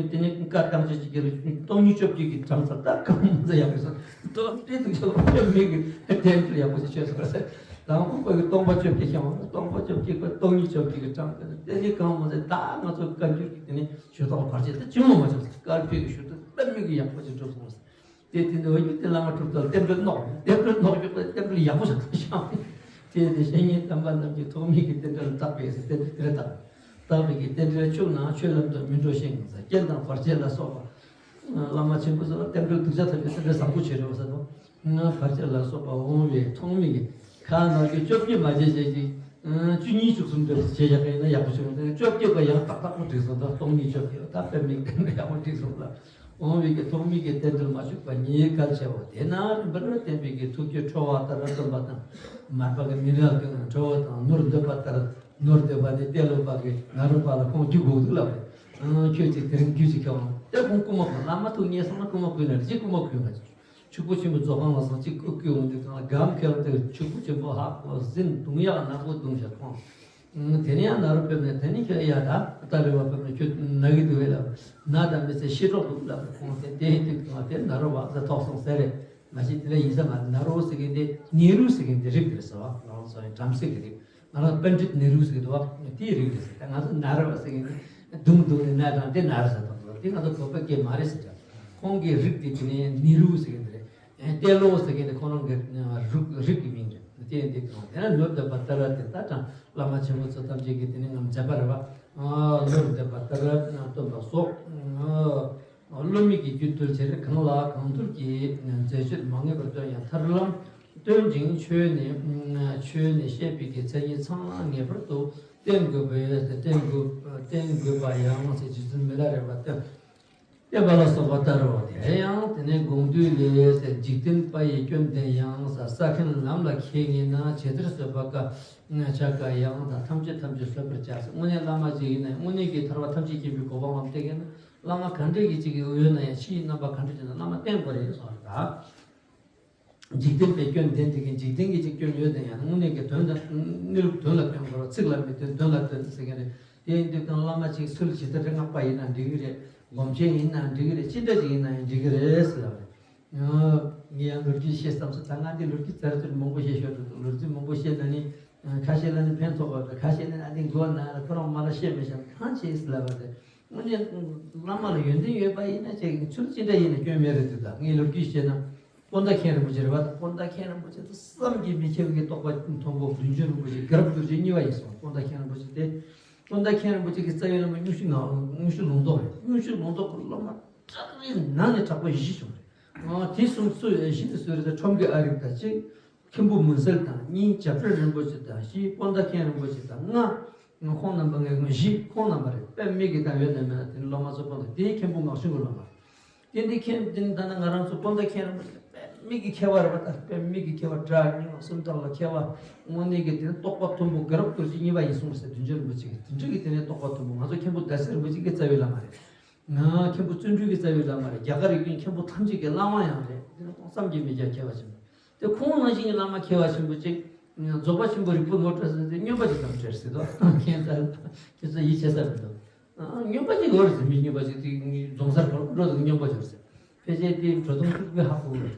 དེ་ནས་བཀའ་གདམས་ཀྱི་ཅིག་གི་སྟོང་ཉིད་བཅོ་བརྒྱད་ཀྱི་གྲངས་ཚར་ད་གང་ཚ་ཡག་པོ་ཞིག་ད་དེ་དུ་ཆོག་ཆོག་མེད་གི་དེ་འདྲ་ཡག་པོ་ཞིག་ཆོས་སོ་ཟེར། དང་པོ་ཁོ་གི་སྟོང་པ་བཅོ་བརྒྱད་ཤང་སྟོང་པ་བཅོ་བརྒྱད་ཀྱི་སྟོང་ཉིད་བཅོ་བརྒྱད་ཀྱི་གྲངས་དེ་ནས་གང་མ་ཟེར། ད་ང་ཚོ་བཀའ་འགྱུར་གྱི་དེ་ནས་ཞུ་དག་བར་ཆད་དེ་ཅི་མོ་མ་བྱུང་ཟེར། བཀའ་བརྒྱུད་ཀྱི་ཞུ་དག་དཔེ་མེད་གི་ཡག་པོ་ཞིག་གྲུབ་སོང་ཟེར། དེ་དེ་འདྲ་བ་ཡོད་དེ་བླ་མ་གྲུབ་ཐོབ་རྟེན་འབྲེལ་གནོག་རྟེན་འབྲེལ་གནོག་རྒྱུ་དེ་རྟེན་འབྲེལ་ཡག་པོ་ཞིག་ཤང་། དེ་དེ་བཤེས་གཉེན་དམ་པ་རྣམས་ཀྱིས་ཐོགས་མེད་ཀྱི་རྟེན་འབྲེལ་བརྟག་པས་ཟེར། རྟེན་འབྲེལ་དེ་རེད་དང་། བརྟག་པའི་གི་རྟེན་འབྲེལ་ཆུག་ན་ཆོས་ལམ་དུ་མི་འགྲོ་ཞིང་ཟེར། རྐྱེན་དང་བར་ཆད་ལ་སོགས་པ། བླ་མ་ཆེན་པོ་ཚོ་ལ་རྟེན་འབྲེལ་སྡུག་ཅག་ཐབས་ཀྱི་རྟེན་འབྲེལ་བཟང་པོ་བྱེད་རེད་པ་ཟེར་དོ། བར་ཆད་ལ་སོགས་པ་འོང་བས་ཐོགས་མེད་ཀྱི་ཁ་ནང་གི་བཅོ་བརྒྱད་མ་བྱས་བྱས་ཀྱི། བཅུ་གཉིས་བཅུ་གསུམ་འདྲ་བྱས་བཞག་གི་ཡིན་ན་ཡག་པོ་བྱུང་། བཅོ་བརྒྱད་པ་ཡང་ཏག་ཏག་པོ་འགྲིག་སོང་། ད་སྟོང་ཉིད་བཅོ་བརྒྱད་ད་དཔེ་མེད་རྟེན་འབྲེལ་ཡག་པོ་འགྲིག་སོང་ལ། འོང་བའི་གི་ཐོག་མའི་གི་རྟེན་འབྲེལ་མ་ཞུགས་པ་ཉིད་གལ་ཆེ་བ། དེས་ན་རིམ་པར་བསྟན་པའི་གི་ཐུགས་ཀྱི་ཁྲོ་བ་ལྟར་སྟོན་པ་དང་། མར་པ་གི་མི་རབས་ཀྱི་ཁྲོ་བོ་དང་ནོར་འདོད་པ་ལྟར་ནོར་འདོད་པ་ནི་ཏེ་ལོ་པ་གི་ནཱ་རོ་པ་ལ་ཁོང་རྒྱུད་དགོས་འདུག་ལབ་རེད། ཨང་། ཁྱོད་ཀྱིས་དེ་རིང་རྒྱུད་ཅིག་ཁྱོད་ཨང་། ཏེ་ཁོང་རྐུ་མ་ཁོ་བླ་མ་ཐུགས་མཉེས་སོང་ན་རྐུ་མ་ཁོས་ན་རེ་ཅིག་རྐུ་མ་ཁོས་ང་ཅིག་ཕྱུག་པོ་ཆེན་པོ་རྫོགས་ཁང་ལ་སོང་ཅིག་རྐུ་རྐུ་འོང་དུས་གང་ལ་སྒམ་ཁྱེར་ཏེ་ཕྱུག་པོ་ཆེན་པོ་ཧ་གོ་ཟིན་བརྡུང་ཡག་ནག་པོ་བརྡུང་བྱ་ཁོང་། དེ་ནས་ཡང་ནཱ་རོ་པས་ནས་དེ་ནས་ཁྱོད་ཡ་ད་ཏ་ལི་བ་པས་ནས་ཁྱོད་ན་གི་འདུག་བས་ལབ། ན་ད་མི་ཚེ་ཤི་གྲོགས་འདུག་ལབ་ཁོང་དེ་དེ་དུས་ང་དེ་ནཱ་རོ་བ་ཟ་ཐོག་སོང་ཟེར་རེད། མ་གཞི་དེ་ལ་ཡིན་ས་མ་རེད། ནཱ་རོ་ཟེར་མཁན་དེ་ནེ་རུ་ཟེར་མཁན་དེ་རིགས་དེ་རེད་ཟེར་བ། ང་རང་ཚོ་ཡང་བྲམ་ཟེ་གི་རིགས། ང་རང་པཎྜི་ཏ་ནེ་རུ་ཟེར་གི་འདུག་བ། དེའི་རིགས་རེད་ཟེར། ད་ང་ཚོ་ནཱ་རོ་བ་ཟེར་མཁན་དེ་དུང་དུང་ནས་ན་དང་དེ་ནཱ་རོ་ཟེར་དང་འདུག་བ། དེ་ང་ཚོ་བོད་པ་སྐད་མ་རེད་ཟེར་ཀྱང་། ཁོང་གི་རིགས་དེ་དེ་ནས་ནེ་རུ་ཟེར་མཁན་དེ་རེད། ཏེ་ལོ་ཟེར་མཁན་དེ་ཁོ་རང་གི་རིགས་རིགས་ཀྱི་མིང་རེད། དེ་འདི་གང་དེ་ན་ནོར་འདོད་པ་ལྟར་དེ་ལྟ་དང་བླ་མ་ཆེན་པོ་ཚོ་ཐམས་ཅད་ཀྱིས་དེ་ནི་ངམ་མཛད་པ་རེད་བ། ནོར་འདོད་པ་ལྟར་སྟོན་པ་སོགས། བསླུ་མེད་ཀྱི་རྒྱུད་གདུལ་ཕྱིར་གང་ལ་གང་འདུལ་གྱི་མཛད་སྤྱོད་མ་ངེས་པར་སྟོན་ཡང་ཐར་ལམ་སྟོན་ཅིང་ཆོས་ནི་ཆོས་ནི་བཤད་པའི་གི་མཚན་ཉིད་ཚང་ལ་ངེས་པར་དུ་བསྟན་དགོས་པས་བསྟན་དགོས་བསྟན་དགོས་པ་ཡང་ཟེར་རྗེ་བཙུན་མི་ལ་རས་པ་སྟོན། བསྟན་པ་ལ་སོགས་པ་ལྟར་རོ། དེ་ཡང་དེ་ནས་དགོངས་འདུས་ལས་ཟེར། འཇིག་རྟེན་པ་ཡི་སྐྱོན་ལྡན་ཡང་ཟེར། ས་མཁན་ལམ་ལ་ཁྱེད་ངེས་ན་ཇི་ལྟར་བཟོད་པ་དཀའ་བྱ་དཀའ་ཡང་དང་ཐམས་ཅད་ཐམས་ཅད་བཟོད་པར་བྱ་ཟེར། དངོས་གནས་བླ་མ་ཅིག་ཡིན་ན་དངོས་གནས་ཀྱི་ཐར་པ་ཐམས་ཅད་མཁྱེན་པའི་གོ་འཕང་ལམ་སྟེར་མཁན་ན་བླ་མ་ག་འདྲས་ཀྱི་ཅིག་གི་འོས་ན་ཡང་ཕྱི་ཡི་རྣམ་པ་ག་འདྲས་ཅིག་ན་བླ་མ་བསྟེན་དགོས་རེད་གསུངས་རེད་ད། འཇིག་རྟེན་པའི་སྐྱོན་ལྡན་དེ་གིན་འཇིག་རྟེན་གྱི་ཅིག་སྐྱོན་ཡོད་དེ་ཡང་དངོས་གནས་ཀྱི་དོན་དང་གནས་ལུགས་དོན་ལ་བསྟན་དགོས་ར། ཚིག་ལ་མི་བསྟན་དོན་ལ་བསྟན་ཟེར་མཁན་རེད། དེ་ཡིན་དུས་ཀྱང་བླ་མ་ཅིག་ཚུལ་ཇི་ལྟར་བསྔགས་པ་ཡིན་ན་འགྲིག་གི་རེད། སྒོམ་ཆེན་ཡིན་ན་འགྲིག་གི་རེད། ཅི་འདྲ་ཅིག་ཡིན་ན་ཡང་འགྲིག་གི་རེད་ཟེར་ལབ་རེད། ངས་ཡང་ལོ་རྒྱུས་བཤད་བསམ་སོང་། ད་ང་འདི་ལོ་རྒྱུས་ཙར་ཙར་མང་པོ་བཤད་ཤོར་འགྲོ་འདུག་ལོ་རྒྱུས་མང་པོ་བཤད་ན་ནི་ཁ་ཤས་ལ་ནི་ཕན་ཐོགས་པ་རེད། ཁ་ཤས་ནི་ཨ་འདི་མགོ་ན་ལ་ཁོ་རང་མ་ལ་བཤད་མི་ཤེས་ན་གང་བྱེད་ཟེར་ལབ་པ་རེད། དངོས་གནས་བླ་མ་ལ་ཡོན་ཏན་ཡོད་པ་ཡིན་ན་ཅིག་ཚུལ་ཅི་འདྲ་ཡིན་ན་སྐྱོན་མེད་རེད་འདུག་ད་ངས་ལོ་རྒྱུས་བཤད་ན། སྤོན་ཟླ་མཁན་རིན་པོ་ཆེ་རེད་བ། སྤོན་ཟླ་མཁན་རིན་པོ་ཆེ་དེ་བསམ་གྱིས་མི་ཁྱབ་ཀྱི་རྟོགས་པ་མཐོན་པོ་བདུད་འཇོམས་རིན་པོ་ཆེ་དགའ་རབ་རྡོ་རྗེ་གཉིས་པ་ཡིན་སོང་། སྤོན་ཟླ་མཁན་རིན་པོ་ཆེ་དེ། སྤོན་ཟླ་མཁན་རིན་པོ་ཆེ་གི་རྩ་བའི་བླ་མ་སྨྱོ་ཤུལ་ངག་སྨྱོ་ཤུལ་ལུང་རྟོགས་རེད། སྨྱོ་ཤུལ་ལུང་རྟོགས་ཀྱི་སློབ་མ་ཁྲག་རིལ་ནང་ནས་དྲག་པོ་བཞི་བྱུང་རེད། ཨ་དེ་གསུམ་སུ་བཞི་དེ་སུ་རེད་ཟེར། ཁྲོམ་གྱི་ཨ་རིག་དང་གཅིག་མཁན་པོ་མུན་སེལ་དང་གཉིས། བྱ་བྲལ་རིན་པོ་ཆེ་དང་བཞི། སྤོན་ཟླ་མཁན་རིན་པོ་ཆེ་དང་ལྔ། ཁོང་རྣམ་པ་ངས་བཞི་ཁོང་རྣམ་པ་རེད། དཔེ་མི་གི་དང་ཡོད་ན་མེད་ན་དེ་ནི་སློབ་མ་ཚོ་སྤོན་ཟླ་དེའི་མཁན་པོ་ངག་ཆུང་གི་སློབ་མ་རེད། དེ་འདི་མཁན་དེ་ནི་ད་ནི་ང་རང་ཚོ་སྤོན་ཟླ་མཁན་རིན་པོ་ཆེ་དཔེ་མི་གི་མཁས་པ་རེད་པ། ད་དཔེ་མི་གི་མཁས་པ་དྲག་སྙིང་ལ་སུམ་རྟགས་ལ་མཁས་པ། དངོས་གནས་ཀྱི་དེ་ནི་རྟོགས་པ་མཐོན་པོ་དགའ་རབ་རྡོ་རྗེ་གཉིས་པ་ཡིན་གསུངས་ཟེར། བདུད་འཇོམས་རིན་པོ་ཆེ་གི་དེ་འདྲ་གི་དེ་ནས་རྟོགས་པ་མཐོན་པོ། ང་ཚོ་མཁན་པོ་ཟླ་ཟེར་རིན་པོ་ཆེ་གི་རྩ་བའི་བླ་མ་རེད། ང་མཁན་པོ་བརྩོན་འགྲུས་ཀྱི་རྩ་བའི་བླ་མ་རེད། རྒྱ་གར་ཡུལ་གྱི་མཁན་པོ་ཐམས་ཅད་ཀྱི་བླ་མ་ཡང་རེད། དེ་ནི་ཁོང་བསམ་གྱིས་མི་ཁྱབ་མཁས་པ་ཆེན་པོ། དེ་ཁོང་ནང་བཞིན་གྱི་བླ་མ་མཁས་པ་ཆེན་པོ་ཅིག་རྫོགས་པ་ཆེན་པོ་རིག་པའི་ངོ་སྤྲོད་ཟེར་ཏེ་སྨྱོན་པ་ཅིག་དང་འབྲེལ་སྲིད་དོ། མཁན་ཚ་དེ་ཚོ་ཡིད་ཆེས་ས་མི་འདུག་རྨྱོན་པ་ཅིག་ཡོད་རེད་ཟེར། མི་རྨྱོན་པ་ཅིག་དེ་རྫོང་སར་འགྲོ་འགྲོ་དུ་རྨྱོན་པ་ཅིག་ཡོད་རེད་ཟེར། ཕལ་ཆེར་དེ་འགྲོ་སྟངས་ཚུགས་པའི་ཧ་གོ་རེད།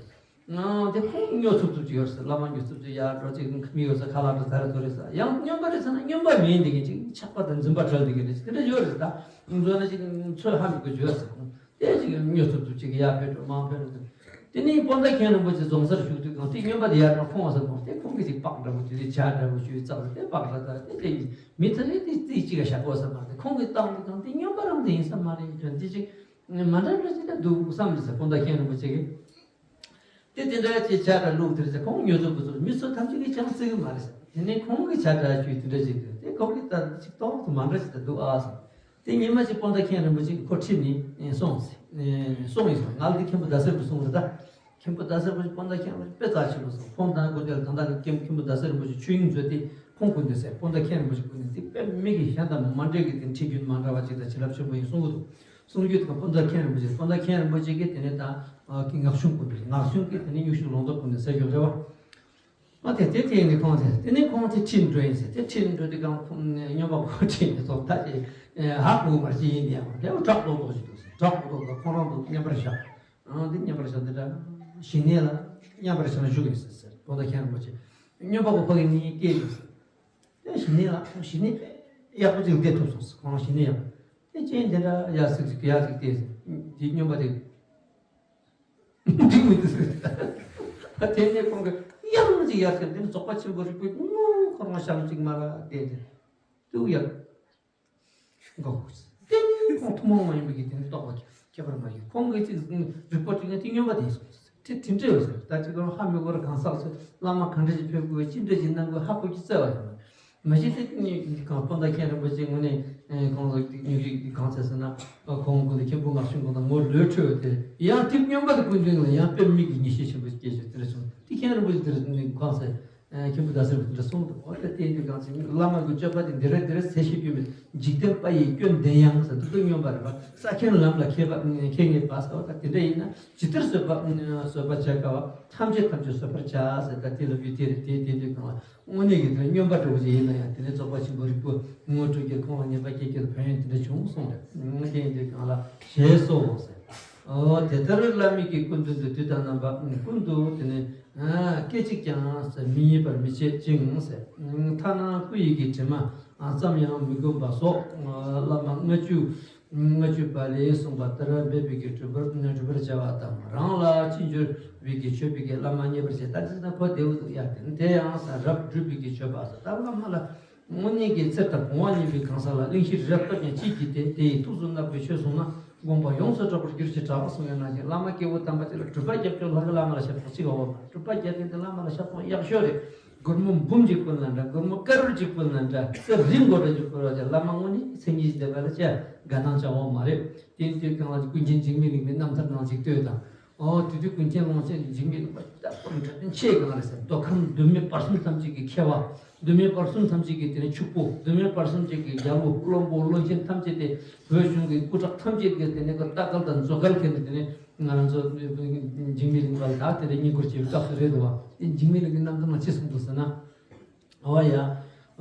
ང་དེ་ཁོང་སྨྱོ་ཚུགས་ཚུགས་ཅིག་ཡོད་ཟེར། བླ་མ་སྨྱོ་ཚུགས་ཚུགས་ཡར་འགྲོ་ཅིག་མི་ཡོད་ས་ཁ་ལག་འགྲོ་ཟ་རེ་ཚོ་རེ་ཟ། ཡང་རྨྱོན་པ་རེད་ཟེར་ན་རྨྱོན་པ་མིན་འདི་གི་ཅིག་ཆགས་པ་དང་འཛིན་པ་བྲལ་འདི་གི་རེད་ཟེར། དེ་འདྲ་ཡོད་རེད་ཟེར། ད་འགྲོ་ན་ཅིག་ཚོད་ཧ་མི་གོ་ཅིག་ཡོད་ཟེར། དེ་ཅིག་སྨྱོ་ཚུགས་ཚུགས་ཅིག་ཡར་ཕེབས་འགྲོ་མར་ཕེབས་འགྲོ། དེ་ནས་སྤོན་ཟླ་མཁན་རིན་པོ་ཆེ་རྫོང་སར་བཞུགས་དུས་གང་དེ་རྨྱོན་པ་དེ་ཡར་འགྲོ་ཁོང་བ་ཟེར་མོ། དེ་ཁོང་གི་ཅིག་པགས་འདྲ་པོ་དེ་དེ་ཇ་འདྲ་པོ་ཞུས་ཙག་རེད། དེ་པགས་འདྲ་ཙག་རེད། དེ་དེ་མི་ཚེ་ལས་དེ་རྩིས་གཅིག་ག་བཞག་དགོས་ས་མ་རེད། ཁོང་གི་སྟངས་དེ་གང་དེ་རྨྱོན་པ་རང་དེ་ཡིན་ས་མ་རེད། དོན་དེ་ཅིག་མ་འདྲ་འདྲ་ཅིག་ད་འདུག་བསམ་རེད་ཟེར། སྤོན་ཟླ་མཁན་རིན་པོ་ཆེ་གིས། དེ་དེ་འདྲ་ཅིག་ཇ་འདྲ་བླུགས་དེར་ཟེར། ཁོང་སྨྱོ་ཚུགས་པོ་ཚུགས་མི་ཚོ་ཐམས་ཅད་ཀྱིས་ཅང་བརྩི་གི་མ་རེད་ཟེར། དེ་ནས་ཁོང་གིས་ཇ་འདྲ་བྱུས་དེ་འདྲ་ཅིག་དེ་ཁོང་གིས་ད་ཅིག་ཏོག་ཏུ་མ་འདྲ་ཅིག་ད་འདུག་ཨ་ཟེར། དེ་ཉི་མ་ཅིག་སྤོན་ཟླ་མཁན་རིན་པོ་ཆེ་ཁོ་ཁྲིད་ནས་སོང་ཟེར། སོང་ཡིན་སོང་། ང་ལ་དེ་མཁན་པོ་ཟླ་སེར་པོ་གསུངས་རེད་ད། མཁན་པོ་ཟླ་སེར་པོ་ཆེ་སྤོན་ཟླ་མཁན་རིན་པོ་ཆེ་དཔེ་རྩ་ཆེ་པོ་སོང་། ཁོང་དང་སྐུ་དེར་ད་ལྟ་གི་མཁན་པོ་ཟླ་སེར་རིན་པོ་ཆེ་ཆོས་དབྱིངས་མཛོད་དེ་ཁོང་སྐུ་མདུན་ཟེར། སྤོན་ཟླ་མཁན་རིན་པོ་ཆེ་སྐུ་མདུན་དེ་དཔེ་མི་གི་གཞན་དང་མ་འདྲ་གི་དེ་ཁྲིད་རྒྱུན་མ་འདྲ་བ་ཅིག་དང་བྱིན་རླབས་ཆེན་པོ་ཡིན་གསུང་གི་འདུག་གསུང་རྒྱུ་དེ་སྤོན་ཟླ་མཁན་རིན་པོ་ཆེ་སྤོན་ཟླ་མཁན་རིན་པོ་ཆེ་གིས་དེ་ནས་ད་ངག་ཆུང་སྐུ་མདུན་ངག་ཆུང་གིས་དེ་ནས་སྨྱོ་ཤུལ་ལུང་རྟོགས་སྐུ་མདུན་ཟེར་རྒྱུ་རེད་བ། ཨ་དེ་དེ་དེ་ནས་ཁོང་དེ་དེ་ནས་ཁོང་དེ་ཁྲིད་འགྲོ་ཡིན་ཟེར། དེ་ཁྲིད་འགྲོ་དུས་གང་ཁོང་སྨྱོན་པ་ཁོ་ཁྲིད་ནས་ཐོག་ད་ཅེ་ཧ་གོ་མར་ཅི་ཡིན་ཡང་དེ་བྲག་རྡོག་རྡོག་ཞིག་འདུག་ཟེར། བྲག་རྡོག་རྡོག་ཁོང་རང་འདུག་མཉམ་པར་བཞག་ཨང་དེ་མཉམ་པར་བཞག་འདི་འདྲ་ཞི་གནས་ལ་མཉམ་པར་བཞག་ན་བཞུགས་ཡིན་ཟེར་ཟེར། སྤོན་ཟླ་མཁན་རིན་པོ་ཆེ་སྨྱོན་པ་ཁོ་ཕ་གི་ནི་སྐྱེས་ཡོད་ཟེར། དེ་ཞི་གནས་ལ་ཞི་གནས་ཡག་པོ་ཅིག་བསྡད་ཐུབ་སོང་ཟེར། ཁོང་ཞི་གནས་ཡག་པོ་དེ་ཅན་དེ་འདྲ་ཡག་ཟིག་ཟིག་ཡག་ཟིག་བལྟས་ཟེར། དེ་སྨྱོན་པ་དེ། འགྲིག་མི་འདུག་ཟེར། དེ་ནས་ཁོང་གིས་ཡང་ཅིག་ཡར་ཟེར། འདི་ནི་རྫོགས་པ་ཆེན་པོ་རིག་པའི་དངོས་ཁོ་རང་ཤར་ཅིག་མ་ར་བསྡད་དེ་ཏུ་ཡར་འགོག་ཏིང་ཁོང་ཐུན་མོང་མ་ཡིན་པའི་གི་དེ་ནི་རྟོགས་པ་ཁྱད་པར་མ་ཡིན། ཁོང་གིས་ཅིག་རིག་པ་བྲིས་ན་དེ་སྨྱོན་པ་དེ་ཡིན་སོང་། དེ་དེ་འདྲ་ཡོད་ཟེར། ད་ཅིག་རང་ཧ་མི་གོ་ར་གང་ཟག་ཚོས་བླ་མ་གང་འདྲ་ཞིག་ཕེབས་དགོས་ཅི་འདྲ་ཞིག་གནང་དགོས་ཧ་གོ་རྒྱུ་བཙལ་བ་ཡིན། མ་གཞི་དེ་ནི་གང་སྤོན་ཟླ་མཁན་རིན་པོ་ཆེ་ངོས་ནས་ཁོང་ཚོ་ཉུང་ཤས་གང་ཚད་ཟེར་ན་ཁོང་ཀུན་ཏུ་མཁན་པོ་ངག་ཆུང་ཁོང་དང་ངོ་ལོས་འཕྲོད་དེ་ཡང་དེབ་སྨྱོན་པ་དེ་ཀུན་ཏུ་ལ་ཡང་དཔེ་མིག་གི་ཉེས་ཤས་ཆེན་པོ་སྐྱེས་ཤིང་དེ་འདྲ་བྱུང་དེ་མཁན་རིན་པོ་ཆེ་དེ་རེད་ཁོང་ཚོས། མཁན་པོ་ཟླ་ཟེར་བ་དེ་འདྲ་གསུངས་འདུག་འོ་ད་དེ་དུས་གང་ཚེ་བླ་མ་གི་སྤྱོད་པ་དེ་འདི་རེད་འདི་རེད་ཟེར་ཤེས་རྒྱུ་མེད། འཇིག་རྟེན་པ་ཡི་སྐྱོན་ལྡན་ཡང་ཟེར་དུས་སྐྱོན་སྨྱོན་པ་རེད་པ། ས་མཁན་ལམ་ལ་མཁས་པ་མཁས་ངེས་པ་ཟེར་བ་ད་དེ་འདྲ་ཡིན་ན་ཇི་ལྟར་བཟོད་པ་བཟོད་པ་བྱ་དཀའ་བ་ཐམས་ཅད་ཐམས་ཅད་བཟོད་པར་བྱ་ཟེར་ད་དེ་ལ་བུ་དེ་རེད་དེ་དེ་དུས་གང་ལ་དངོས་གནས་ཀྱི་དོན་སྨྱོན་པ་འདྲ་བོ་ཞིག་ཡིན་ན་ཡང་དེ་ནས་རྫོགས་པ་ཆེན་པོ་རིག་པའི་ངོ་སྤྲོད་ཀྱིས་ཁོང་ལ་ཉེས་པ་སྐྱེ་རྒྱུར་ཕན་ཡོན་དེ་འདྲ་བྱུང་གསུངས་རེད། དེ་ཡིན་དུས་གང་ལ་ཞེས་སོ་ཟེར། འོ་དེ་ལྟར་བླ་མེད་ཀྱི་སྐུ་མདུན་དུ་དུས་དང་རྣམ་པ་ཀུན་ཏུ་དེ་ནས། སྐད་ཅིག་ཀྱང་མི་རྙེད་པར་མི་བྱེད་ཅིང་། ཐ་ན་སྐུ་ཡི་གི་དྲི་མ་ཙམ་ཡང་མི་དགོས་པ་སོགས་བླ་མ་ལྔ་བཅུ་ལྔ་བཅུ་པ་ལས་གསུངས་པ་ལྟར་འབད་པའི་གི་སྒྲུབ་པར་སྒྲུབ་པར་བྱ་བ་དང་རང་ལ་ཅི་འབྱོར་བའི་གི་མཆོད་པའི་གི་བླ་མ་མཉེས་པར་བྱེད། ད་ཅི་ན་ཁོ་དེའུ་ཡ་དེ་དེ་ཡང་ས་རབ་སྒྲུབ་པའི་གི་མཆོད་པ་ས་ད་བླ་མ་ལ། དངོས་གནས་ཀྱི་ཚེ་དང་བུང་བ་རྙེད་པའི་གང་ཟག་ལ་གླེང་གཞི་རབ་ཏོག་ཀྱང་གཅིག་གིས་ཏེ་དེ་ཡི་ཐུགས་སུ་བརྣག་པའི་ཆོས་གསུངས་ན་དགོངས་པ་ཡོངས་སུ་གྲོལ་བར་འགྱུར་ཞེས་གྲགས་པ་གསུངས་ཡོད་ན་ཞིང་བླ་མ་སྐྱེ་བོ་དམ་པ་དེ་ལ་སྒྲུབ་པ་རྒྱབ་སྐྱོར་ལྷག་གི་བླ་མ་ལ་ཞབས་ཏོག་གཅིག་འོག་མ་སྒྲུབ་པ་རྒྱབ་མཁན་དེ་བླ་མ་ལ་ཞབས་ཏོག་ཡག་ཤོས་རེད། སྒོར་མོ་འབུམ་གཅིག་ཕུལ་ན་འདྲ་སྒོར་མོ་ཀ་རོར་གཅིག་ཕུལ་ན་འདྲ་གསེར་རི་མགོ་འདྲ་གཅིག་ཕུལ་བ་ཅག་བླ་མ་དངོས་གནས་མཚན་ཉིད་ལྡན་པ་ལ་ཅག་དགའ་སྣང་ཅང་འོག་མ་རེད། དེ་ཡིན་དུས་གང་ལ་ཀུན་མཁྱེན་འཇིགས་མེད་གླིང་པའི་རྣམ་ཐར་ནང་གཅིག་ལྟོས་དང་། ཨོ་དེ་དུས་ཀུན་མཁྱེན་ཀློང་ཆེན་འཇིགས་མེད་གླིང་པ་ད་སྐོར་འདྲ་དེ་ཆེ་གང་རེད་ཟེར་མདོ་ཁམས་མདོ་སྨད་བར་གསུམ་ཐམས་ཅད་ཀྱི་མཁས་པ། མདོ་སྨད་བར་གསུམ་ཐམས་ཅད་ཀྱི་དེ་ནས་ཕྱུག་པོ་མདོ་སྨད་བར་གསུམ་ཅན་གྱི་རྒྱལ་པོ་བློན་པོ་བློན་ཆེན་ཐམས་ཅད་དེ་བོད་གཞུང་གི་སྐུ་དྲག་ཐམས་ཅད་ཀྱི་དེ་ནས་ཁོ་ལྟ་སྐལ་དང་མཛོ་སྐལ་ཁྱེར་ནས་དེ་ནས་ང་རང་ཚོ་འཇིགས་མེད་གླིང་པ་ལ་ད་དེ་འདྲ་བསྙེན་བཀུར་བྱེད་པའི་སྐབས་སུ་རེད་འདུག་བ། དེ་འཇིགས་མེད་གླིང་གི་རྣམ་ཐར་ན་ཅི་གསུངས་འདུག་ཟེར་ན། ཨོ་ཡ།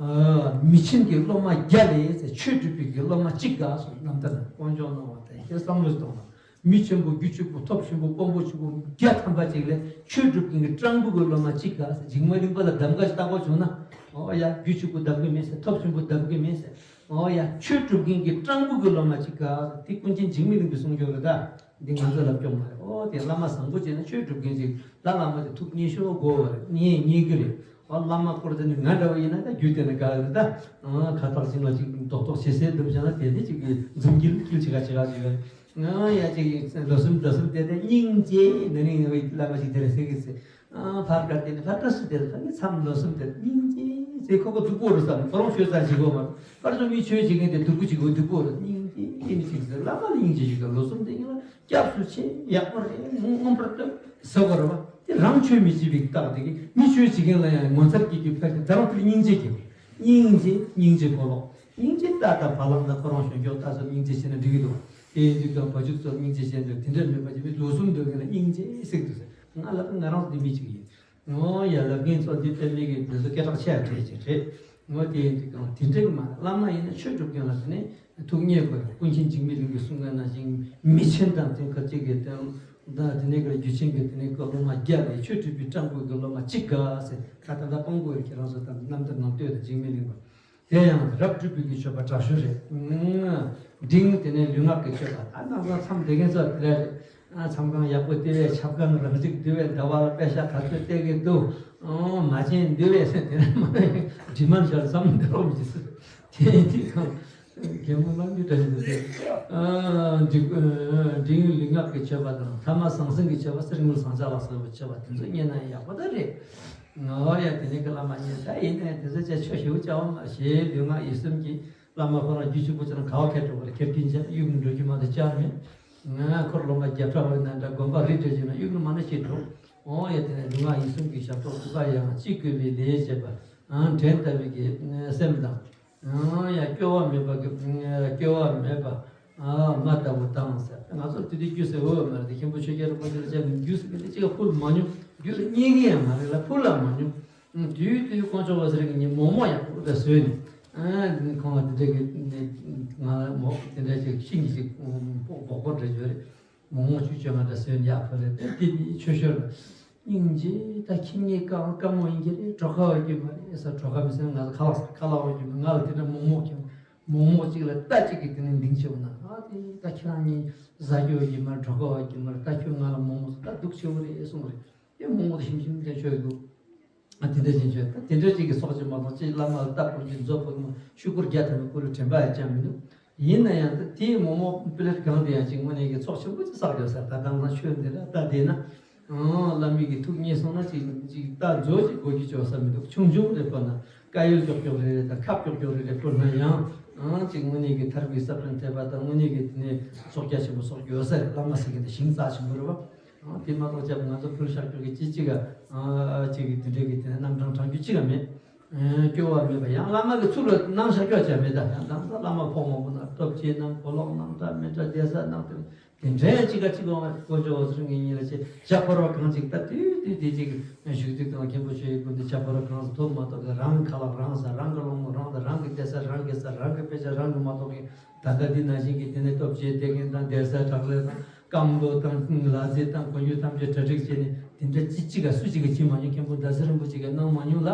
མི་ཆེན་གྱི་སློབ་མ་བརྒྱ་ལས་ཟེར་ཆོས་སྒྲུབ་པའི་གི་སློབ་མ་གཅིག་དགའ་སོགས་རྣམ་ཐར་ནང་དཀོན་མཆོག་གནང་བ་དང་ཞེས་བསམ་བློ་གཏོང་བ། མི་ཆེན་པོ་རྒྱུ་ཆེན་པོ་ཐབས་ཆེན་པོ་དཔོན་པོ་ཆེན་པོ་བརྒྱ་ཐམ་པ་ཅིག་ལས་ཆོས་སྒྲུབ་མཁན་གྱི་སྤྲང་པོ་གི་སློབ་མ་གཅིག་དགའ་ཟེར་འཇིགས་མེད་གླིང་པ་ལ་གདམ་ག་ཞིག་བཏགས་པ་བྱུང་ན། ཨོ་ཡ་རྒྱུ་ཆེན་པོ་གདམ་གི་མེད་ཟེར་ཐབས་ཆེན་པོ་གདམ་གི་མེད་ཟེར། ཨོ་ཡ་ཆོས་སྒྲུབ་མཁན་གྱི་སྤྲང་པོ་གི་སློབ་མ་གཅིག་དགའ་ཟེར་དེ་ཀུན་མཁྱེན་འཇིགས་མེད་གླིང་པའི་གསུང་ཆོས་རེད་ད། འདི་ང་ཚོ་ལབ་སྐྱོང་མ་རེད། ཨོ་དེ་བླ་མ་བཟང་པོ་བྱས་ན་ཆོས་སྒྲུབ་མཁན་ཅིག་ལ་བླ་མ་དེ་ཐུགས་མཉེས་ཤོས་དགོས་པ་རེད། མཉེས་མཉེས་ཀྱི་རེད། ཨོ་བླ་མ་སྐོར་དེ་ནི་ང་འདྲ་བ་ཡིན་ན་ད་རྒྱུད་དེ་ནི་དགའ་རེད་ད། ཨ་ཁ་བཏགས་ཅིག་ལ་ཅིག་རྡོག་རྡོག་བྱེད་སའི་འདུག་བྱས་ན་དེ་ནི་ཅིག་གི་འཛུམ་དཀྱིལ་དཀྱིལ་ཅིག་ག་ཅིག་ག་ཅིག་ག་ཨ་ཡ་ཅིག་ལོ་གསུམ་ཟླ་གསུམ་དེ་དེ་སྙིང་རྗེ་ནི་ནི་བླ་མ་ཞིག་དེ་རེད་ཟེར་གི་ཟེར། ཨ་ཕར་ཁ་དེ་ནི་ཕར་ཁ་སུ་དེ་ལ་ཁ་གི་མཚམས་ལོ་གསུམ་དེ་སྙིང་རྗེ་ཟེར་ཁོ་ཁོ་སྡུག་པོ་རེད་བསམ་ཁོ་རང་ཆོས་ཙམ་ཞིག་གོ་མ་རེད། ཕར་ཚུར་མི་ཆོས་བྱེད་མཁན་དེ་སྡུག་པོ་ཅིག་གོ་སྡུག་པོ་རེད། སྙིང་རྗེ་ཨེ་ནི་ཅིག་ཟེར་བླ་མ་ལ་སྙིང་རྗེ་ཞིག་དང་ལོ་གསུམ་དེ་ཉིན་ལ། སྐྱབས་སུ་མཆི། ཡག་པོ་རེད། མངོན་པར་བསྟོད་ཟེར་བ་རེད་བ། དེ་རང་ཆོས་མི་བྱེད་པའི་རྟགས་དེ་གིས་མི་ཆོས་བྱེད་མཁན་ལ་ཡང་ངོ་མཚར་སྐྱེ་རྒྱུ་ཕལ་ཆེར་ད་རུང་དེར་སྙིང་རྗེ་སྐྱེ་བ། སྙིང་རྗེ་སྙིང་རྗེ་གོ་ལོག་སྙིང་རྗེ་ལྟ་དང་བ་ལང་དང་ཁོ་རང་གཞོན་སྐྱོ་ལྟ་ཚོ་སྙིང་རྗེ་བྱས་ན་འགྲིག་གི་འདུག་དེ་ཡིན་དུས་ཀྱང་བ་ཕྱུགས་ཚོ་སྙིང་རྗེ་བྱས་འདུག་དེ་འདྲ་མེད་པ་ཅིག་མི་ལོ་གསུམ་སྡོད་མཁན་ལ་སྙིང་རྗེ་ཟེར་གི་འདུག་ཟེར། ང་ལབ་ང་རང་འདི་མི་གཅིག་ཡིན། ངོ་ཡ་ལབ་མཁན་ཚོ་འདི་དཔེ་མི་གི་འདི་ཚོ་སྐད་གྲགས་ཆེ་ཡ་གྲས་ཅིག་རེད། ངོ་དེ་ཡིན་དུས་ཀྱང་དེ་འདྲ་གི་མ་རེད། བླ་མ་ཡིན་ན་ཆོས་སྒྲུབ་མཁན་ལ་དེ་ནས་ཐུགས་མཉེས་དགོས་རེད། ཀུན་མཁྱེན་འཇིགས་མེད་གླིང་གིས་གསུང་མཁན་ནང་བཞིན་མི་ཆེན་དང་དེ་ཁ་ཅིག་གི་དེ་ད་དེ་ནས་གི་རྒྱུ་ཆེན་གི་དེ་ནས་སློབ་མ་བརྒྱ་ལས་ཆོས་སྒྲུབ་པའི་སྤྲང་པོ་གི་སློབ་མ་གཅིག་དགའ་ཟེར་ད་ད་ལྟ་སྤང་པོ་ཡོད་ཀྱི་རང་བཟོ་དང་རྣམ་ཐར་ནང་ལྟོས་དང་འཇིགས་མེད་གླིང་པ། དེ་ཡང་རབ་སྒྲུབ་པའི་གི་མཆོད་པ་དྲག་ཤོས་རེད། འབྲིང་དེ་ནས་ལུས་ངག་གི་མཆོད་པ་ད་ནང་ལ་མཚམས་བསྡད་མཁན་ཚོ་དེ་འདྲ་རེད། མཚམས་ཁང་ཡག་པོ་དེ་བས་ཆབ་ཁང་རང་གཅིག་དེ་བས་ཟླ་བ་ལ་པད་ཤག་ག་ཚོད་བལྟས་གི་འདུག་མ་བྱན་འདི་བས་ཟེར་དེ་ནས་མ་དྲི་མ་འཆར་བསམ་འདི་རོགས་མི་ཟེར། དེ་དེ་གང་རྒན་མོ་ལ་མི་འདྲ་ཞིག་འདུག་ཟེར། འབྲིང་འབྲིང་ལུས་ངག་གི་མཆོད་པ་དང་ཐ་མ་ཟང་ཟིང་གི་མཆོད་པ་གསེར་དངུལ་ཟངས་ལྕགས་ལ་སོགས་པའི་མཆོད་པ་དེ་ཚོ་རྙེད་ན་ཡག་པོ་ད་རེད། ང་བ་ཡ་དེ་ནས་ཀི་བླ་མ་ཉན་ད་ཡིན་ནའི་དེ་ཚོ་ཅག་ཆོས་ཞེ་པོ་ཅག་བ་མ་ཞེས་ལུས་ངག་ཡིད་གསུམ་གྱི་བླ་མ་ཁོ་རང་རྒྱུད་གཅིག་པུ་ཅི་རང་ག་བ་ཁྱེར་འགྲོ་གི་རེད། ཁྱེར་གྱིན་བྱས་ན་གཡུག་ནས་འགྲོ་རྒྱུ་མ་གཏོགས་བཅར་མེད། ང་འཁོར་ལོ་མ་བརྒྱ་ཕྲག་བས་ན་འདྲ་དགོན་པ་རི་འདྲ་བྱས་ན་གཡུག་ནས་མ་ན་ཤི་འགྲོ། འོང་ཡ་དེ་ནས་ལུས་ངག་ཡིད་གསུམ་གྱི་ཞབས་ཏོག་ཀུན་དགའ་ཡང་གཅིག་བསྐུལ་བའི་ལས་བྱེད་པ། ཨང་བྲན་ལྟ་བུའི་གི་སེམས་དང་། ཡང་སྐྱོ་བ་མེད་པ་གི་སྐྱོ་བ་མེད་པ་མ་ལྟ་བུ་དང་ཟེར། ང་ཚོར་དེ་དུས་རྒྱུ་ཟེར་འོས་མ་རེད་དེ་མཁན་པོ་ཆོས་རྒྱལ་རིན་པོ་ཆེ་ལ་བྱས་ནས་རྒྱུ་ཟེར་གི་དེ་གཅིག་ཕུལ་མ་མྱོང་རྒྱུ་རྙེད་གི་ཡང་མ་རེད་ལ་ཕུལ་ལ་མ་མྱོང་། དུས་དུས་དཀོན་མཆོག་འོད་ཟེར་གི་ཉིན་མོག་མོག་ཡག་པོ་དེ་བཟོས་ནས་ཁོང་ལ་དེ་འདྲ་གི་ང་མོག་དེ་འདྲ་ཅིག་ཤིང་གི་ཅིག་སྦོག་སྦོག་འདྲ་བྱོས་རེད། མོག་མོག་ཆུ་བཅོས་མ་འདྲ་བཟོས་ནས་ཡག་པོ་རེད་དེ་དེ་ནི་ཆོས་ཞོར་ལ། སྙིང་རྗེ་ད་ཁྱི་ངའི་རྐང་དཀའ་མོ་ཡིན་གྱི་རེད་གྲོད་ཁ་བ་རྒྱུ་མ་རེད་ས་གྲོད་ཁ་མི་སེམས་ང་ཚོ་ཁ་ལག་ཁ་ལག་བ་རྒྱུ་མ་ང་ལ་དེ་འདྲ་མོག་མོག་ཁྱི་མོག་མོག་གཅིག་ལ་རྟ་གཅིག་གིས་དེ་ནས་འདིང་ཆེ་བ་ན་ཨ་དེ་ད་ཁྱེད་རང་གཉིས་ཟ་རྒྱུ་བ་རྒྱུ་མ་རེད་གྲོད་ཁ་བ་རྒྱུ་མ་རེད་ད་ཁྱོད་ང་ལ་མོག་མོག་ཟ་ད་སྡུག་ཆེ་བོ་རེད་གསུངས་རེད་དེ་མོག་མོག་དེ་ཞིམ་ཞིམ་དེ་ཆོས་འདུག་ཨ་དེ་འདྲ་ཞིག་བྱས་ད་དེ་འདྲ་ཅིག་གི་སྲོག་ཅིག་མ་གཏོགས་ཅིག་བླ་མ་ལ་རྟ་ཕོར་གྱི་མཛོ་ཕོར་མ་ཤུ་གུར་བརྒྱ་ཐམ་པའི་སྐུ་ལ་དྲན་པ་ཡང་ཅང་མི་འདུག་ཡིན་ན་ཡང་ད་དེའི་མོག་མོག་པི་ལེ་གང་དེ་ཡང་ཅིག་དངོས་གནས་ཀྱི་ཚོགས་ཆེན་པོ་ཅིག་བསགས་ཡོད་ས་ད་དེང་སང་ཆོས་འདི་འདྲ་ད་བསྡད་ན་ ཨང་། བླ་མའི་གི་ཐུགས་མཉེས་སོང་ན་ཅིག་ཅིག་ད་མཛོད་ཅིག་དགོས་རྒྱུ་བྱོས་ས་མི་འདུག་ཆུང་ཆུང་རེ་བོར་ན་དཀར་ཡོལ་ཀྱོག་ཀྱོག་རེ་རེ་དང་ཁབ་ཀྱོག་ཀྱོག་རེ་རེ་བོར་ན་ཡང་ཨང་ཅིག་དངོས་གནས་ཀྱི་ཐར་པའི་ས་བོན་ཐེབས་པ་དང་དངོས་གནས་ཀྱི་དེ་ནས་གསོག་རྒྱ་ཆེན་པོ་གསོག་རྒྱུ་ཡོད་ས་རེད། བླ་མ་ཟེར་མཁན་དེ་ཞིང་རྩ་ཆེན་པོ་རེད་བ། ཨང་། དེ་མ་གཏོགས་ཅིག་ང་ཚོ་ཕུལ་བཞག་རྒྱུ་གི་ཅི་ཅིག་ག་ཨང་ཅིག་གི་དེ་འདྲའི་གི་དེ་ནས་རྣམ་གྲངས་བགྲང་རྒྱུ་ཅིག་ག་མེད། ཨང་། སྐྱོ་བ་མེད་པ་ཡང་བླ་མ་གི་ཚུལ་ལ་གནང་བཞག་རྒྱུ་ཅིག་མེད། ད་ཡང་དང་ས་བླ་མ་ཕོག་མང་པོ་ན་སྟོབས་ཆེ་གནང་གོ་ལོག་གནང་འདྲ་མི་འདྲ་བསྡད་ས་གནང་དེ། དེ་འདྲའི་ཅིག་ག་ཅིག་འོང་བ་དཀོན་མཆོག་འོད་ཟེར་ངེས་གཉིས་ལ་ཆེ་ཇག་པ་རོ་གང་ཅིག་ད་དུས་དུས་དེ་ཅིག་བཞུགས་དུས་གང་མཁན་པོ་ཆོས་ཀྱི་སྐུ་འདི་ཇག་པ་རོ་གང་སུ་ཐོབ་མ་ཐོབ་ཀྱི་རང་ཁ་ལག་རང་ཟ་རང་གི་སློང་མོ་རང་དང་རང་གི་བསྡད་ས་རང་གི་ས་རང་གི་དཔེ་ཆ་རང་གི་མ་གཏོགས་ཀྱི་ད་ལྟ་འདི་ནང་བཞིན་གྱི་དེ་ནས་སྟོབས་ཆེ་དེ་ངན་དང་བསྡད་ས་དྲག་ལས་དང་སྐམ་པོ་དང་ལ་རྫི་དང་གོན་རྒྱུ་ཐམས་ཅད་གྲ་སྒྲིག་བྱས་ནས་དེ་འདྲ་ཅི་ཅིག་ག་སུ་ཅིག་གིས་བྱེད་མ་མྱོང་། མཁན་པོ་ཟླ་ཟེར་རིན་པོ་ཆེ་གིས་གནང་མ་མྱོང་ལ།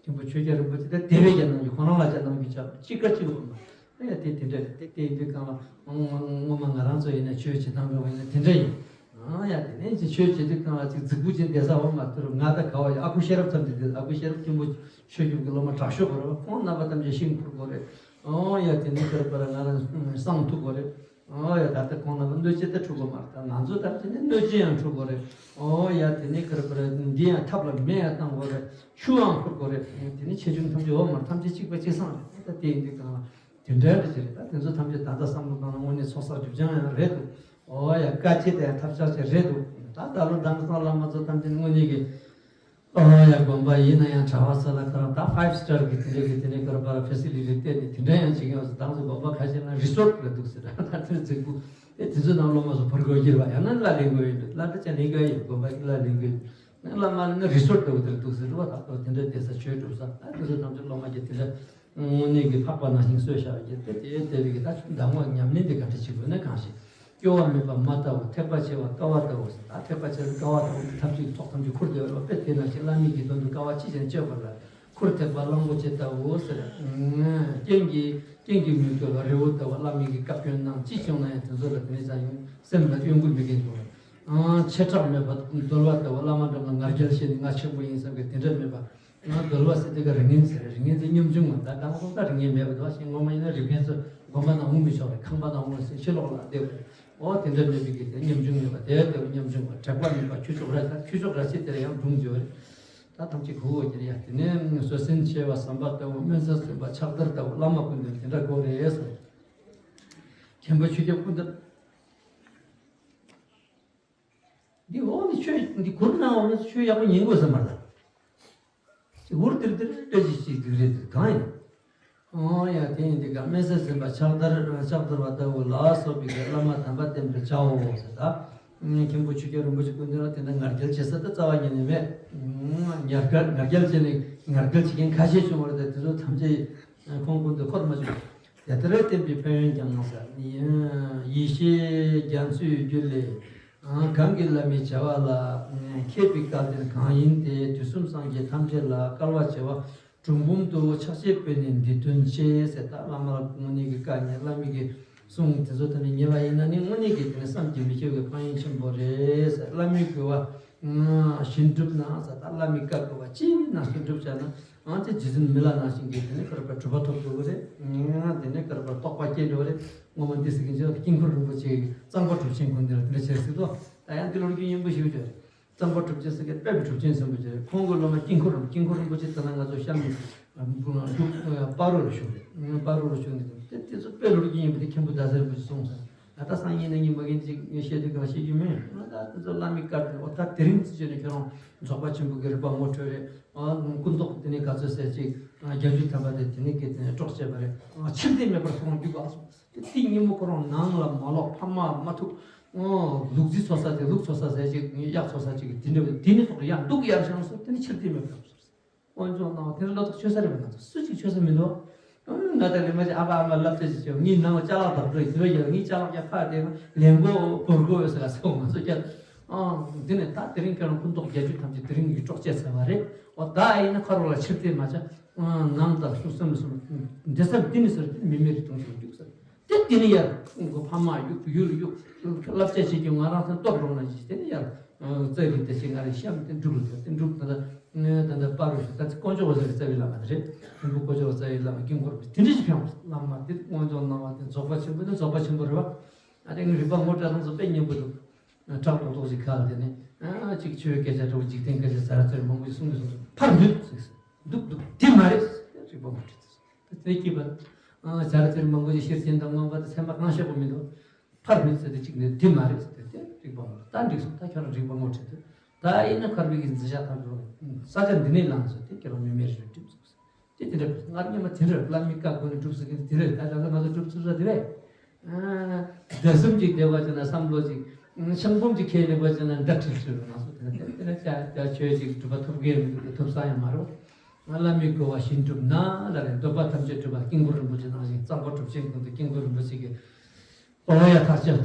མཁན་པོ་ཆོས་རྒྱལ་རིན་པོ་ཆེ་དེ་དེ་བས་ཀྱང་གནང་རྒྱུ་ཁོ་རང་ལ་ཀྱང་གནང་རྒྱུ་ཆགས་ཅི་དགར་ཅི་དགོས་མ། ཨེ་དེ་དེ་འདྲ་རེད། དེ་དེ་ཡིན་དུས་གང་ལ་སྔོན་མ་ང་རང་ཚོ་ཡིན་ན་ཆོས་བྱེད་སྟངས་འདྲ་བ་ཡིན་ན་དེ་འདྲ་ཡིན། ཨང་ཡ་དེ་ནས་ཅི་ཆོས་བྱེད་དུས་གང་ལ་ཅིག་རྫིག་པོ་ཅིག་བསྡད་ས་བ་མ་ཐུར་ང་ད་ག་བ་ཡ་ཨ་ཁུ་ཤེས་རབ་ཚང་དེ་དེ་ཨ་ཁུ་ཤེས་རབ་མཁན་པོ་ཆོས་སྐྱབས་ཀྱི་སློབ་མ་དྲག་ཤོས་གོ་རེད་བ། ཁོང་རྣམ་པ་ཐམས་ཅད་ཤིང་ཕུར་གོ་རེད། ཨང་ཡ་དེ་ནས་ཁར་པར་ང་རང་བསང་ཐུག་གོ་རེད། ཨོ་ཡ་ད་ལྟ་ཁོང་རྣམ་པ་གནོད་སྦྱིན་ད་འཁྲུ་དགོས་མ་རེད། ད་ང་ཚོ་ད་དེ་ནས་གནོད་སྦྱིན་ཡང་འཁྲུ་དགོས་རེད། ཨོ་ཡ་དེ་ནས་ཁར་པར་འདི་ཡང་ཐབ་ལ་མེ་ཡང་བཏང་དགོས་རེད། ཆུ་ཡང་ཁུར་དགོས་རེད། དེ་ནས་ཆེ་ཆུང་ཐམས་ཅད་འོ་མར་ཐམས་ཅད་གཅིག་པ་གཅིག་སང་རེད། ད་དེ་ཡིན་དུས་གང་ལ་དེ་འདྲ་རེད་ཅེས་རེད། ད་དེ་ཚོ་ཐམས་ཅད་ད་ལྟ་བསམ་བློ་བཏང་ན་དངོས་གནས་ཚོགས་བསགས་སྒྲིབ་སྦྱང་ཡང་རེད་འདུག་ཨོ་ཡ་དཀའ་སྤྱད་དེ་ཡང་ཐབས་ཆག་ཆེ་རེད་འདུག་ད་ད་ལོ་མདང་སང་བླ་མ་ཚོ་ཐམས་ཅད་དངོས་གནས་ཀྱི། ཨོ་ཡ་དགོན་པ་ཡིན་ན་ཡང་གྲྭ་བ་ས་ལ་ཁ་རང་ད་ཕའིབ་སི་ཊར་གི་དེ་འདྲ་གི་དེ་འདྲ་ཁར་པར་ཕེ་སི་ལི་ཊི་བལྟས་ནས་དེ་འདྲ་ཡང་བྱེད་ཀྱི་ཡོད་ཟེར། དང་ཚོ་དགོན་པ་ཁ་ཤས་ན་རི་སོར་ཊི་ལ་འདུག་ཟེར། ད་དེ་རྫིག་པོ་ཨེ་དེ་ཚོ་ནང་སློབ་མ་ཚོ་བོར་དགོས་ཀྱི་རེད་བ། ཡང་ན་གླ་ལེན་དགོས་ཡོད་འདུག་གླ་ད་ཆ་ལེན་དགོས་ཡོད། དགོན་པ་གི་གླ་ལེན་དགོས་ཡོད། ན་བླ་མ་ནི་རི་སོར་ཊི་ལྟ་བུ་དེར་འདུག་ཟེར་བ། ད་དེ་འདྲ་བསྡད་ས་ཆོས་སྒྲུབ་ས་ད་དེ་ཚོ་ཐམས་ཅད་སློབ་མ་གི་དེ་འདྲ། དངོས་གནས་ཀྱི་འཕགས་པ་ནང་བཞིན་གསོལ་བཞག་ཡོད་དེ། དེ་ལྟ་བུའི་གི་ད་གདམས་ངག་ཉམས་ལེན་དེ་ག་འདྲ་བྱེད་དགོས་ན་གང་ཞིག་སྐྱོ་བ་མེད་པ་མ་ལྟ་བུ། ཐེག་པ་ཆེ་བ་ལྟ་བ་ལྟ་བུ་ཟེར། ད་ཐེག་པ་ཆེ་བ་ལྟ་བ་ལྟ་བུ་དེ་ཐམས་ཅད་ཀྱི་ཚོགས་ཐམས་ཅད་ཁུར་བསྡད་པ་དཔེ་དེ་ནང་བཞིན་བླ་མའི་གི་དོན་དུ་དཀའ་བ་ཅི་བྱས་ནས་སྤྱོད་པ་ལ་ཁུར་ཐེག་པ་གླང་པོ་ཆེ་ལྟ་བུ་ཟེར། རྐྱེན་གྱིས་རྐྱེན་གྱིས་མི་འགྲོ་བ་རི་བོ་ལྟ་བུ། བླ་མའི་གི་བཀའ་བཀྱོན་གནང་ཅི་བྱུང་ན་ཡང་དེ་ཚོ་ལ་དེ་ནས་ཙང་ཡང་སེམས་ལ་གཡོ་འགུལ་མེད་མཁན་བྱུང་བ། ཆེ་ཕྲ་མེད་པ་གདོལ་བ་ལྟ་བུ། བླ་མ་འགྲམ་ལ་ང་རྒྱལ་བྱས་ནས་ང་ཆེན་པོ་ཡིན་བསམ་མཁན་དེ་འདྲ་མེད་པ། ང་གདོལ་བ་ཟེར་དེ་ག་རིགས་ངན་ཟེར་རེད། རིགས་ངན་དེ་ཉམ་ཆུང་བ། ད་དང་ཐོག་ད་རིགས་ངན་མེད་པ་འདུག་ཞེས་ངོ་མ་ཡིན་ན་རིགས་ངན་ཚོ་དགོན་པ་ནང་འོང་མི་ཆོག་རེད། ཁང་པ་ནང་འོང་ཟེར་ཕྱི་ལོགས་ལ་བསྡད་པ་རེད། འོ་དེ་འདྲ་མེད་པའི་གི་དེ་ཉམ་ཆུང་མེད་པ། དེ་ལྟ་བུ་ཉམ་ཆུང་བ། དྲེགས་པ་མེད་པ་ཁྱུ་མཆོག་ར་ཁྱུ་མཆོག་ར་ཆེ་དེ་ལ་ཡང་སྒྲུང་བརྗོད་རེད། ད་ཐམས་ཅད་གོ་གོ་གི་རེད་ཡ། དེ་ནས་བཟོད་བསྲན་ཆེ་བ་ཟམ་པ་ལྟ་བུ། སྨན་རྩྭ་ཟིན་པ་ཕྱག་དར་ལྟ་བུ། བླ་མ་ཀུན་ལྡན་དེ་འདྲ་དགོས་རེད་ཟེར། མཁན་པོ་ཆོས་རྒྱལ་སྐུ་འདི། འདི་འོ་འདི་ཆོས་འདི་གུར་ནང་འོ་ཆོས་ཡག་པོ་ཉན་དགོས་ས་མ་རེད། ཅིག་འུར་དིར་དིར་སྤྲད་ཅིག་ཅིག་འདི་རེད། འདི་གང་ཡིན། ཨོ་ཡ་དེ་ཡིན་འདི་ག་སྨན་རྩྭ་ཟིན་པ་ཕྱག་དར་ཕྱག་དར་བ་ལྟ་བུ་ལ་སོགས་པའི་གི་བླ་མ་དམ་པ་བསྟེན་པར་བྱའོ་ཟེར། ད་མཁན་པོ་ཆོས་རྒྱལ་རིན་པོ་ཆེ་སྐུ་མདུན་ལ་དེ་འདྲ་ང་རྒྱལ་བྱེད་ས་ད་རྩ་བ་ཉིད་ནས་མེད། ང་རྒྱལ་ང་རྒྱལ་བྱས་ནས་ང་རྒྱལ་བྱེད་མཁན་ཁ་ཤས་བྱུང་བ་རེད། ད་དེ་ཚོ་ཐམས་ཅད་ཁོང་སྐུ་མདུན་འཁོར་མ་བཅུག་དེ་ལྟར་བསྟན་པའི་ཕན་ཡོན་ཀྱང་ཟེར། ཡེ་ཤེས་རྒྱ་མཚོའི་རྒྱུད་ལས། གང་གིས་བླ་མའི་བྱ་བ་ལ། མཁས་པའི་སྐལ་ལྡན་གང་ཡིན་དེ། དུས་གསུམ་སངས་རྒྱས་ཐམས་ཅད་ལ། སྐལ་བ་བྱེ་བ་དྲུག་འབུམ་དུ། ཕྱག་བྱས་པས་ནི་འདི་དོན་ཆེ་ཟེར། ད་བླ་མ་ལ་དངོས་གནས་ཀྱི་བཀའ་ཉན། བླ་མའི་གི་གསུང་དེ་ཚོ་ད་ནི་ཉན་པ་ཡིན་ན་ནི་དངོས་གནས་ཀྱི་དེ་ནི་བསམ་གྱིས་མི་ཁྱབ་པའི་ཕན་ཡོན་ཆེན་པོ་རེད་ཟེར། བླ་མའི་གུས་པ་བཞིན་བསྒྲུབས་ན་ཟེར། ད་བླ་མའི་བཀའ་གུས་པ་ཅི་ནང་བཞིན་བསྒྲུབས་བྱས་ན། ཨང་དེ་རྗེ་བཙུན་མི་ལ་ནང་བཞིན་གྱི་དེ་ནས་ཁར་པ་གྲུབ་པ་ཐོབ་འགྲོ་གི་རེད། ཨང་དེ་ནས་ཁར་པ་རྟོགས་པ་སྐྱེ་འགྲོ་གི་རེད། ངོ་མ་འདི་ཟེར་གྱིན་ཆེ་དཀྱིལ་འཁོར་རིན་པོ་ཆེ་གི་གཙང་པ་གྲུབ་ཆེན་ཁོང་འདི་ལ་དེ་འདྲ་བྱས་ཟེར་དོ། ད་ཡང་འདི་ལོ་རྒྱུས་སྙན་པོ་ཞིག་ཡོད་རེད། གཙང་པ་གྲུབ་ཆེན་ཟེར་གྱི་དཔལ་གྲུབ་ཆེན་ཟེར་བ་ཅིག་རེད། ཁོང་གི་སློབ་མ་དཀྱིལ་འཁོར་རིན་དཀྱིལ་འཁོར་རིན་པོ་ཆེ་དེ་ན་ང་ཚོ་གཤམ་ནས་འབྲུག་སྤ་རོ་ལ་བཞུགས་རེད། སྤ་རོ་ལ་བཞུགས་ནས་དེ་དེ་ཚོ་དཔེ་ལོ་རྒྱུས་སྙན་པོ་དེ་མཁན་པོ་ཟླ་ཟེར་བ་ཅིག་གསུངས་ཟེར། ད་ལྟ་སང་ཉིན་གནངས་ཉིན་མ་གིན་ཅིག་ངས་བཤད་དུས་གང་བཤད་རྒྱུ་མེད། ང་ད་དེ་ཚོ་བླ་མའི་བཀའ་དྲིན། འོ་ད་དེ་རིང་ཚེ་བྱས་ནས་ཁྱོད་རང་རྫོགས་པ་ཆེན་པོ་གི་རིག་པ་ངོ་འཕྲོད་རེད། ཨ་སྐུ་མདོག་དེ་ནས་ག་ཚོད་ཟེར་ཅིག་ཨ་བརྒྱད་ཅུ་ཐམ་པ་དེ་དེ་ནས་གི་དེ་ནས་གྲོགས་བྱས་པ་རེད། ཨ་ཕྱིར་ལྟས་མེད་པར་སོང་རྒྱུག་ག་སོང་། དེ་དེ་ཉིན་མོ་ཁོ་རང་ནང་ལ་མ་ལོག་ཕ་མ་མ་ཐུག་ཨ་ལུག་རྫི་འཚོ་ས་དེ་ལུག་འཚོ་ས་ཟེར་ཅིག་གཡག་འཚོ་ས་ཅིག་གི་དེ་འདྲ་བ་དེ་ནས་ཐོག་ཡར་འདུག་ཡར་བཞེངས་སོང་། དེ་ནས་ཕྱིར་ལྟས་མེད་པར་སོང་། དཀོན་མཆོག་གནང་བ་དེ་ལ་ལོ་ཏོག་ཆོད་ས་རེད་པ། ང་ཚོ་སུ་གཅིག་ཆོད་ས་མི་འདུག་ཨང་། ང་དང་ལས་མ་ཅིག་ཨ་ཕ་ཨ་མ་བསླབ་བྱ་ཅིག་བྱེད། ངའི་ནང་ལ་ཅ་ལག་དག་འགྲོ་ཡིན་ཟེར་བས་ཀྱང་ངའི་ཅ་ལག་ཀྱང་ཕར་དེ་ལེན་གོ་བོར་གོ་ཡོད་ས་ག་ཚོད་ང་ཚོ་ཀྱང་། ཨང་། འདི་ནས་ད་དེ་རིང་ཁྱོད་རང་སྐུ་མདོག་བརྒྱད་ཅུ་ཐམ་ཅིག་དེ་རིང་གི་གྲོགས་བྱས་ཚར་བ་རེད། འོ་ད་ཨ་ཡིན་ན་ཁ་རོག་ལ་ཕྱིར་བལྟས་མ་བྱ། ཨང་། ནང་དང་སུ་སེམས་ལ་སོང་བསྡད་ས་འདི་ནས་ཟེར་དེ་མི་མེད་རེད། དུང་ཞིག་རྒྱུག་ས། དེ་དེ་ནི་ཡར་ཁོ་ཕ་མ་གཡུག་ཡུལ་གཡུག་བསླབ་བྱ་བྱེད་ཀྱི་ང་རང་ཚོ་སྟོབས་རུང་ན་ཞིག་དེ་ནི་ཡར་རྩ་རིག་དེ་ཞིག་ང་རེ་གཤམ་དེ་འབྲུག་ལ་དེ་འབྲུག་ད་ལྟ་ད་ལྟ་པ་རུ་ཞིག་ད་ཚེ་དཀོན་མཆོག་འོད་ཟེར་གྱི་རྩ་བའི་བླ་མ་དེ་རེད། མཁན་པོ་དཀོན་མཆོག་རྩ་བའི་བླ་མ་དཀྱིལ་འཁོར་དེ་འདྲ་ཞིག་ཕན་བ་བླ་མ་དེ་དཀོན་མཆོག་གནང་བ་དེ་རྫོགས་པ་ཆེན་པོ་དེ་རྫོགས་པ་ཆེན་པོ་རེད་བ། ཨ་དེ་ངའི་རིག་པ་ངོ་སྤྲད་ཐང་ཚོ་དཔེ་སྙན་པོ་འདུག་ཁྲག་ཏོག་ཏོག་ཞིག་ཁ་ལ་དེ་ནི་ ཨ་ཅིག་ཆོས་སྐད་ཆ་འདྲ་བོ་འཇིག་རྟེན་སྐད་ཆ་ཟ་ར་ཚོར་མང་པོ་ཞིག་གསུང་གི་སོང་། ཕར་འདུག་ཟེར། འདུག་འདུག་དེ་མ་རེད་ཟེར། རིག་པ་མ་ཁྲིད་ཟེར། ད་དེ་སྐྱིད་པ། ཨ་ཟ་ར་ཚོར་མང་པོ་ཞིག་ཤེར་ཕྱིན་དང་མངོན་པ་དང་མཚན་མ་གང་བཤད་པ་མི་འདུག་ཕར་འདུག་ཟེར་ཏེ་གཅིག་ནས་དེ་མ་རེད་ཟེར་ཏེ་དེ་རིག་པ་མ་རེད། ད་འགྲིག་སོང་། ད་ཁྱོད་རང་རིག་པ་ངོ་འཕྲོད་དུས་ད་ཡིན་ན་མཁར་བུའི་གི་མཛད་བྱ་ཐམས་ཅད་ས་ཆ་འདི་ནས་ལངས་ཟེར་ཏེ་ཁྱེད་རང་མི་མེད་རེ་སྒྲུབ་ཟེར། དེ་དེ་འདྲ་སྔར་སྔོན་མ་དེ་འདྲ་བླ་མའི་བཀའ་བསྒོ་ནས་སྒྲུབ་ཟེར་མཁན་དེ་རེད། ད་ད་ལྟ་ང་ཚོ་སྒྲུབ་ཚུལ་ས་དེ་རེད། ཟླ་གསུམ་ཅིག་བསྡད་པ་ཅིག་ན་བསམ་བློ་ཅིག་ཆང་འབུམ་ཅིག་ཁྱེར་ནས་པ་ཅིག་ན་འདྲ་འཁྲིལ་ཚུལ། ང་ཚོ་དེ་ན་དེ་དེ་ན་ཅག་ཅག་ཆོས་ཅིག་སྒྲུབ་པ་ཐོབ་མཁན་མི་འདུག་ཐོབ་ས་ཡང་མ་རེད། ང་བླ་མའི་བསྒོ་བ་བཞིན་སྒྲུབ་ན་ལ་རེད། འདོད་པ་ཐམས་ཅད་སྒྲུབ་པ་དཀྱིལ་འཁོར་རིན་པོ་ཆེ་ནང་བཞིན། གཙང་པོ་གྲུབ་ཆེན་ཀུན་ཏུ་དཀྱིལ་འཁོར་རིན་པོ་ཆེ་གི། ཨོ་ཡ་ཐག་ཆོད།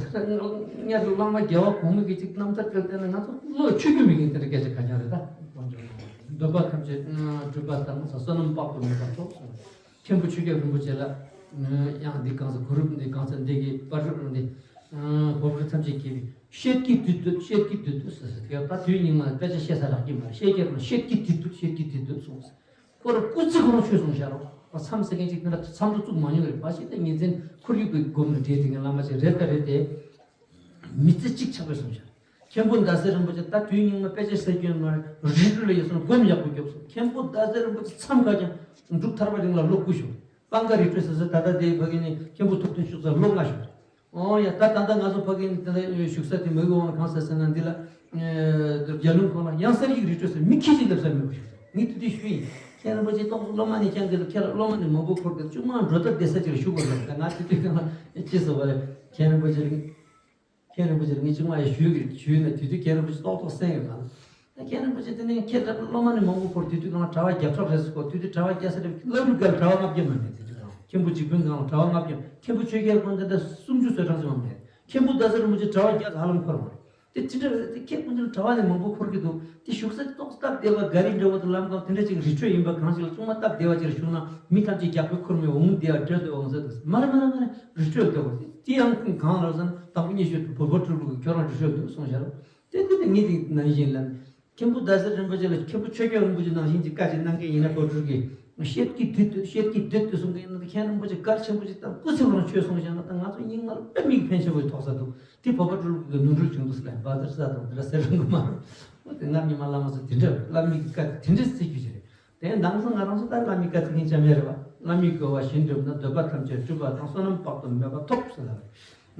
ངས་བླ་མ་རྒྱལ་བ་གོང་མ་གི་ཅིག་རྣམ་ཐར་བཅོལ་བསྡད་ན་ང་ཚོ་བློ་ཆོས་བརྒྱུད་མི་གི་དེ་འདྲ་སྐད་ཆ་ཁ་རྐྱང་རེད་ད། འདོད་པ་ཐམས་ཅད་སྒྲུབ་པ་དང་བསོད་ནམས་དཔག་ཏུ་མེད་པ་ཐོབ་སོང་། མཁན་པོ་ཆོས་རྒྱལ་རིན་པོ་ཆེ་ལ་ཡང་འདི་གང་ཟེར། གུ་རུ་འདི་གང་ཟེར། འདི་གི་དཔལ་རི་འདི་འཕོ་བ་ཐམས་ཅད་སྐྱེས་པའི་ཤེད་ཀྱིས་བཏུད་དུ་ཤེད་ཀྱིས་བཏུད་དུ་ཟེར་ཟེར། དེ་ད་དུས་སྙིགས་མ་དཔེ་ཆ་བཤད་ས་རག་གི་མ་རེད། ཤེད་ཀྱིས་ཤེད་ཀྱིས་བཏུད་དུ་ཤེད་ཀྱིས་བཏུད་དུ་གསུངས་ཟེར། ཁོ་རང་སྐུ་ཚེ་ཁོ་རང་ཆོས་གསུངས་བཞག་རོགས། མཚམས་ཟེར་མཁན་ཅིག་དེ་འདྲ་མཚམས་དུ་བཙུགས་མ་མྱོང་རེད། མ་གཞི་ད་ཉིན་མཚན་ཁོར་ཡུག་གི་སྒོམ་ལ་འདྲེས་དེ་གི་བླ་མ་ཅིག་རེད་ད་རེད་དེ། མི་ཚེ་གཅིག་ཆགས་པའི་གསུངས་བཞག་མཁན་པོ་ཟླ་ཟེར་རིན་པོ་ཆེ་ད་དུས་སྙིགས་མ་དཔེ་ཆ་ཟེར་རྒྱུ་མ་རེད། རི་ཁྲོད་ལ་ཡོད་སོང་སྒོམ་ཡག་པོ་རྒྱོབ་སོང་། མཁན་པོ་ཟླ་ཟེར་རིན་པོ་ཆེ་མཚམས་ཁ་ཀྱང་འབྲུག་ཐར་པ་གླིང་ལ་ལོ་དགུ་བཞུགས། སྤང་ཁ་རི་ཁྲོད་ཟེར་ཟེར་ད་ལྟ་དེའི་ཕ་གི་ནི་མཁན་པོ་ཐུབ་བསྟན་བཞུགས་ས་ལོ་ལྔ་བཞུགས། ཨོ་ཡ། ད་ད་ལྟ་ང་ཚོ་ཕ་གི་ནི་དེ་འདྲ་བཞུགས་ས་དེ་མ་གི་འོང་ན་གང་ཟེར་ཟེར་ན་འདི་ལ་རྒྱ་ལུང་ཁོ་ན་ཡང་གསེར་གྱི་རི་ཁྲོད་ཟེར་མི་ཁྱི་གཅིག་སླེབས་ས་མེད་པ་ཞིག་ངས་དེ་དུས་ཞུས་ཡིན། མཁན་རིན་པོ་ཆེ་ཏོག་ཙམ་སློབ་མ་ནི་ཁྱེད་འདི་ལ་ཁྱེད་ལ་སློབ་མ་ནི་མང་པོ་འཁོར་གི་ཅུང་མ་འགྲོ་ཐབས་བདེ་ས་ཅིག་ལ་བཞུགས་དགོས་ལབ། ད་ང་དེ་དུས་ཁྱེད་ལ་ཅི་ཟེར་བ་རེད། མཁན་རིན་པོ་ཆེ་ལ་མཁན་རིན་པོ་ཆེ་ལ་ངས་ཅུང་མ་ཡ་ཞུས་གི་ཞུས་ན་དེ་དུས་མཁན་རིན་པོ་ཆེ་ཏོག་ཏོག་གསན་ཡོད་ང་ལ། ད་མཁན་རིན་པོ་ཆེ་དེ་ནས་ཁྱེད་ལ་སློབ་མ་ནི་མང་པོ་འཁོར། དེ་དུས་ང་གྲྭ་བ་བརྒྱ་ཕྲག་རེ་ཟེར་གོ། དེ་དུས་གྲྭ་བ་བརྒྱ་ཟེར་བ་བླ་རུང་སྒར་གྲྭ་བ་ལྔ་བརྒྱ་མ་མེད། དེ་དུས་ང་མཁན་པོ་འཇིགས་དཔོན་སྒང་ལ་གྲྭ་བ་ལྔ་བརྒྱ། མཁན་པོ་ཆོས་རྒྱལ་དགོན་དེ་འདྲ་སུམ་ཅུ་སོ་གྲངས་ཅིག་མ་མེད། མཁན་པོ་ཟླ་ཟེར་རིན་པོ་ཆེ་གྲྭ་བ་བརྒྱ་ཧ་ལམ་འཁོར་བ་རེད། དེ་ཅི་འདྲ་རེད། དེ་ཁྱེད་ཀུན་ཚོ་གྲྭ་བ་ནས་མང་པོ་འཁོར་གྱི་འདུག་དེ་བཞུགས་ས་ཏོག་སྟབས་བདེ་བ་ག་རེ་འདྲ་བོ་དང་ལམ་ཁ་དེ་འདྲ་ཅིག་རི་ཁྲོད་ཡིན་པ་གང་ཞིག་ལ་ཅུང་མ་སྟབས་བདེ་བ་ཅིག་ལ་བཞུགས་ན་མི་ཐམས་ཅད་རྒྱགས་པའི་ཁུར་མི་འོང་བདེ་བ་འདྲ་འདུག་འོང་ཟེར་འདུག་མ་རེད་མ་རེད་མ་རེད། རི་ཁྲོད་འདུག་དེ་ཡང་ཁུངས་གང་རེད་ཟེར་ན་དང་པོ་ཉི་ཤུ་བོད་པ་སྤྲུལ་སྐུ་ཁྱོད་རང་རི་ཁྲོད་འདུག་གསུངས་བཞག་དེ་དེ་དེ་ངས་དེ་ནང་བཞིན་ལ། མཁན་པོ་ཟླ་ཟེར་རིན་པོ་ཆེ་ལ་མཁན་པོ་ཆོས་རྒྱལ་རིན་པོ་ཆེ་ནང་བཞིན་གྱི་བཀའ་ཅིག་གནང་མཁན་ཡིན་ན་བོད་ཕྲུག་གིས་ཤེད་ཀྱིས་བཏུད་དུ་ཤེད་ཀྱིས་བཏུད་དུ་གསུང་གི་ཡིན་ན། མཁན་རིན་པོ་ཆེ་གལ་ཆེན་པོ་ཅིག་དང་སྐུ་ཚེ་ལོངས་སྤྱོད་གསུངས་བཞག་ན་ད་ང་ཚོ་སྙིང་ངར་དཔེ་མིག་ཕན་ཆེན་པོ་ཐོགས་ས་འདུག་དེ་བོད་པ་སྤྲུལ་སྐུ་གི་ནོར་འཁྲུལ་བྱུང་འདུག་ཟེར་ལ་བ་དར་ས་དང་དེ་འདྲ་ཟེར་རུང་གི་མ་རུང་། འོ་དེ་སྔར་ཉི་མ་བླ་མ་ཚོ་དེ་འདྲ་བླ་མིག་གི་བཀའ་དེ་འདྲ་བརྩི་རྒྱུ་ཞིག་རེད། དེ་ནང་སང་ང་རང་ཚོ་ད་བླ་མིག་བཀའ་བརྩི་མཁན་ཅང་མེད་རེད་བ། བླ་མིག་བསྒོ་བ་བཞིན་བསྒྲུབས་ན་འདོད་པ་ཐམས་ཅད་འགྲུབ་པ་དང་བསོད་ནམས་དཔག་ཏུ་མེད་པ་ཐོབ་ཟེར་ལ་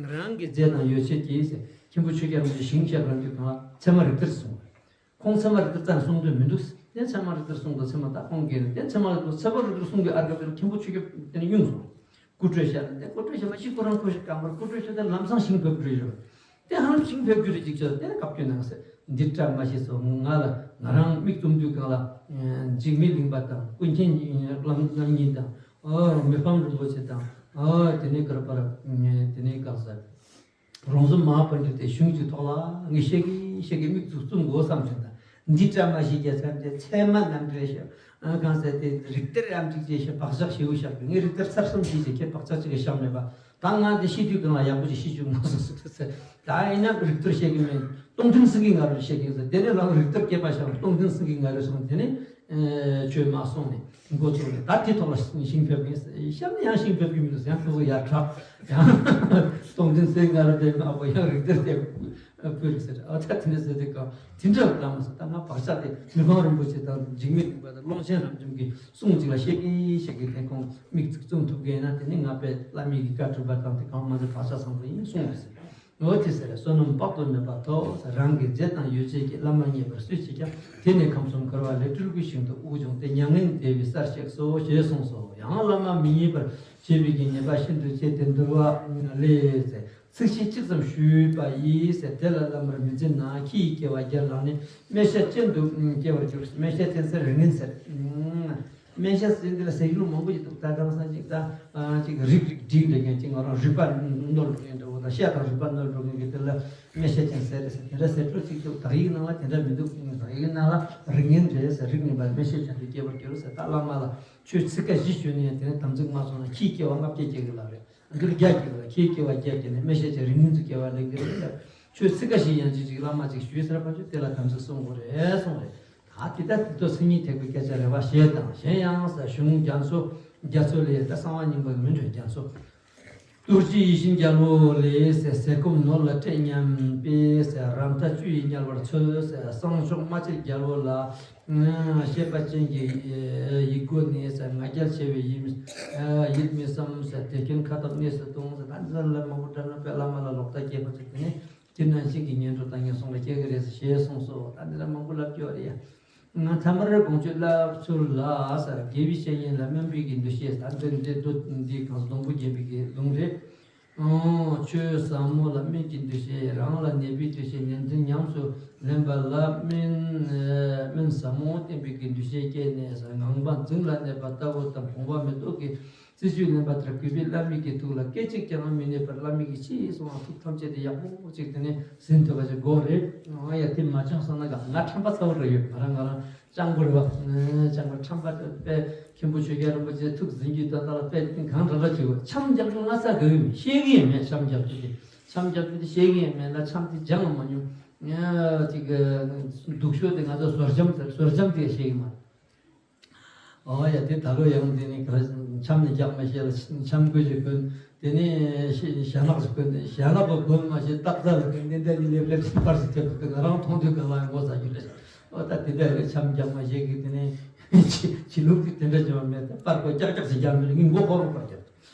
རེད། རང་གི་རྫས་དང་ཡོ་བྱད་ཀྱིས་ཟེར་མཁན་པོ་ཆོས་རྒྱལ་རིན་པོ་ཆེ་ཞིང་གཤེགས་རང་རྒྱུད་གང་ལ་ཚད་མ་རིགས་གཏེར་གསུངས། ཁོང་ཚད་མ་རིགས་གཏེར་རྩ་ནས་གསུང་འདོད་མི་འདུག་དེ་ཚད་མ་རིགས་གཏེར་གསུང་དང་ཚད་མ་ད་ཁོང་གིས་དེ་ཚད་མ་རིགས་གཏེར་ཚད་མ་རིགས་གཏེར་གསུང་གི་ཨར་ཀ་དེར་མཁན་པོ་ཆོས་རྒྱལ་དེ་ནས་དབྱུང་སོང་། སྐུ་བགྲོས་བྱས་ན་དེ་སྐུ་བགྲོས་བྱས་མ་གཞི་ཁོ་རང་ཁོ་ཞིག་གང་བར་སྐུ་བགྲོས་བྱས་ཏེ་ལམ་སང་ཞིང་ཕེབས་རྒྱུ་རེད། དེ་ཧ་ལམ་ཞིང་ཕེབས་རྒྱུ་རེད་ཅིག་བྱས་དེ་ནས་བཀའ་བཀྱོན་གནང་ཟེར། འདི་བཀྲ་མ་ཤིས་སོ། ང་ལ་ང་རང་མིག་བཙུམ་དུས་གང་ལ་འཇིགས་མེད་གླིང་པ་དང་ཀུན་མཁྱེན་བླ་བླ་ཉིན་དང་། ཨོ་མི་ཕམ་རིན་པོ་ཆེ་དང་། ཨོ་དེ་ནས་གར་པར་དེ་ནས་གང་ཟེར། རོང་ཟོམ་མ་ཧཱ་པཎྜི་ཏའི་གཞུང་གི་ཐོག་ལ་ངས་བཤད་ཀྱི་བཤད་ཀྱི་མིག་ཏུ་བཙུམ་དགོས་བསམ་བྱུང་ད། འདི་བཀྲ་མ་ཤིས་རྒྱལ་ཚབ་དེ་ཚད་མ་རྣམ་འགྲེལ་ཞེས་གང་ཟེར་དེ་རིགས་གཏེར་རམ་འགྲིག་ཅེས་བཤད་བག་ཆགས་ཞེ་པོ་བཞག་པས་ངས་རིགས་གཏེར་ཚར་གསུམ་ཞིག་ཅེས་ཁྱེད་བག་ཆགས་གཅིག་གི་བཞག་མེད་པ། ད་ང་འདི་ཤི་དུས་གང་ལ་ཡག་པོ་ཅིག་ཤི་བཅུག་མ་སོང་ཟེར་ཟེར། ད་ཡིན་ན་རིགས་གཏེར་བཤད་ཀྱི་མེད། སྟོང་ཐུན་སེང་གེའི་ང་རོ་བཤད་ཀྱི་ཟེར། དེ་ནས་ལམ་རིགས་གཏེར་སྐྱེས་པ་བཞག་སྟོང་ཐུན་སེང་གེའི་ང་རོ་སོང་དེ་ནས། ཆོས་མ་སོང་ནས་འགོ་ཚུགས་ནས་ད་དེ་ཐོག་ལ་ཞིང་ཕེབས་ཀྱིན་གཤམ་ནས་ཡང་ཞིང་ཕེབས་ཀྱི་མི་འདུག་ཡང་ཁོ་ཚོ་ཡར་དྲག་ཡང་སྟོང་ཐུན་སེང་གེ་ང་རོ་དེ་མ་གོ་ཡང་རིགས་གཏེར་དེ་བུ་རེད་ཟེར། ཨ་ད་དེ་འདྲ་ཟེར་དེ་ག་དེ་འདྲ་ལ་མ་ཟེར། ད་ང་བག་ཆགས་དེ་མི་ཕམ་རིན་པོ་ཆེ་དང་འཇིགས་མེད་གླིང་པ་དང་ཀློང་ཆེན་རབ་འབྱམས་ཀྱི་གསུང་གཅིག་ལ་བཤད་ཀྱིན་བཤད་ཀྱིན་དེ་ཁོང་མིག་ཙིག་བཙུམ་ཐུབ་མཁན་ཡིན་ན་དེ་ནི་ང་དཔེ་བླ་མའི་གི་བཀའ་སྒྲུབ་པ་དང་དེ་གང་མ་ཟེར་བག་ཆགས་བཟང་པོ་ཡིན་གསུངས་རེད་ཟེར། འོ་དེ་ཟེར་བསོད་ནམས་དཔག་ཏུ་མེད་པ་ཐོབ་ཟེར། རང་གི་རྫས་དང་ཡོ་བྱད་ཀྱིས་བླ་མ་མཉེས་པར་སུས་བྱེད་ཀྱང་། དེ་ནི་ཁམས་གསུམ་འཁོར་བ་ལས་སྤྲུལ་སྐུའི་ཞིང་དུ་དབུགས་དབྱུང་སྟེ་མྱ་ངན་འདས་པའི་སར་གཤེགས་སོ་ཞེས་གསུངས་སོ། ཡང་བླ་མ་མི་མཉེས་པར་བྱེད་པའི་གི་ཉེས་པ་ཤིན་ཏུ་གཅོད་དེ་འདུལ་བ་ལས་ཟེར། ཚིག་བཞི་གཅིག་ཙམ་ཞུས་པ་ཡིས་ཟེར། དེ་ལ་བླ་མར་མི་འཛིན་ན་ཁྱི་ཡི་སྐྱེ་བ་བརྒྱར་ལངས་ནས་སྨེ་ཤ་ཅན་དུ་སྐྱེ་བར་འགྱུར། སྨེ་ཤ་ཅན་ཟེར་རིགས་ངན་ཟེར། སྨེ་ཤ་ཟེར་འདི་ལ་ཟེར་རྒྱུ་མང་པོ་ཞིག་འདུག་ད་དེང་སང་ཅིག་ད་ཅིག་རིགས་རིགས་སྒྲིག་འདྲ་མཁན་ཅིག་ང་རང་རིག་པ་རྣོ་འགྲོ་མཁན་འདྲ་བོ་དང་ཤ་དང་རིག་པ་རྣོ་འགྲོ་མཁན་གྱི་དེ་ལ་སྨེ་ཤ་ཅན་ཟེར་རེད་ཟེར་དེ་འདྲ་ཟེར་འཕྲོ་ཅིག་འདུག་དག་ཡིག་ནང་ལ་དེ་འདྲ་མི་འདུག་དག་ཡིག་ནང་ལ་རིགས་ངན་རེད་ཟེར། རིགས་ངན་པ་སྨེ་ཤ་ཅན་དུ་སྐྱེ་བར་འགྱུར་ཟེར། ད་བླ་མ་ལ་ཆོས་ཚིག་ཁ་བཞི་ཞུས་ནས་དེ་ནས་དམ་ཚིག་མ་སྲུང་ན་ཁྱིའི་སྐྱེ་བ་ལྔ་བརྒྱ་སྐྱེ་གི་ལབ་རེད། འདིར་བརྒྱ་སྐྱེ་བ་ཁྱིའི་སྐྱེ་བ་བརྒྱ་སྐྱེ་ནས་སྨེ་ཤ་ཅན་རིགས་ངན་དུ་སྐྱེ་བ་ལེན་གི་རེད་ཟེར། ཆོས་ཚིག་ཁ་བཞི་ཡང་ཅིག་ཅིག་བླ་མ་ཅིག་ཞུས་ཟེར་བ་ཆོས་དེ་ལ་དམ་ཚིག་སྲུང་དགོས་རེད་གསུངས་རེད། ད་དེ་ལྟར་དེ་ཚོ་མཚན་ཉིད་ཐེག་པའི་སྐད་ཆ་རེད་བ། ཞེས་དང་གཞན་ཡང་ཟེར། གཞུང་རྒྱ་མཚོ་རྒྱ་མཚོ་ལས་ད་གསང་བ་རྙིང་པ་གི་མི་འགྲོ་རྒྱ་མཚོ། རྡོ་རྗེ་ཡིད་བཞིན་རྒྱལ་པོ་ལས་ཟེར། ཟས་སྐོམ་ནོར་ལ་སྤྲད་སྙམ་པའི་ཟེར། རབ་མཐའ་བཅུ་ཡིས་དམྱལ་བར་འཚོལ་ཟེར། སངས་མཆོག་རྨ་བྱའི་རྒྱལ་པོ་ལ་ཨ་བཤད་པ་ཅན་གྱི་ཡི་གེ་ནི་ཟེར། ང་རྒྱལ་ཆེ་བའི་ཡིད་ཨ་ཡིད་མི་བསམ་ཟེར། དེ་ཀུན་ཁ་འཐབ་གནས་སུ་ལྟུང་ཟེར། ད་འདི་ལ་མང་པོ་བཀྲལ་ན་དཔེ་བླ་མ་ལ་ལོག་ལྟ་སྐྱེས་པ་ཅིག་དེ་ནི་དེ་ནང་བཞིན་གྱི་ངན་འགྲོ་ལྟ་ངན་སོང་ལ་སྐྱེ་གི་རེད་ཟེར་ཞེས་གསུངས་སོ། ད་འདི་ལ་མང་པོ་ལབ་རྒྱུ་རེད་ཡ། ང་ཐ་མར་དགོངས་ཆོས་ལབ་ཚུལ་ལ་ཟེར། དགེ་བའི་བཤེས་གཉེན་ལ་སྨོན་པའི་གི་འདུ་ཤེས་ཟེར། འདི་འདི་མདོ་འདི་གང་སྡོང་པོ་རྒྱན་པའི་གི་ལུང་རེད། ཨོ། ཆོས་ཟབ་མོ་ལ་སྨོན་གྱི་འདུ་ཤེས། རང་ལ་ནད་པའི་འདུ་ཤེས། ནད་མཚོན་ཉམས་སུ་ལེན་པ་ལ་སྨོན་སྨོན་ཟབ་མོ་བསྟེན་པའི་གི་འདུ་ཤེས་སྐྱེས་ནས་ཟེར། ངང་པ་རྫུན་ལ་གནས་པ་ལྟ་བུ་དང་། བུང་བ་མེ་ཏོག་གི་རྩི་བཅུད་ལེན་པ་ལྟར་གུས་པས་བླ་མའི་གི་ཐུགས་ལ་སྐད་ཅིག་ཀྱང་མི་གནས་པར་བླ་མའི་གི་ཕྱིར་སོང་བ་ཐུགས་ཐམས་ཅད་དེ་ཡག་པོ་ཅིག་དེ་ནས་ཟིན་ཐུབ་པ་ཅིག་དགོས་རེད། ཨ་ཡ་དེ་མ་བྱུང་སོང་ན་ག་ང་ཁྲམ་པ་ཚ་བོ་རེད་ཡོད། ང་རང་ང་རང་སྤྱང་པོ་རེད་བ། སྤྱང་པོ་ཁྲམ་པ་དཔེ་མཁན་པོ་ཆོས་རྒྱལ་རིན་པོ་ཆེ་ཐུགས་ཟིན་གྱི་ད་ལྟ་ལ་དཔེ་གང་འདྲ་འདྲ་བྱེད་དགོས། འཆམ་རྒྱག་རྒྱུ་ང་ས་དགའ་གི་མེད། ཤེས་གི་ཡང་མེད། འཆམ་རྒྱག་རྒྱུ་དེ་འཆམ་རྒྱག་རྒྱུ་དེ་ཤེས་གི་ཡང་མེད་ལ། འཆམ་དེ་སྦྱང་ལ་མ་མྱོང་། ཅིག་སྡུག་ཤོས་དེ་ང་ཚོ་ཟོར་འཆམ་ཟེར། ཟོར་འཆམ་དེ་ཤེས་གི་མ་རེད། ཨོ་ཡ། དེ་ད་ལོ་ཡང་དེ་ནི་ག་འཆམ་ནི་རྒྱག་མ་ཤེས་ལ་འཆམ་གོས་ཅིག་གོན། དེ་ནི་ཞལ་ནག་ཅིག་གོན། ཞལ་ནག་གོ་གོན་མ་ཤེས་སྟག་རྩ་ལ་གོན། དེ་འདྲ་ནི་ལེབ་ལེབ་ཅིག་པར་ཅིག་ཐེབས་འདུག་ང་རང་མཐོང་དུས་ག་ལ་ངོ་ཚ་རྒྱུ་རེད། ཨོ་ད་དེ་འདྲ་རེད། འཆམ་རྒྱག་མ་ཤེས་གི། དེ་ནི་ཕྱི་ལུགས་དེ་དེ་འདྲ་བྱེད་པ་མེད། ད་པར་གོ་ཀྱག་ཀྱག་ཅིག་རྒྱག་མི་རེད། ངའི་མགོ་ཁོ་རང་པར་རྒྱབ།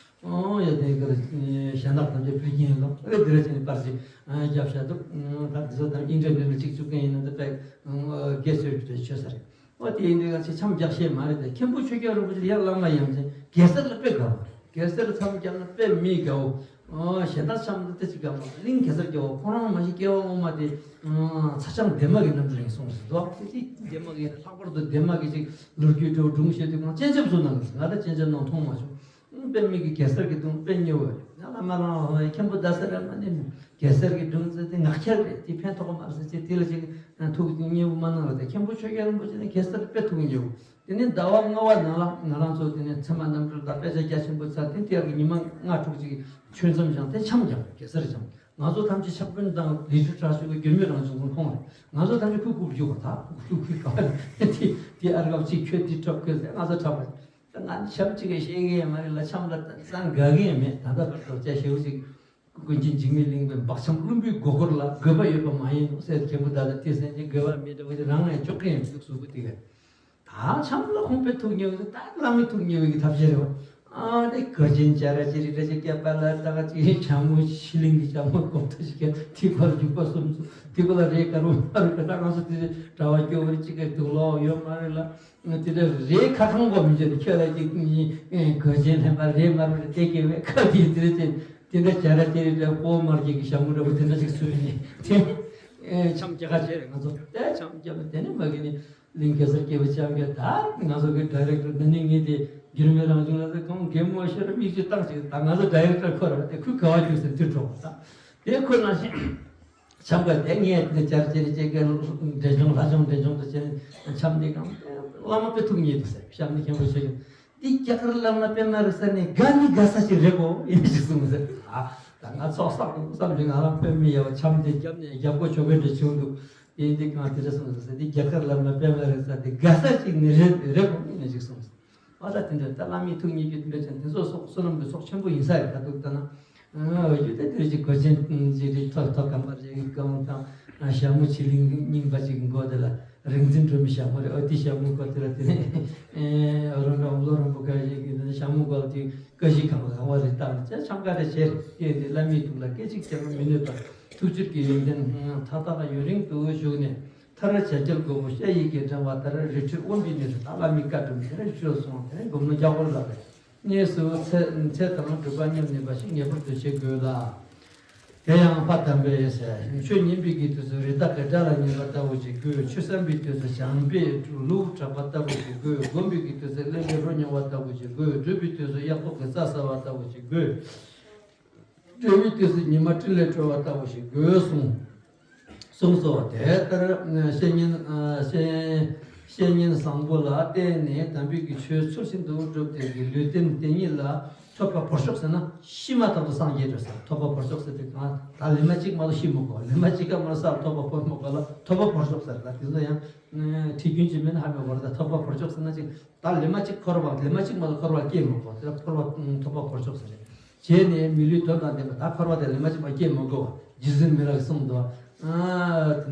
ཨོ་ཡ། དེ་གར་ཞལ་ནག་ཐམས་ཅད་ཕུད་ཀྱིན་ཡིན་ལོ། ཨེ་དེ་འདྲ་བྱས་ནས་པར་ཅིག་རྒྱབ་བཞག་འདུག་ད་དེ་ཚོ་ད་ཨིན་ཊར་ནེཊ་ལ་ཅིག་བཙུགས་མཁན་ཡིན་ན་ད་དཔེ་དགེ་ཚོས་ཀྱི་ཆོས་ས་རེད། ཨོ་དེ་ཡིན་དུས་ང་ཚོས་འཆམ་རྒྱག་ཤེས་མ་རེད་དེ། མཁན་པོ་ཆོས་རྒྱལ་རིན་པོ་ཆེ་ཡར་བླ་མ་ཡང་ཚེ་གེ་སར་ལ་དཔེ་དགའ་བ་རེད། གེ་སར་ལ་འཆམ་རྒྱག་ན་དཔེ་མི་དགའ་བོ། ཨོ་གཞན་དག་འཆམ་ན་དེ་ཅིག་དགའ་མ་རེད། གླིང་གེ་སར་རྒྱལ་བོ་ཁོ་རང་མ་གཞི་སྐྱེ་བ་སྔོན་མ་དེ་ཚ་ཞང་འདན་མ་གི་རྣམ་འགྱུར་ཡིན་གསུངས་ཟེར་འདུག་དེ་དེ་འདན་མ་གི་ལྷག་པར་དུ་འདན་མ་གི་ཅིག་ལོ་རྒྱུས་འདྲ་བོ་སྒྲུང་བཤད་དུས་ཁོང་སྤྱན་ཆབ་བཟོ་གནང་གི་ཟེར། ང་ད་སྤྱན་ཆབ་གནང་མཐོང་མ་བྱུང་། དཔེ་མི་གི་གེ་སར་གྱི་དུང་དཔེ་ཉེ་བོ་རེད། ང་ལ་མ་རང་ལ་མཁན་པོ་རྡ་ས་ར་མ་ནི་གེ་སར་གྱི་སྒྲུང་ཚོ་དེ་ངག་འཁྱལ་རེད། དེ་ཕན་ཐོགས་མ་རེད་ཟེར་ཅེས་དེ་ལ་ཅིག་ཐུགས་ཉེ་བོ་མ་གནང་རེད་དེ། མཁན་པོ་ཆོས་རྒྱལ་རིན་པོ་ཆེ་ནི་གེ་སར་དཔེ་ཐུགས་ཉེ་བོ། དེ་ནས་ཟླ་བ་ལྔ་པ་ནང་ལ་ང་རང་ཚོ་དེ་ནས་ཚད་མ་རྣམ་གྲོལ་དང་དཔེ་ཆ་རྒྱ་ཆེན་པོ་ཚར་དེ་དེ་ཡག་གི་ཉི་མ་ལྔ་དྲུག་ཅིག་ཆོས་མཚམས་བཞག་དེ་འཆམ་རྒྱག་གེ་སར་འཆམ། ང་ཚོ་ཐམས་ཅད་ཆབ་དཔོན་དང་ལི་ཁྲི་ཁྲག་ཤོད་ཀྱི་མགོན་མེད་རང་བྱུང་ཁོང་མཐོང་རེད། ང་ཚོ་ཐམས་ཅད་ཁུ་ཁུ་བརྒྱུག་པ་ད་ཁུ་ཁུ་ཁུ་ག་དེ་དེ་ཨར་གབ་ཅིག་ཁྱོད་དེ་གྲབ་ཁོས་ཟེར་ང་ཚོ་གྲབ་པ། ད་ང་འཆམ་གཅིག་གིས་ཤེས་ཀྱི་ཡང་མ་རེད་ལ། འཆམ་ལ་ཙང་དགའ་གི་ཡང་མེད། ད་ལྟ་བར་དོགས་ཅན་ཞེ་བོ་ཅིག་ཀུན་མཁྱེན་འཇིགས་མེད་གླིང་པས་འབག་འཆམ་བླུན་པོའི་མགོ་སྐོར་ལ་དགོས་པ་ཡོད་པ་མ་ཡིན་ནོ་ཟེར། མཁན་པོ་ད་ལྟ་དེ་སེམས་ཅན་དགོས་པ་མེད་འདྲ་བོ་ཅིག་རང་ངས་ལྕོགས་ཀྱི་ཡང་མི་འདུག་གཟུགས་པོ་དེ་གས། ད་འཆམ་ལ་ཁོང་དཔེ་ཐུགས་ཉེ་བོ་ད་བླ་མའི་ཐུགས་ཉེ་བོ་གི་ཐབས་ཤེས་རེད་བ། ཨ་དེ་གོས་ཆེན་བྱ་ར་ཅི་རིགས་ར་ཅིག་སྐེད་པ་ལ་ད་ག་ཅིག་ཞྭ་མོ་ཕྱི་གླིང་གི་ཞྭ་མོ་གོམ་ཐག་ཅིག་ག་དེ་ཁོ་ལ་རྒྱུག་པ་གསུམ་ཚུགས། དེ་ཁོ་ལ་རས་དཀར་པོ་མ་རུ་ག་ད་ང་ཚོ་དེ་གྲྭ་བ་སྐྱོ་བོ་རེ་ཅིག་ག་འདུག་ལོག་ཡོད་མ་རེད་ལ། དེ་འདྲ་རེད་ཁ་ཁང་གོ་མི་འཇོན་ཁྱོད་ལ་ཅིག་གོས་ཆེན་ལྷན་པ་རེད་མ་རེད་དེ་སྐྱེ་བའི་ཁ་དེ་དེ་རེད་ཅེ་དེ་འདྲ་བྱ་ར་དེ་རེད་འདྲ་ཀོ་མར་གྱི་གི་ཞྭ་མོ་འདྲ་བོ་དེ་འདྲ་ཅིག་སུ་ཡིན་དེ་འཆམ་རྒྱག་ཁ་བྱས་རེད། ང་ཚོ་དེ་འཆམ་རྒྱབ་ལ་དེ་ནས་མ་གི་ནི་གླིང་གེ་སར་སྐྱེས་པ་ཆགས་མཁན་ད་ང་ཚོ་གི་ཌའི་རེག་ཊར་འདི་ནི་ངེད་དེ་འགྱུར་མེད་རང་བྱུང་ལ་ཟེར་ཁོང་གད་མོ་ཤོར་མིག་ཆུ་བཏང་ཅིག་ད་ང་ཚོ་ཌའི་རེག་ཊར་ཁོ་ར་དེ་ཁོས་ག་བ་རྒྱུག་ཟེར་དུས་གྲོགས་ད་དེ་ཁོ་ནང་བཞིན། འཆམ་ག་དེ་ངས་དེ་ཅར་ཅེ་རེ་ཅེ་ག་འབྲས་ལྗོངས་ལྷ་ལྗོངས་འབྲས་ལྗོངས་དུ་ཅེ་འཆམ་དེ་གང་བླ་མ་དཔེ་ཐུགས་མཉེས་འདུག་ཟེར། གཤམ་ནས་མཁན་པོ་ཆོས་ཀྱང་འདི་རྒྱ་གར་བླ་མ་པད་མ་རི་ས་ནས་དགའ་ནི་དགའ་ས་ཞིག་རེད་གོ་ཡིན་ཞིག་གསུངས་ཟེར། ཨ་ད་ང་ཚོགས་བསགས་བསམ་ཞིག་ང་རང་དཔེ་མི་ཡག་པ་འཆམ་དེ་རྒྱབ་ནས་རྒྱབ་སྒོ་ཆོག་གི་འདྲ་བྱུང་འདུག་ཡིན་འདི་གང་དེ་འདྲ་གསུངས་ཟེར། འདི་རྒྱ་གར་བླ་མ་པད་མ་རི་ས་དེ་དགའ་ས་ཞིག་ནི་རེད་རེད་གོ་ཡིན་ཞིག་གསུངས་ཟེར། ཨ་ད་དེ་འདྲ་ད་བླ་མའི་ཐུགས་མཉེས་རྒྱུ་དེ་འདྲ་ཅན་དེ་ཚོ་སོགས་བསོད་ནམས་ཀྱི་ཚོགས་ཆེན་པོ་ཡིན་ས་རེད། ད་འདུག་ད་ན་འོ་རྒྱུ་དེ་དེ་རེ་ཅིག་གོས་ཆེན་ཅིག་རེ་ཐོག་ཐོག་གམ་པ་རེ་གི་གང་དང་ཞྭ་མོ་ཆི་ལིང་རྙིང་པ་ཅིག་གི་མགོ་དེ་ལ་རིག་འཛིན་སྒྲོལ་མའི་ཞྭ་མོ་རེད། ཨོ་དེ་ཞྭ་མོ་མགོ་དེ་ལ་དེ་ནས་རོང་འགྲོ་ལོ་རིན་པོ་ཁ་ཞིག་གི་དེ་ནས་ཞྭ་མོ་མགོ་ལ་དེ་ཀ་ཤི་གང་ལ་གང་བ་རེ་བཏགས་ནས་ཅེ་འཆམ་ག་རེ་བྱས་སྐྱེས་ཏེ་བླ་མའི་ཐུགས་ལ་སྐད་ཅིག་ཀྱང་མི་གནོད་པར་ཐུགས་རྗེ་གི་ཡོན་ཏན་མཐའ་དག་ཡུན་རིང་དུ་བཞུགས་ནས། མཐར་བྱ་རྒྱལ་མགོན་པོ་ཤཱཀྱའི་གདན་བ་ལྟར་རི་ཁྲོད་དབེན་པའི་གནས་སུ་ད་བླ་མའི་བཀའ་སྒྲུབ་དེ་ནས་རི་ཁྲོད་སོང་དེ་ནས་སྒོམ་ལུང་རྒྱག་པར་ལབ་པས། གནས་སུ་ཚེ་ཚེ་དང་སྒྲུབ་པ་མཉམ་གནས་པ་ཞིག་ངེས་པར་དུ་བྱེད་དགོས་ལ། དེ་ཡང་ཕ་དམ་པས་ཟེར། ཆོས་ཉན་པའི་གི་དུས་སུ་རི་དྭགས་ཀྱི་སྒྲ་ལ་ཉན་པ་ལྟ་བུ་བྱེད་དགོས། ཆོས་བསམ་པའི་དུས་སུ་བྱམས་པས་ལུག་གྲགས་པ་ལྟ་བུ་བྱེད་དགོས། སྒོམ་པའི་གི་དུས་སུ་གླེན་པས་རོ་མྱོང་བ་ལྟ་བུ་བྱེད་དགོས། སྒྲུབ་པའི་དུས་སུ་གཡག་ཐོག་གི་རྩྭ་ཟ་བ་ལྟ་བུ་བྱེད་དགོས། སྤྲོ་བའི་དུས་སུ་ཉི་མ་སྤྲིན་ལས་སྤྲོ་བ་ལྟ་བུ་ཞིག་དགོས་གསུངས། གསུངས་སོ། དེ་ལྟར་བཤེས་གཉེན་བཤེས་བཤེས་གཉེན་བཟང་པོ་ལ་བརྟེན་ནས་དམ་པའི་གི་ཆོས་ཚུལ་བཞིན་དུ་སྒྲུབ་སྟེ་གི་ལུས་རྟེན་དེ་ཉིད་ལ་ཐོབ་པ་བོར་ཤོག་ཟེར་ན་ཤི་མ་ཐག་ཏུ་སངས་རྒྱས་འགྲོ་ཟེར། ཐོབ་པ་བོར་ཤོག་ཟེར་དུས་གང་ད་ལེ་མ་གཅིག་མ་གཏོགས་ཤི་མི་དགོས། ལེ་མ་གཅིག་ག་མ་གཏོགས་སར་ཐོབ་པ་བོར་མི་དགོས་ལ་ཐོབ་པ་བོར་ཤོག་ཟེར་ལ་དེ་ཚོ་ཡང་ཁྲིད་རྒྱུན་གྱི་མིན་ཧ་མི་གོ་ར། ད་ཐོབ་པ་བོར་ཤོག་ཟེར་ན་ཅིག་ད་ལེ་མ་གཅིག་འཁོར་བ་ལེ་མ་གཅིག་མ་གཏོགས་འཁོར་བ་སྐྱེ་མི་དགོས་ཟེར། འཁོར་བ་ཐོབ་པ་བོར་ཤོག་ཟེར་རེད། བྱས་ནས་མི་ལུས་དོན་དང་ལྡན་པ་ད་འཁོར་བ་དེ་ལས་མ་བྱེད་པ་སྐྱེ་མི་དགོས་པ། རྗེ་བཙུན་མི་ལ་གསུངས་འདུག་ཨ་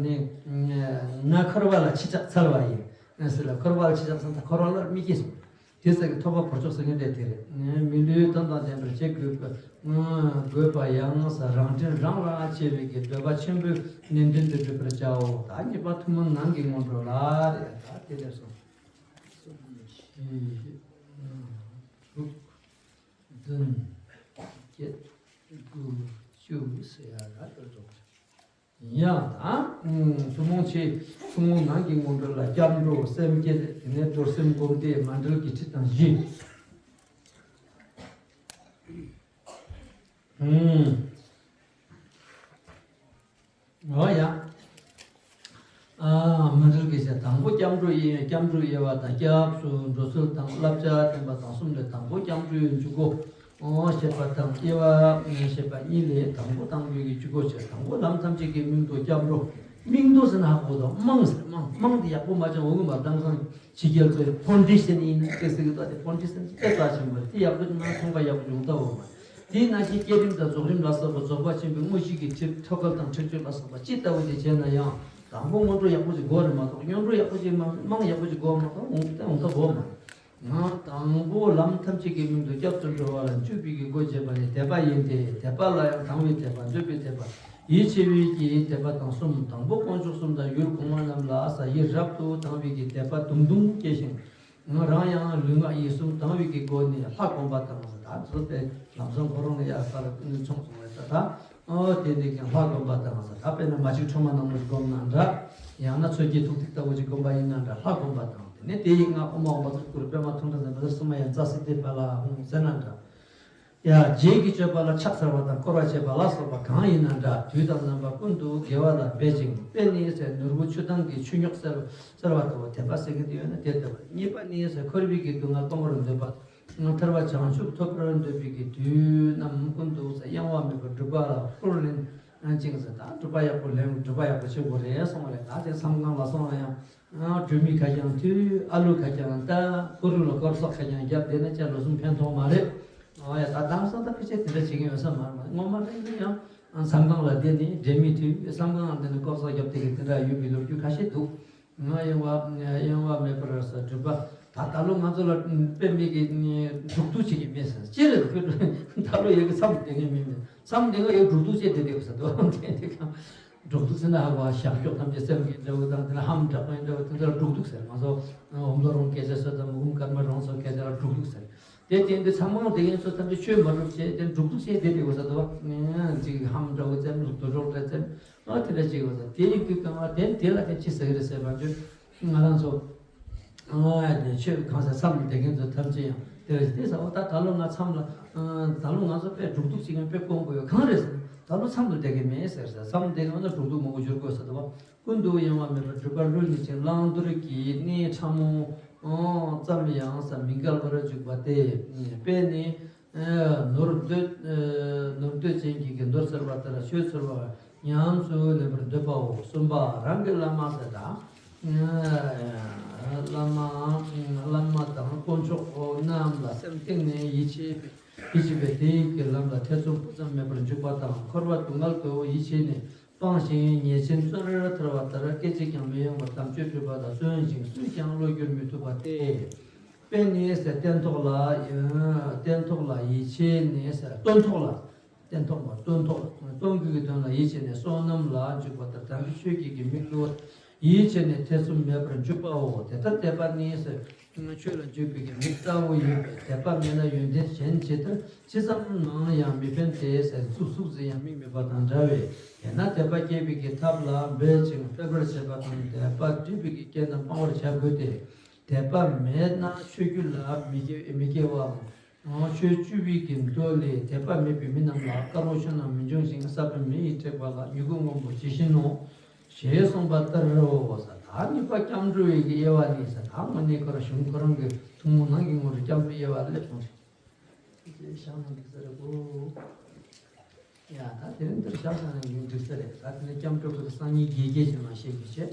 དེ་ནས་ང་འཁོར་བ་ལ་ཕྱི་བཅག་ཚར་བ་ཡིན་ཟེར་ལ། འཁོར་བ་ལ་ཕྱི་བཅག་ཚར་ད་འཁོར་བ་ལ་མི་སྐྱེ་སོང་། དེ་ཚེ་གི་ཐོབ་པ་འཁོར་ཕྱོགས་སུ་ངེས་དེ་དེ་རེད། མི་ལུས་དོན་དང་ལྡན་པར་བྱེད་དགོས་པ་དགོས་པ་ཡང་ས་རང་དྲིན་རང་ལ་ཆེ་བའི་གི་འདོད་པ་ཆེན་པོའི་ནན་ཏན་དུ་བསྒྲུབ་པར་བྱའོ། ད་གཉིས་པ་ཐུན་མོང་ནང་གི་སྔོན་འགྲོ་ལ་རེད། ད་དེ་ལས་སོང་། གསུམ་བཞི་ལྔ་དྲུག་བདུན་བརྒྱད་དགུ་བཅུ་ཟེར་ཡ་ར་ལྟར་འགྲོ། ཡང་དང་། ཐུན་མོང་ཆེ། ཐུན་མོང་ནང་གི་སྔོན་འགྲོ་ལ་སྐྱབས་འགྲོ་སེམས་བསྐྱེད། དེ་ནས་རྡོར་སེམས་སྒོམ་བཟླས་མཎྜལ་གྱི་ཁྲིད་དང་བཞི། འོ་ཡ། ཨ་མཎྜལ་གྱི་ཆ་དང་པོ་སྐྱབས་འགྲོ་དབྱེ། སྐྱབས་འགྲོ་དབྱེ་བ་དང་། སྐྱབས་སུ་འགྲོ་ཚུལ་དང་བསླབ་བྱ་བསྟན་པ་དང་གསུམ་ལས། དང་པོ་སྐྱབས་འགྲོའི་འཇུག་སྒོ་བཤད་པ་དང་དབྱེ་བ་བཤད་པ་གཉིས་ལས། དང་པོ་དང་པོའི་གི་འཇུག་སྒོ་བྱས། དང་པོ་ལམ་ཐམས་ཅད་ཀྱི་མིང་དུ་སྐྱབས་འགྲོ། མིང་དུ་ཟེར་ན་ཧ་གོ་དང་། རྨང་ཟེར། རྨང་། རྨང་དེ་ཡག་པོ་མ་བཅངས་འོང་གི་མ། དེང་སང་ཕྱི་རྒྱལ་ཚོས་ཕོན་ཌེ་ཤན་ཡིན་ན་སྐད་ཟེར་གི་ད། དེ་ཕོན་ཌེ་ཤན་དེ་རྩ་ཆེན་པོ་རེད། དེ་ཡག་པོ་ན་ཚོང་པ་ཡག་པོ་ཡོང་ཐབས་འོང་མ། དེའི་ནང་བཞིན་བསྐྱེད་རིམ་དང་རྫོགས་རིམ་ལ་སོགས་པ། རྫོགས་པ་ཆེན་པོའི་དངོས་གཞི་གི་ཁྲིད་ཐོད་རྒལ་དང་ཁྲེགས་ཆོད་ལ་སོགས་པ་ཇི་ལྟ་བུ་ཞིག་བྱས་ན་ཡང་། དང་པོ་སྔོན་འགྲོ་ཡག་པོ་ཞིག་དགོས་རེད་མ་གཏོགས། སྔོན་འགྲོ་ཡག་པོ་ཞིག་མ། རྨང་ཡག་པོ་ཞིག་དགོས་མ་གཏོགས་འོང་དེ་འོང་ཐབས་འོང་མ། ཡང་དང་པོ་ལམ་ཐམས་ཅད་ཀྱི་མིང་དུ་སྐྱབས་སུ་འགྲོ་བ་ལ་འཇུག་པའི་གི་སྒོ་འབྱེད་པ་ནི་དད་པ་ཡིན་ཏེ། དད་པ་ལ་ཡང་དང་བའི་དད་པ། འདོད་པའི་དད་པ། ཡིད་ཆེས་པའི་གི་དད་པ་དང་གསུམ། དང་པོ་དཀོན་མཆོག་གསུམ་དང་ཡུལ་གོང་མ་རྣམས་ལ་ས་ཡིད་རབ་ཏུ་དང་བའི་གི་དད་པ་དུང་དུང་སྐྱེས་ཤིང་། རང་ཡང་ལུས་ངག་ཡིད་གསུམ་དང་བའི་གི་སྒོ་ནས་ལྷ་བསྒོམ་པ་དང་། ད་ཚོ་དེ་ལམ་སང་ཁོ་རང་ལ་ཡ་ས་ལ་མཚུངས་སོང་བས་ད་ད། ཨོ་དེ་འདི་ཀྱང་ལྷ་བསྒོམ་པ་དང་ས། ད་དཔེར་ན་མ་གཅིག་ཁྲོས་མ་ནག་མོ་ཞིག་བསྒོམ་ན་འདྲ། ཡང་ན་མཚོ་སྐྱེས་ཐུག་ཐིག་ལྟ་བུ་ཞིག་བསྒོམ་པ་ཡིན་ན་འདྲ། ལྷ་བསྒོམ་པ་དང་། དེ་ནས་དེ་ཡི་སྔགས་ཨོཾ་ཨཱཿཧཱུྃ་བཛྲ་གུ་རུ་པདྨ་ཐུན་དྲུག་ཟེར་བ་ཟེར་སྲུང་མ་ཡན་ཙཱ་སིདྡྷི་ཕ་ལ་ཧཱུྃ་ཟེར་ན་འདྲ། ཡ། རྗེས་ཀྱི་སྤྱོད་པ་ལ་ཕྱག་འཚལ་བ་དང་བསྐོར་བ་བྱེད་པ་ལ་སོགས་པ་གང་ཡིན་ན་འདྲ། དུས་དང་རྣམ་པ་ཀུན་ཏུ་དགེ་བ་ལ་འབད་ཅིང་། དཔེ་ནི་ཟེར། ནོར་བུ་ཆུ་དྭངས་ཀྱི་ཆུ་རྙོག་སེལ་སེལ་བ་ལྟ་བུ། དད་པ་ཟེར་གྱི་འདུག་ཡོད་ན་དེ་ལྟ་བུ། གཉིས་པ་ནི་ཟེར། འཁོར་བའི་གི་སྡུག་བསྔལ་སྤང་བར་འདོད་པ། ཐར་པ་བྱང་ཆུབ་ཐོབ་པར་འདོད་པའི་གི་དུས་རྣམས་ཀུན་ཏུ་ཟེར། གཡེང་བ་མེད་པར་སྒྲུབ་པ་ལ་ཧུར་ལེན་ཅིང་ཟེར། ད་སྒྲུབ་པ་ཡག་པོ་ལེན། སྒྲུབ་པ་ཡག་པོ་བྱེད་དགོས་རེད་གསུངས་པ་རེད། ད་དེ་མཚམས་ཁང་ལ་སོང་ན་ཡང་། སྒྲོལ་མའི་ཁ་བྱང་མཐུད། ཨ་ལུ་ཁ་བྱང་ལྟ། ཕོ་རུ་ལ་སྐོར་སོགས་ཁ་བྱང་བརྒྱབ་བསྡད་ན་ཅང་ལོ་གསུམ་ཕན་ཐོགས་མ་རེད། ཨོ་ཡ། ད་དེང་སང་ད་ཕལ་ཆེར་དེ་འདྲ་བྱེད་མཁན་ཡོད་ས་མ་རེད། སྔོན་མ་དེ་འདྲ་ཡང་མཚམས་ཁང་ལ་བསྡད་ནས་སྒྲོལ་མ་མཐུད། མཚམས་ཁང་ལ་བསྡད་ནས་སྐོར་སོགས་བརྒྱབ་བསྡད་མཁན་དེ་འདྲ་ཡོད་པའི་ལོ་རྒྱུས་ཁ་ཤས་འདུག་ང་གཡེང་བ་གཡེང་བ་མེད་པར་ཟེར། སྒྲུབ་པ། ད་ད་ལོ་ང་ཚོ་ལ་དཔེ་མེད་ཀྱི་སྒྲུབ་འདུག་བྱེད་ཀྱི་མེད་ཟེར། ཅི་རེད། ད་ལོ་ཡ་གི་མཚམས་བསྡད་མཁན་མེད་མེད། མཚམས་འདི་ག་ཡོད་སྒྲུབ་འདུག་བྱས་བསྡད་བསྡད་ས་འདུག་དེ་དེ་ག་སྒྲུབ་འདུག་ཟེར་ན་ཧ་གོ། བྱང་ཆུབ་ཐམས་ཅད་སེམས་ཀྱི་འབྲས་བུ་དང་། དེ་ལ་ཧམ་དྲག་པོའི་འབྲས་བུ་དེ་ཚོ་ལ་སྒྲུབ་འདུག་ཟེར། ང་ཚོ་ཨོཾ་ལོ་རོང་སྐད་ཆ་ཚོ་དང་མུ་གུམ་ཀརྨ་རོང་ཚོ་སྐད་ཆ་ལ་སྒྲུབ་འདུག་ཟེར། དེ་དེ་འདི་ཚང་མ་དེ་ཡིན་ཚོ་ཐམས་ཅད་ཆོས་མ་སྒྲུབ་བྱས་དེ་སྒྲུབ་འདུག་བྱས་བསྡད་བསྡད་ས་འདུག་ཅིག་ཧམ་འདྲ་བོ་བཙན། དུ་གྲོགས་འདྲ་བཙན། ཨ་དེ་འདྲ་ཅིག་ཡོད་ས། དེ་ཡིན་དུས་ཀྱང་ཨ་དེ་དེ་ལ་དེ་ཅི་ཟེར་གི་རེད་ཟེར་བ་ཅོ། ང་རང་ཚོ་ཨ་ནི་ཆོས་གང་ཟེར། མཚམས་ལ་བསྡད་མཁན་ཚོ་ཐམས་ཅད་ཡང་དེ་རེད། དེ་ཟེར་བ་ད་ད་ལོ་ང་མཚམས་ལ་ཨ་ད་ལོ་ང་ཚོ་དཔེ་སྒྲུབ་འདུག་བྱེད་མཁན་དཔེ་དཀོན་པོ་ཡོད། གང་རེད་ཟེར་ན་ད་ལོ་མཚམས་ལ་བསྡད་མཁན་མེད་ཟེར་ཟེར། མཚམས་བསྡད་མཁན་ན་སྒྲུབ་འདུག་མང་པོ་འགྱུར་དགོས་ས་འདུག་བ། ཀུན་ཏུ་གཡེང་བ་མེད་པར་སྒྲུབ་པ་ལུས་ནི་ཅིང་། བླང་དོར་གྱི་གནས་ཕྲ་མོ་ཙམ་ཡང་ཟེར་མི་འགལ་བར་འཇུག་པ་སྟེ། དཔེ་ནི། ནོར་འདོད། ནོར་འདོད་ཅན་གྱི་གི་ནོར་འཚོལ་བ་ལྟར་ཆོས་འཚོལ་བ་ཉམས་སུ་ལེན་པར་འདོད་པའོ། གསུམ་པ་རང་གི་བླ་མ་ཟེར་ད། བླ་མ། བླ་མ་དང་དཀོན་མཆོག་རྣམས་ལ་སེམས་གཏིང་ནས་ཡིད་ཆེས་པའི་ཡིད་ཆེས་པའི་དེའི་གི་ལམ་ལ་ཐེ་ཚོམ་སྤུ་ཙམ་མེད་པར་འཇུག་པ་དང་། འཁོར་བ་སྡུག་བསྔལ་དུ་ཡིད་ཆེས་ནས་སྤངས་ཤིང་ཉེས་ཆེན་བཙོན་རར་ཐར་བ་ལྟར་སྐད་ཅིག་ཀྱང་མི་གཡེང་བར་དམ་ཆོས་སྒྲུབ་པ་ལ་བརྩོན་ཞིང་སུས་ཀྱང་བློ་བསྒྱུར་མི་ཐུབ་པ་སྟེ། དཔེ་ནི་ཟེར་སྟན་ཐོག་ལ། སྟན་ཐོག་ལ་ཡིད་ཆེས་ནས་ཟེར། སྟོན་ཐོག་ལ། སྟན་ཐོག་མ་སྟོན་ཐོག་སྟོན་དགོས་ཀྱི་དོན་ལ་ཡིད་ཆེས་ནས་བསོད་ནམས་ལ་འཇུག་པ་ལྟར་དམ་པའི་ཆོས་ཀྱི་གི་མིག་ཏུ་ཡིད་ཆེས་ནས་ཐེ་ཚོམ་མེད་པར་འཇུག་པའོ། དེ་ལྟར་དད་པ་ནི་ཟེར། ཆོས་ལ་འཇུག་པའི་གི་མིག་ལྟ་བུ་ཡིན་པས། དད་པ་མེད་ན་ཡོན་ཏན་གཞན་ཇི་ལྟར་ཅི་ཙམ་མང་ཡང་མི་ཕན་ཏེ་ཟེར། གཟུགས་གཟུགས་ཟེར་ཡང་མིག་མེད་པ་དང་འདྲ་བས། དེས་ན་དད་པ་སྐྱེད་པའི་གི་ཐབས་ལ་འབད་ཅིང་སྤེལ་བར་བྱེད་པ་དང་། དད་པ་སྒྲིབ་པའི་གི་རྐྱེན་རྣམས་སྤང་བར་བྱ་དགོས་ཏེ། དད་པ་མེད་ན་ཆོས་རྒྱུད་ལ་མི་སྐྱེ་མི་སྐྱེ་བའམ། ཆོས་བཅུ་པའི་གི་མདོ་ལས། དད་པ་མེད་པའི་མི་རྣམས་ལ་དཀར་པོ་ཆུ་རྣམས་མི་འབྱུང་ཞིང་། ས་བོན་མེ་ཡིས་དྲེགས་པ་ལ་མྱུ་གུ་སྔོན་པོ་ཇི་བཞིན་ནོ། ཞེས་གསུངས་པ་ལྟར་རོ། ད་གཉིས་པ་སྐྱབས་འགྲོའི་གི་དབྱེ་བ་ནི་ཟེར། ད་དངོས་གནས་ཁོ་རང་གཞུང་ཁོ་རང་གི་ཐུན་མོང་ནང་གི་ངོ་རུ་སྐྱབས་འགྲོའི་དབྱེ་བ་སླེབས་སོང་ཞིག་ཅེས་བཞག་ན་འགྲིག་ས་རེད་གོ། ཡ་ད་དེ་རིང་འདིར་བཞག་བཞག་ན་ཡང་འགྲིག་ས་རེད། ད་དེ་ནས་སྐྱབས་འགྲོ་གི་སང་ཉིན་དགེ་རྒྱས་ཀྱི་མ་བཤད་རྒྱུ་བྱས།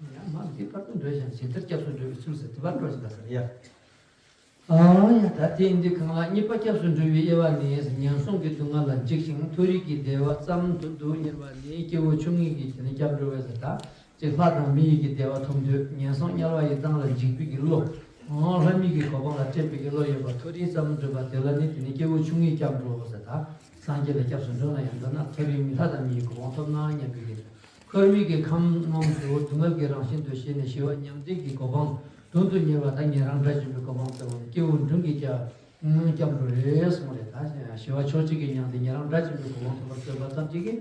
ཡ་མ་འདི་བར་དུ་འགྲོ་བཞིན་ཇི་ལྟར་སྐྱབས་སུ་འགྲོ་བའི་ཚུལ་ཟེར་དེ་བར་འགྲོ་བཞིན་ད་ས་རེད་ཡ། ཨ་ཡ། ད་དེ་ཡིན་དུས་གང་ལ་གཉིས་པ་སྐྱབས་སུ་འགྲོ་བའི་དབྱེ་བ་ནི། ངན་སོང་གི་སྡུག་བསྔལ་ལ་འཇིགས་ཤིང་མཐོ་རིས་ཀྱི་བདེ་བ་ཙམ་དུ་སྡུག་བསྔལ་བ་ནི་སྐྱེ་བོ་ཆུང་ངུ་གིས་དེ་ནི་སྐྱབས་འགྲོ་བས་ཟེར། ད་ཅིག་ལྷ་དང་མི་ཡི་གི་བདེ་བ་ཐོབ་འདོད། ངན་སོང་དམྱལ་བ་ཡི་མདངས་ལ་འཇིགས་པའི་གི་བློ། ལྷ་མི་གི་གོ་འཕང་ལ་སྤྲད་པའི་གི་བློ་ཡོད་པ་མཐོ་རིས་ཙམ་འགྲོ་བ་དེ་ལ་ནི་དེ་ནི་སྐྱེ་བོ་ཆུང་ངུས་སྐྱབས་འགྲོ་ཟེར། ད་སངས་རྒྱས་ལ་སྐྱབས་སུ་འགྲོ་ན་ཡང་མདོར་ན་མཐོ་རིས་མི་ལྷ་དང་མི་ཡི་གོ་འཕང་ཐོབ་ན་སྙམ་པའི་གི། འཁོར་བའི་གི་ཁམས་ངོམས་སུ་སྡུག་བསྔལ་གྱི་རང་བཞིན་དུ་ཤེས་ནས་ཞི་བ་མྱང་འདས་ཀྱི་གོ་འཕང་དོན་དུ་གཉེར་བ་དང་ཉན་རང་སྒྲ་འབྱིན་པའི་གོ་འཕང་སྩོལ་བ་ནི་སྐྱེས་བུ་འབྲིང་གིས་སྐྱབས་སྐྱབས་འགྲོ་རེད་གསུངས་རེད། ད་ཞི་བ་ཕྱོགས་གཅིག་གི་མྱང་འདས་ཉན་རང་སྒྲ་འབྱིན་པའི་གོ་འཕང་ཐོབ་པར་བརྩོན་པ་ཐམས་ཅད་ཀྱིས་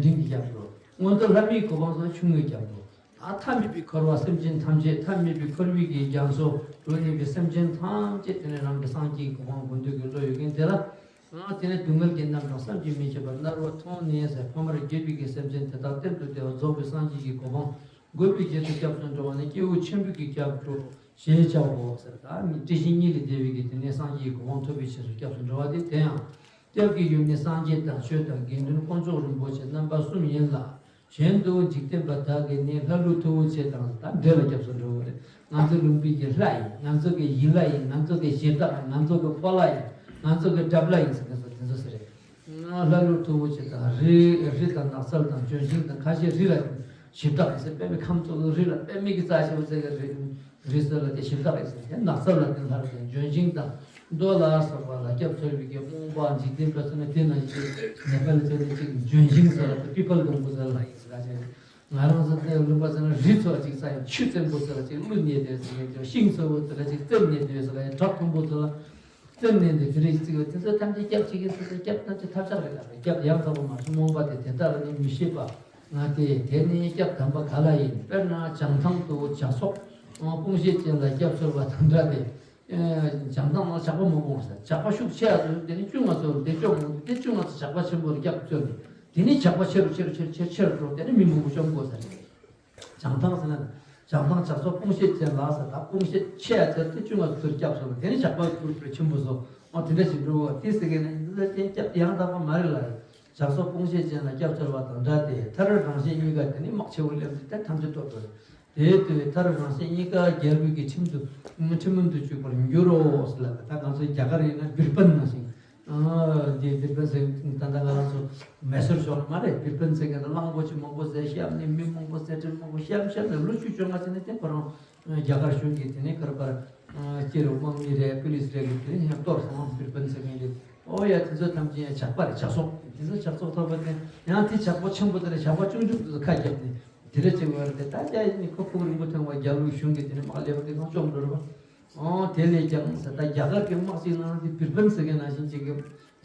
འབྲིང་གིས་སྐྱབས་འགྲོ། མངོན་མཐོ་ལྷ་མིའི་གོ་འཕང་སོགས་ཆུང་ངུས་སྐྱབས་འགྲོ། ད་མཐའ་མེད་པའི་འཁོར་བ་སེམས་ཅན་ཐམས་ཅད། མཐའ་མེད་པའི་འཁོར་བའི་གི་རྒྱ་མཚོ་རུ་གནས་པའི་སེམས་ཅན་ཐམས་ཅད་དེ་ནི་རང་གི་སངས་རྒྱས་ཀྱི་གོ་འཕང་དགོས་འདོད་ཀྱི་བློ་ཡོད་མཁན་དེ་ལ། ཨ་དེ་ནས་སྡུག་བསྔལ་གྱི་རྣམ་གྲངས་བསམ་གྱིས་མི་ཁྱབ་པ་རྣ་བར་མཐོང་ནས་ཟེར། ཕ་མར་གྱུར་པའི་གི་སེམས་ཅན་དེ་དག་གཏན་དུ་བདེ་བ་རྫོགས་པའི་སངས་རྒྱས་ཀྱི་གོ་འཕང་དགོས་པའི་ཆེད་དུ་སྐྱབས་སུ་འགྲོ་བ་ནི་སྐྱེས་བུ་ཆེན་པོའི་གི་སྐྱབས་འགྲོ་ཞེས་བྱའོ་ཟེར། ད་ནི་སྐྱེ་ཤི་གཉིས་ལས་འདས་པའི་གི་དེ་ནས་སངས་རྒྱས་ཀྱི་གོ་འཕང་ཐོབ་པའི་ཆེད་དུ་སྐྱབས་སུ་འགྲོ་བ་དེ། དེ་ཡང་སྐྱབས་ཀྱི་ཡུལ་ནི་སངས་རྒྱས་དང་ཆོས་དང་དགེ་འདུན་དཀོན་མཆོག་རིན་པོ་ཆེ་རྣམ་པ་གསུམ་ཡིན་ལ། གཞན་དུ་འཇིག་རྟེན་པ་དག་གིས་ནི་ལྷ་ཀླུ་མཐུ་བོ་ཆེ་དང་ད་འདྲེ་ལ་སྐྱབས་སུ་འགྲོ་བ་རེད། ང་ཚོ་ལུང་པའི་གི་ལྷ་ཡིན། ང་ཚོ་གི་ཡི་ལྷ་ཡིན། ང་ཚོ་གི་གཞི་བདག་ཡིན། ང་ཚོ་གི་ཕོ་ལྷ་ཡིན། ང་ཚོ་གི་དགྲ་ལྷ་ཡིན་ཟེར་མཁན་ཚོ་དེ་ཚོ་ཟེར་རེད། ལྷ་ཀླུ་མཐུ་བོ་ཆེ་དང་། རི་རི་དང་ནགས་ཚལ་དང་ལྗོན་ཤིང་དང་། ཁ་ཤས་རི་ལ་གཞི་བདག་ཡིན་ཟེར། པདྨའི་ཁམས་གཙོ་བོ་རི་ལ། པདྨའི་གི་རྩ་ཆེ་བོ་ཟེར་གི་རི། རི་ཟེར་ལ་དེ་གཞི་བདག་ཡིན་ཟེར། དེ་ནགས་ཚལ་ལ་དེ་ལྷ་རེད། ལྗོན་ཤིང་དང་རྡོ་ལ་སོགས་པ་ལ་སྐྱབས་འཚོལ་བའི་གི་རྨོངས་པ་འཇིག་རྟེན་པ་ཚོ་ནི་དེ་ན་ཅིག་ནེ་པ་ལི་ཚོ་ནི་ཅིག་ལྗོན་ཤིང་ཟེར་ལ་དེ་པི་པལ་སྡོང་པོ་ཟེར་ལ་ཡིན་ཟེར་ལ་ཅིག་ང་རང་ཚོ་དེ་ལུང་པ་ཚོ་ན་རི་ཚོ་ལ་ཅིག་ས་ཡ་ཆུ་བཙན་པོ་ཚོ་ལ་ཅིག་ཀླུ་ནེ་དེ་ཟེར་ཡ། ཤིང་ཚོ་བོ་ཚོ་ལ་ཅིག་བཙན་ནེ་དེ་ཟེར་ལ་ཡ། བྲག་མཐོན་པོ་ཚོ་ལ་བཙན་ནེ་དེ་དེ་རེད་ཅིག་དེ་ཚོ་ཐམས་ཅད་སྐྱབས་བྱེད་མཁན་ཚོ་སྐྱབས་ཐམས་ཅད་ཐབས་ཆག་རེད་ལ། སྐྱབས་ཡང་དག་པ་མ་བྱུང་རྨོངས་པ་དེ་དེ་དག་ལ་ནི་མི་ཤེས་པ། ང་དེ་དེ་ནི་སྐྱབས་དམ་པ་ག་ལ་ཡིན། དཔེར་ན་བྱང་ཐང་དུ་ཇག་ཚོགས་སྤུངས་ཤེད་ཅན་ལ་སྐྱབས་འཚོལ་བ་དང་འདྲ་སྟེ། བྱང་ཐང་ནང་ཇག་པ་མང་པོ་ཡོང་ས། ཇག་པ་ཤུགས་ཆེ་ཡ་ཚོ་དེ་ནི་བཅོ་ལྔ་ཚོ་དེ་བཅོ་ལྔ་དེ་བཅོ་ལྔ་ཚོ་ཇག་པ་ཆེན་པོ་ལ་སྐྱབས་བཅོལ་ནས་དེ་ནི་ཇག་པ་ཆེ་རུ་ཆེ་རུ་ཆེ་རུ་ཆེ་རུ་ཆེ་རུ་འགྲོ། དེ་ནི་མི་མང་པོ་བཅོམ་དགོས་ས་རེད། བྱང་ཐང་ཟེར་ན་བྱང་ཐང་ཇག་ཚོགས་སྤུངས་ཤེད་ཅན་ལ་ཟེར། ད་སྤུངས་ཤེད་ཆེ་ཡ་ཚོ་དེ་བཅོ་ལྔ་ཚོ་ཚུར་སྐྱབས་སོང་། དེ་ནི་ཇག་པ་ཚུར་ཆེན་པོ་ཚོ་ཨོ་དེ་འདྲ་ཞིག་འགྲོ་བ་དེ་ཟེར་གི་ན་འདི་ལ་ཅན་སྐྱབས་ཡང་དག་པ་མ་རེད་ལ། ཇག་ཚོགས་སྤུངས་ཤེད་ཅན་ལ་སྐྱབས་འཚོལ་བ་དང་འདྲ་སྟེ། མཐར་རང་གཞན་གཉིས་ཀ་དེ་ནི་དམག་ཆེ་བོ་སླེབས་ཏེ་དེ་ཐམས་ཅད་གཏོར་དགོས། དེའི་དུས་མཐར་རང་གཞན་གཉིས་ཀ་རྒྱལ་པོའི་གི་ཁྲིམས་དུ་ཁྲིམས་མུན་དུ་བཅུག་པར་འགྱུར་རོ་ཟེར་ལབ། ད་ང་ཚོ་རྒྱ་གར་ཡིན་ན་བིར་པན་ནང་བཞིན། ཨ་འདི་བིར་པན་ཟེར་ད་ལྟ་ང་རང་ཚོ་མེ་སོར་ཕྱོགས་ལ་མ་རེད། བིར་པན་ཟེར་མཁན་ད་གླང་པོ་ཆེ་མང་པོ་བསད། གཤམ་ནས་མི་མང་པོ་བསད། ཁྲིམས་མང་པོ་གཤམ་གཤམ་ནས་ལོ་བཅུ་བཅོ་ལྔ་ཙམ་ནས་དེ་ཁོ་རང་རྒྱ་གར་གཞུང་གིས་དེ་ནས་ཁར་པར་སྐྱེ་རུ་དམག་མི་རེད། པུ་ལིས་རེད་གི་དེ་ནས་ཡང་གཏོར་སོང་། བིར་པན་ཟེར་མཁན་རེད། ཨོ་ཡ་དེ་ཚོ་ཐམས་ཅད་ཡང་ཇག་པ་རེད། ཇག་ཚོགས་དེ་ཚོ་ཇག་ཚོགས་ཐོབ་པ་དེ་ཡང་དེ་ཇག་པ་ཆེན་པོ་དེ་ལ་ཇག་པ་ཆུང་ཆུང་དེ་ཚོ་ཁ་བརྒྱབ་ནས། དེ་འདྲ་བྱེད་དགོས་རེད་དེ། ད་རྒྱ་ཡིན་ནི་ཁོ་ཕུག་རིང་པོ་ཐོན་པ་རྒྱ་ལུགས་གཞུང་གིས་དེ་ནི་དམག་ལེན་པ་དེ་གང་བཅོམ་འགྲོ་རེད་པ། ཨོ་དེ་ལས་ཀྱང་ཟེར། ད་རྒྱ་གར་གྱི་དམག་ཅིག་ནང་དེ་བིར་པན་ཟེར་མཁན་ནང་བཞིན་ཅིག་གི་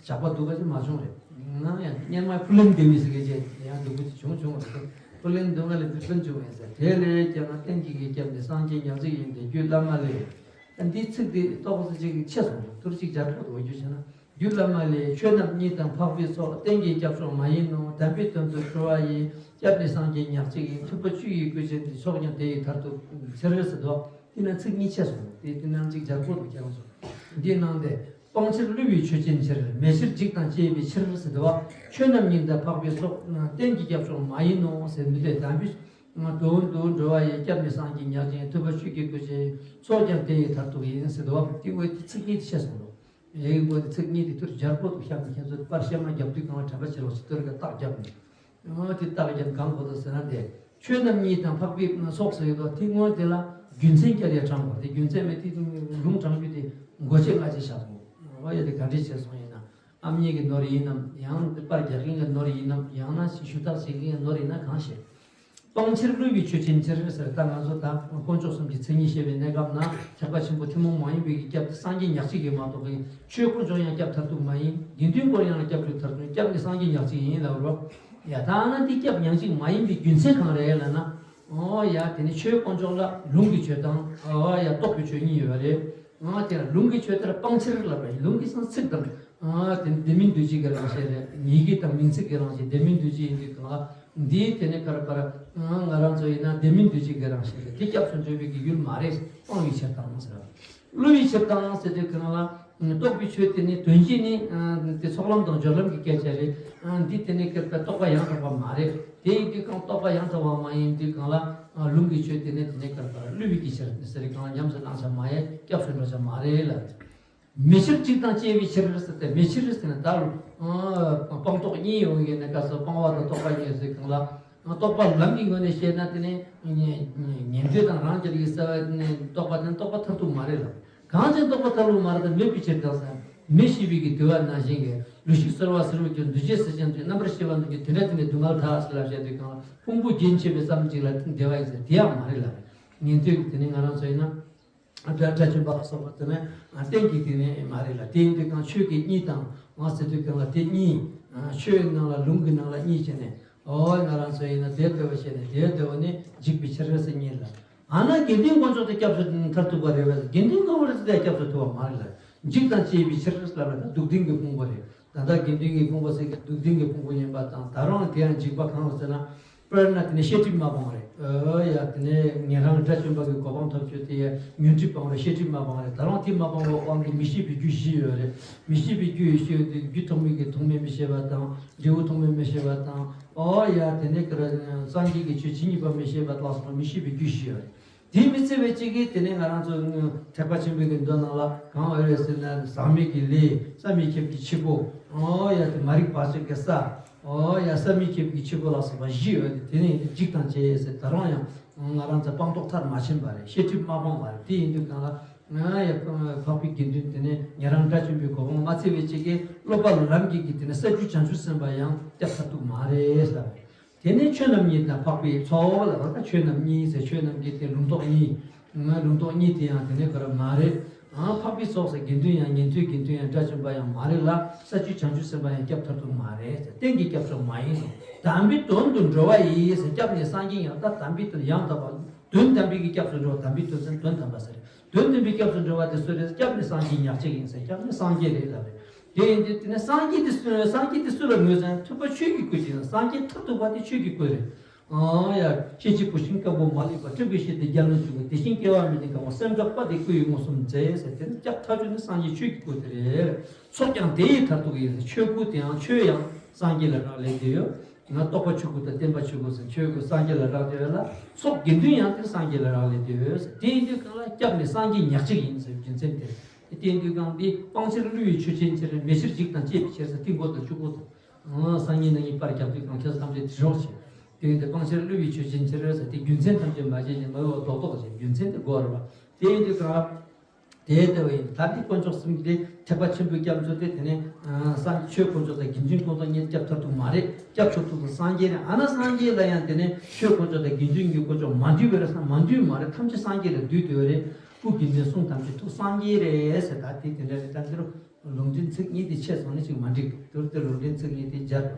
ཇག་པ་སྡུག་པ་ཅིག་མ་བྱུང་རེད། ང་ཡང་སྔོན་མ་ཕུ་ལན་དེ་བི་ཟེར་མཁན་ཅིག་ཡང་སྡུག་པོ་ཅིག་བྱུང་བྱུང་བ་རེད། ཕུ་ལན་སྡུག་བསྔལ་ལས་བིར་པན་བྱུང་བས་ཟེར། དེ་ལས་ཀྱང་གཏན་གྱི་གི་སྐྱབས་ནི་སངས་རྒྱས་ཉག་གཅིག་ཡིན་ཏེ། རྒྱུད་བླ་མ་ལས། འདིའི་ཚིག་འདི་ཏོག་ཙམ་ཅིག་ཆད་སོང་། ཐུར་ཅིག་སྦྱར་དགོས་འདུག་རྒྱུ་བྱས་ན། རྒྱུད་བླ་མ་ལས། ཆོས་རྣམས་སྙིང་དང་འཕགས་པའི་ཚོགས། གཏན་གྱི་སྐྱབས་མཆོག་མ་ཡིན་ནོ། དམ་པའི་དོན་དུ་གྲོལ་བ་ཡི། སྐྱབས་ནི་སངས་རྒྱས་ཉག་གཅིག་ཡིན། ཐུབ་པ་ཆོས་ཀྱི་སྐུ་ཅན་ཏེ། མཆོག་ཀྱང་དེ་ཡི་མཐར་ཐུག་ཕྱིར་ཟེར་དོ། དེ་ན་ཚིག་གཉིས་ཆད་སོང་། དེ་དེ་ནང་ཅིག་སྦྱར་དགོས་འདུག་ཁྱེད་རང་ཚོ། འདིའི་ནང་དེ། སྤང་ཕྱིར་བསླུ་བའི་ཆོས་ཅན་ཕྱིར། མེད་ཕྱིར་འཇིག་དང་བཅས་པའི་ཕྱིར་ཟེར་དོ། ཆོས་རྣམས་སྙིང་དང་འཕགས་པའི་ཚོགས། གཏན་གྱི་སྐྱབས་མཆོག་མ་ཡིན་ནོ་ཟེར་མི་འདོད། དམ་པའི་དོན་དུ་གྲོལ་བ་ཡི། སྐྱབས་ནི་སངས་རྒྱས་ཉག་གཅིག་ཡིན། ཐུབ་པ་ཆོས་ཀྱི་སྐུ་ཅན། མཆོག་ཀྱང་དེ་ཡི་མཐར་ཐུག་ཡིན་ཟེར་དོ། དེ་འོ་དེ་ཚིག་གཉིས་དེ་ཆད་སོང་ལོ། ཡའི་མགོ་དེ་ཚིག་གཉིས་དེ་ཐུར་སྦྱར་དགོས་འདུག་ཤག་ནི་ཁྱེད་ཚོ་པར་ཤ་མ་རྒྱབ་དུས་གང་ལ་དྲན་པ་བྱེད་རོགས་ཞེས་ཐུར་གི་རྟགས་བརྒྱབ་ནས། ཨོ་དེ་རྟགས་བརྒྱབ་གང་དགོས་འདུག་ཟེར་ན་དེ། ཆོས་རྣམས་སྙིང་དང་འཕགས་པའི་ཚོགས་ཟེར་ཡོད་དོ། དེ་སྔོན་དེ་ལ་རྒྱུ་མཚན་བསྐྱར་ཡ་དྲངས་པ་དེ། རྒྱུ་མཚན་མེད་དེ་ལུང་དྲངས་རྒྱུ་དེ་མགོ་ཆེ་སྔ་ཆེ་བཞག་སོང་། ཨོ་ཡ་དེ་ག་འདྲས་བྱས་སོང་ཡིན་ན། ཨ་མྱེས་ཀྱི་ནོར་ཡིན་ནམ། ཡང་དེ་པར་རྒྱག་མཁན་གྱི་ནོར་ཡིན་ནམ། ཡང་ན་ཞུ་དག་བྱེད་མཁན་གྱི་ནོར་ཡིན་ན་གང་ཤེས། སྤང་ཕྱིར་བསླུ་བའི་ཆོས་ཅན་ཕྱིར་ཟེར། ད་ང་ཚོ་ད་དཀོན་མཆོག་གསུམ་གྱི་མཚན་ཉིད་བཤད་པའི་གནས་སྐབས་ན་ཐེག་པ་ཆེན་པོ་ཐུན་མོང་མ་ཡིན་པའི་གི་སྐྱབས་དེ་སངས་རྒྱས་ཉག་གཅིག་གིས་མ་གཏོགས་པའི་ཆོས་དཀོན་མཆོག་ཡང་སྐྱབས་མཐར་ཐུག་མ་ཡིན། དགེ་འདུན་སྐོར་ཡང་ལ་སྐྱབས་འགྲོ་མཐར་ཐུག་སྐྱབས་ནི་སངས་རྒྱས་ཉག་གཅིག་ཡིན་ལབ་རོ། ཡ་ད་ན་འདི་སྐྱབས་ཉག་གཅིག་མ་ཡིན་པའི་རྒྱུ་མཚན་གང་རེད་ལབ་ན། ཨོ་ཡ་དེ་ནི་ཆོས་དཀོན་མཆོག་ལ་ལུང་གི་ཆོས་དང་། ཨོ་ཡ་རྟོགས་པའི་ཆོས་གཉིས་ཡོད་རེད། ཨ་དེ་ལ་ལུང་གི་ཆོས་དེར་སྤང་ཕྱིར་ལབ་པ་ཡིན། ལུང་གི་སང་ཚིག་དང་། ཨ་དེ་ནི་ལྡན་མིན་འདུ་བྱེད་ཀྱི་རང་བཞིན་རེད། ངེས་ཀྱི་དང་མིང་ཚིག་གི་རང་བཞིན། ལྡན་མིན་འདུ་བྱེད་ཡིན་དུས་གང་ལ་འདིའི་དེ་ནི་ཁར་པར་ང་རང་ཚོ་ཡིན་ན་ལྡན་མིན་འདུ་བྱེད་ཀྱི་རང་བཞིན་རེད། དེ་སྐྱབས་སུ་འགྲོ་བའི་གི་ཡུལ་མ་རེད། སྤང་བའི་ཕྱིར་དང་ཟེར། བསླུ་བའི་ཕྱིར་དང་ཟེར་དུས་གང་ལ་རྟོགས་པའི་ཆོས་དེ་ནི་དོན་གྱིས་ནི་དེ་ཚོགས་ལམ་དང་སྦྱོར་ལམ་གྱི་སྐད་ཆ་རེད། འདི་དེ་ནི་ཁར་པར་རྟོགས་པ་ཡང་དག་པ་མ་རེད། དེ་ཡིན་དུས་གང་རྟོགས་པ་ཡང་དག་པ་མ་ཡིན་དུས་གང་ལ། ལུང་གི་ཆོས་དེ་ནས་དེ་ནས་གར་གར་བསླུ་བའི་གི་ཕྱིར་ཟེར་གང་ཉམས་སུ་བླང་བྱ་མ་ཡིན། སྐྱབས་སུ་འགྲོ་བྱ་མ་རེད་ལ། མི་ཕྱིར་འཇིགས་དང་བཅས་པའི་ཕྱིར་ཟེར་ཏེ་མི་ཕྱིར་ཟེར་ན་ད་སྤང་རྟོགས་གཉིས་ཡོང་གི་ནས་སྐབས་སུ་སྤང་བ་དང་རྟོགས་པ་གཉིས་ཟེར་གང་ལ། རྟོགས་པ་ལམ་གྱི་ངོས་ནས་བཤད་ན་དེ་ནི་ཉན་ཐོས་དང་རང་རྒྱལ་གྱི་ས་བ་ནས་རྟོགས་པ་དེ་ནི་རྟོགས་པ་མཐར་ཐུག་མ་རེད་ལ། གང་ཕྱིར་རྟོགས་པ་མཐར་ཐུག་མ་རེད་དང་མེད་པའི་ཕྱིར་དང་ཟེར། མེ་ཤི་བའི་གི་དུ་བ་ནང་བཞིན་གྱི་ལུས་ཤིག་གསོལ་བ་གསོལ་བ་གྱུར། འདུ་བྱེད་སེམས་ཅན་དུ་རྣམ་པར་ཤེས་པ་རྣམས་ཀྱི་དུ་འདྲ་དེ་ནི་སྡུག་བསྔལ་དག་ཟེར་ལ་བཤད་དུས་གང་ལ་ཕུང་པོ་རྒྱུན་ཆད་པའི་ཙམ་གཅིག་ལ་བདེ་བ་ཡིན་ཟེར་དེ་ཡང་མ་རེད་ལ། ཉན་ཐོས་ཀྱི་དེ་ནི་ང་རང་ཚོ་ཡིན་ན། དགྲ་དགྲ་བཅོམ་པ་ལ་སོགས་པ་དེ་ནི་རྟེན་གྱི་དེ་ནི་མ་རེད་ལ། དེ་ཡིན་དུས་གང་ཆོས་ཀྱི་གཉིས་དང་ང་ཟེར་དུས་གང་ལ་དེ་གཉིས་ཆོས་ནང་ལ་ལུང་གི་ནང་ལ་གཉིས་བྱས་ནས། ཨོ་ང་རང་ཚོ་ཡིན་ན་དེ་འདོད་པ་བྱས་ནས་དེ་འདོད་པ་ནི་འཇིགས་པའི་ཕྱིར་ཟེར་གཉིས་ལ། ཨ་ན་དགེ་འདུན་དཀོན་མཆོག་དེ་སྐྱབས་སུ་མཐར་ཐུག་པ་རེད་བས། དགེ་འདུན་དཀོན་པོ་རེད་དེ་སྐྱབས་སུ་ཐུག་པ་མ་རེད་ལ། འཇིགས་དང་བཅས་པའི་ཕྱིར་ལབ་ན་ད་སྡུག་བདེན་གྱི་ཕུང་པོ་རེད། ད་ལྟ་དགེ་འདུན་གྱི་ཕུང་པོ་ཟེར་གྱི་སྡུག་བདེན་གྱི་ཕུང་པོ་ཡིན་པ་དང་ད་རུང་དེ་ཡང་འཇིགས་པ་གང་ལ་ཟེར་ན། དཔེར་ན་དེ་ནི་ཤེས་སྒྲིབ་མ་སྤངས་རེད། ཨོ་ཡ་དེ་ནི་ཉན་རང་དགྲ་བཅོམ་པ་གི་གོ་འཕང་ཐོབ་རྒྱུ་དེ་ཡང་ཉོན་སྒྲིབ་སྤངས་རེད། ཤེས་སྒྲིབ་མ་སྤངས་རེད། ད་རུང་དེ་མ་སྤངས་པའི་དབང་གིས་མི་ཤེས་པའི་རྒྱུ་བཞི་ཡོད་རེད། མི་ཤེས་པའི་རྒྱུ་ཡོད་ཤེས་ཡོད་དེ་རྒྱུ་ཐོགས་མེད་ཀྱི་ཐོགས་མེད་མི་ཤེས་པ་དང་འབྲས་བུ་ཐོགས་མེད་མི་ཤེས་པ་དང་། ཨོ་ཡ་དེ་ནི་ག་རེ་སངས་རྒྱས་ཀྱི་ཆོས་ཇི་སྙེད་པ་མི་ཤེས་པ་ལ་སོགས་པ་མི་ཤེས་པའི་རྒྱུ་བཞི་ཡོད་རེད། དེ་མི་ཚེ་བའི་གཅིག་གིས་དེ་ནས་ང་རང་ཚོ་ཐེག་པ་ཆེན་པོའི་གི་མདོ་ནང་ལ་གང་ཡོད་རེད་ཟེར་ན། ཟག་མེད་ཀྱི་ལས། བསམ་མི་ཁྱབ་ཀྱི་འཆི་འཕོ། ཨོ་ཡ་དེ་མ་རིག་བག་ཆགས་ཀྱི་ས། ཨོ་ཡ་བསམ་མི་ཁྱབ་ཀྱི་འཆི་འཕོ་ལ་སོགས་པ་བཞི་ཡོད་དེ། དེ་ནས་འཇིགས་དང་བཅས་ཟེར་ད་རུང་ཡང་ང་རང་ཚོ་སྤངས་རྟོགས་མཐར་མ་ཕྱིན་པ་རེད། ཤེས་སྒྲིབ་མ་སྤངས་པ་རེད། དེ་ཡིན་དུས་གང་ལ་ང་ཡ་འཕགས་པའི་དགེ་འདུན་དེ་ནས་ཉན་རང་དགྲ་བཅོམ་པའི་གོ་འཕང་མ་ཚེ་བའི་གཅིག་གིས་སློབ་པ་ལམ་གྱི་གི་དེ་ནས་ས་བཅུ་བྱང་ཆུབ་སེམས་དཔའ་ཡང་སྐྱབས་མཐར་ཐུག་མ་རེད་ཟེར། དེ་ནས་ཆོས་རྣམ་གཉིས་དང་འཕགས་པའི་ཚོགས་ལ་བར་ད་ཆོས་རྣམ་གཉིས་ཟེར། ཆོས་རྣམས་ཀྱི་དེ་ལུང་རྟོགས་གཉིས། ང་ལུང་རྟོགས་གཉིས་དེ་ཡང་དེ་ནས་ག་རེ་མ་རེད། ཨ་འཕགས་པའི་ཚོགས་ཟེར་དགེ་འདུན་ཡང་ཉན་ཐོས་དགེ་འདུན་ཡང་དགྲ་བཅོམ་པ་ཡང་མ་རེད་ལ། ས་བཅུ་བྱང་ཆུབ་སེམས་དཔའ་ཡང་སྐྱབས་མཐར་ཐུག་མ་རེད་ཟེར། གཏན་གྱི་སྐྱབས་སུ་མ་ཡིན་ནོ། དམ་པའི་དོན་དུ་འགྲོ་བ་ཡིས་ཟེར། སྐྱབས་ནས་སངས་རྒྱས་ཡང་ད་དམ་པའི་དོན་ཡང་དག་པ། དོན་དམ་པའི་གི་སྐྱབས་སུ་འགྲོ་བ་དམ་པའི་དོན་ཟེར་དོན་དམ་པ་ཟེར། དོན་དམ་པའི་སྐྱབས་སུ་འགྲོ་བ་དེ་སུ་རེད། སྐྱབས་ནས་སངས་རྒྱས་ཉག་གཅིག་ཡིན་ཟེར། སྐྱབས་ནས་སངས་རྒྱས་རེད་ལབ་རེད། དེ་ཡིན་དུས་དེ་ནས་སངས་རྒྱས་དེ་སུ། སངས་རྒྱས་དེ་སུ་ལ་ངོས་ཟེར་ན་ཐུབ་པ་ཆོས་ཀྱི་སྐུ་ཅིག་ཡིན། སངས་རྒྱས་མཐར་ཐུག་པ་དེ་ཆོས་ཀྱི་སྐུ་རེད། ཨང་ཡ། ཤེས་བྱའི་བུ་ཆུང་སྐྱེ་བོ་མ་ལུས་པ། སྤྲུལ་པའི་ཞལ་དེ་རྒྱ་ལ་འཇུག་པ། དེ་བཞིན་སྐྱེ་བ་མི་འདི་གང་བ། སེམས་དག་པ་དེ་སྐུ་ཡི་མངོན་སུམ་མཛད་ཟེར། དེ་ནི་སྐྱབས་མཐའ་དྲུག་ནི་སངས་རྒྱས་ཆོས་ཀྱི་སྐུ་དེ་རེད། ཚོགས་ཀྱང་དེ་ཡི་མཐར་ཐུག་ཡིན། ཆོས་སྐུ་དེའང་ཆོས་ཡང་སངས་རྒྱས་ལ་རག་ལས་དེ་ཡོད། ང་རྟོགས་པ་ཆོས་སྐུ་དང་བརྟན་པ་ཆོས་སྐུ་ཟེར་ཆོས་སྐུ་སངས་རྒྱས་ལ་རག་དེ་ཡོད་ལ། ཚོགས་དགེ་འདུན་ཡང་དེ་སངས་རྒྱས་ལ་རག་ལས་དེ་ཡོད་ཟེར། དེ་ཡིན་དུས་གང་ལ་སྐྱབས་ནས་སངས་རྒྱས་ཉག་གཅིག་ཡིན་ཟེར་རྒྱུ་མཚན་དེ། དེ་ཡིན་དུས་གང་འདི་སྤང་ཕྱིར་བསླུ་བའི་ཆོས་ཅན་ཕྱིར། མེ་ཕྱིར་འཇིགས་དང་བཅས་པའི་ཕྱིར་ཟེར་དེ་མགོ་དང་ཆུ་མགོ་དང་། སང་ཉིན་གནངས་ཉིན་པར་རྒྱག་དུས་གང་ཁྱེད་ཐམས་ཅད་དྲི་རོགས་བྱེད། དེ་ཡིན་དུས་སྤང་ཕྱིར་བསླུ་བའི་ཆོས་ཅན་ཕྱིར་ཟེར་དེ་རྒྱུ་མཚན་ཐམས་ཅད་མ་བྱས་ནས་མ་འོས་པ་རྡོག་རྡོག་བྱེད་རྒྱུ་མཚན་དེ་མགོ་རུ་བ། དེ་ཡིན་དུས་གང་། དེ་ལྟ་བུ་ཡིན། ད་འདི་དཀོན་མཆོག་གསུམ་གྱི་ཐེག་པ་ཆེན་པོའི་སྐྱབས་འགྲོ་དེ་དེ་ནས་སངས་ཆོས་དཀོན་མཆོག་དང་དགེ་འདུན་དཀོན་མཆོག་གཉིས་སྐྱབས་མཐར་ཐུག་མ་རེད། སྐྱབས་མཐར་ཐུག་དང་སངས་རྒྱས་རེད། ཨ་ན་སངས་རྒྱས་ལ་ཡང་དེ་ནས་ཆོས་དཀོན་མཆོག་དང་དགེ་འདུན་གྱི་དཀོན་མཆོག་མ་འདུས་པ་རེད་ཟེར་ན་མ་འདུས་མ་རེད། ཐམས་ཅད་སངས་རྒྱས་ལ་འདུས་དེ་བ་རེད། སྐུ་དགེ་འདུན་གསུང་ཐམས་ཅད་ཐུགས་སངས་རྒྱས་རེད་ཟེར། ད་དེ་དེ་འདྲ་རེད། ད་འདི་རུ་ལུང་འདྲེན་ཚིག་གཉིས་དེ་ཆད་སོང་ན་ཅིག་མ་འགྲིག་དུར་དེ་ལུང་འདྲེན་ཚིག་གཉིས་དེ་སྦྱར།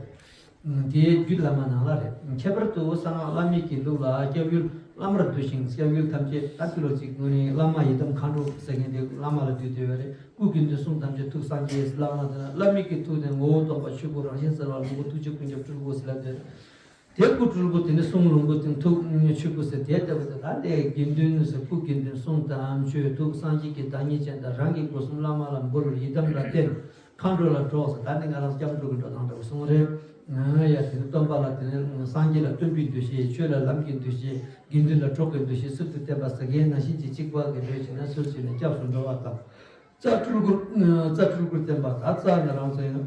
དེའི་རྒྱུད་བླ་མ་ནང་ལ་རེད། ཁྱད་པར་དུ་གསང་སྔགས་བླ་མེད་ཀྱི་ལུགས་ལ་སྐྱབས་ཡུལ་བླ་མར་འདུ་ཞིང་། སྐྱབས་ཡུལ་ཐམས་ཅད་ད་ཕྱི་ལོགས་ཅིག་ངོས་ནས་བླ་མ་ཡི་དམ་མཁའ་འགྲོ་ཟེར་མཁན་དེ་བླ་མ་ལ་འདུས་དེ་བ་རེད། སྐུ་དགེ་འདུན་གསུང་ཐམས་ཅད་ཐུགས་སངས་རྒྱས་བླ་མ་དེ་ན་བླ་མེད་ཀྱི་ཐུགས་དེ་ངོ་བོ་སྟོང་པ་ཆོས་སྐུ་རང་བཞིན་གསལ་བ་ལོངས་སྐུ་ཐུགས་རྗེ་ཀུན་ཁྱབ་སྤྲུལ་སྐུ་ཟེར་ལ་དེ། དེ་སྐུ་སྤྲུལ་སྐུ་དེ་ནི་གསུང་ལོངས་སྐུ་དེ་ཐུགས་ཆོས་སྐུ་ཟེར་དེ་ལྟ་བུ་དེ་ད་ལྟའི་དགེ་འདུན་ཟེར་སྐུ་དགེ་འདུན་གསུང་དམ་ཆོས་ཐུགས་སངས་རྒྱས་ཀྱི་བདག་ཉིད་ཅན་དང་རང་གི་སྒོ་གསུམ་བླ་མ་ལ་འབུལ། ཡི་དམ་ལ་བརྟེན། མཁའ་འགྲོ་ལ་གྲོགས་ཟེར་ད་ནི་ང་རང་སྐྱབས་འགྲོ་གི་འགྲོ་སྟངས་འདྲ་བོ་གསུངས་རེད། ཡ་དེ་ནི་སྟོན་པ་ལ་དེ་ནི་སངས་རྒྱས་ལ་སྟོན་པའི་འདུ་ཤེས། ཆོས་ལ་ལམ་གྱི་འདུ་ཤེས། དགེ་འདུན་ལ་གྲོགས་ཀྱི་འདུ་ཤེས་གསུམ་དུ་བསྟན་པ་ཟེར་མཁན་ནང་བཞིན་གྱི་གཅིག་པ་གི་འདོད་བྱས་ན་ཚུལ་བྱས་ནས་སྐྱབས་སུ་འགྲོ་བ་དང་། རྩ་སྤྲུལ་སྐུར། རྩ་སྤྲུལ་སྐུར་བསྟན་པ་ད་རྩ་ང་རང་ཚོ་ཡང་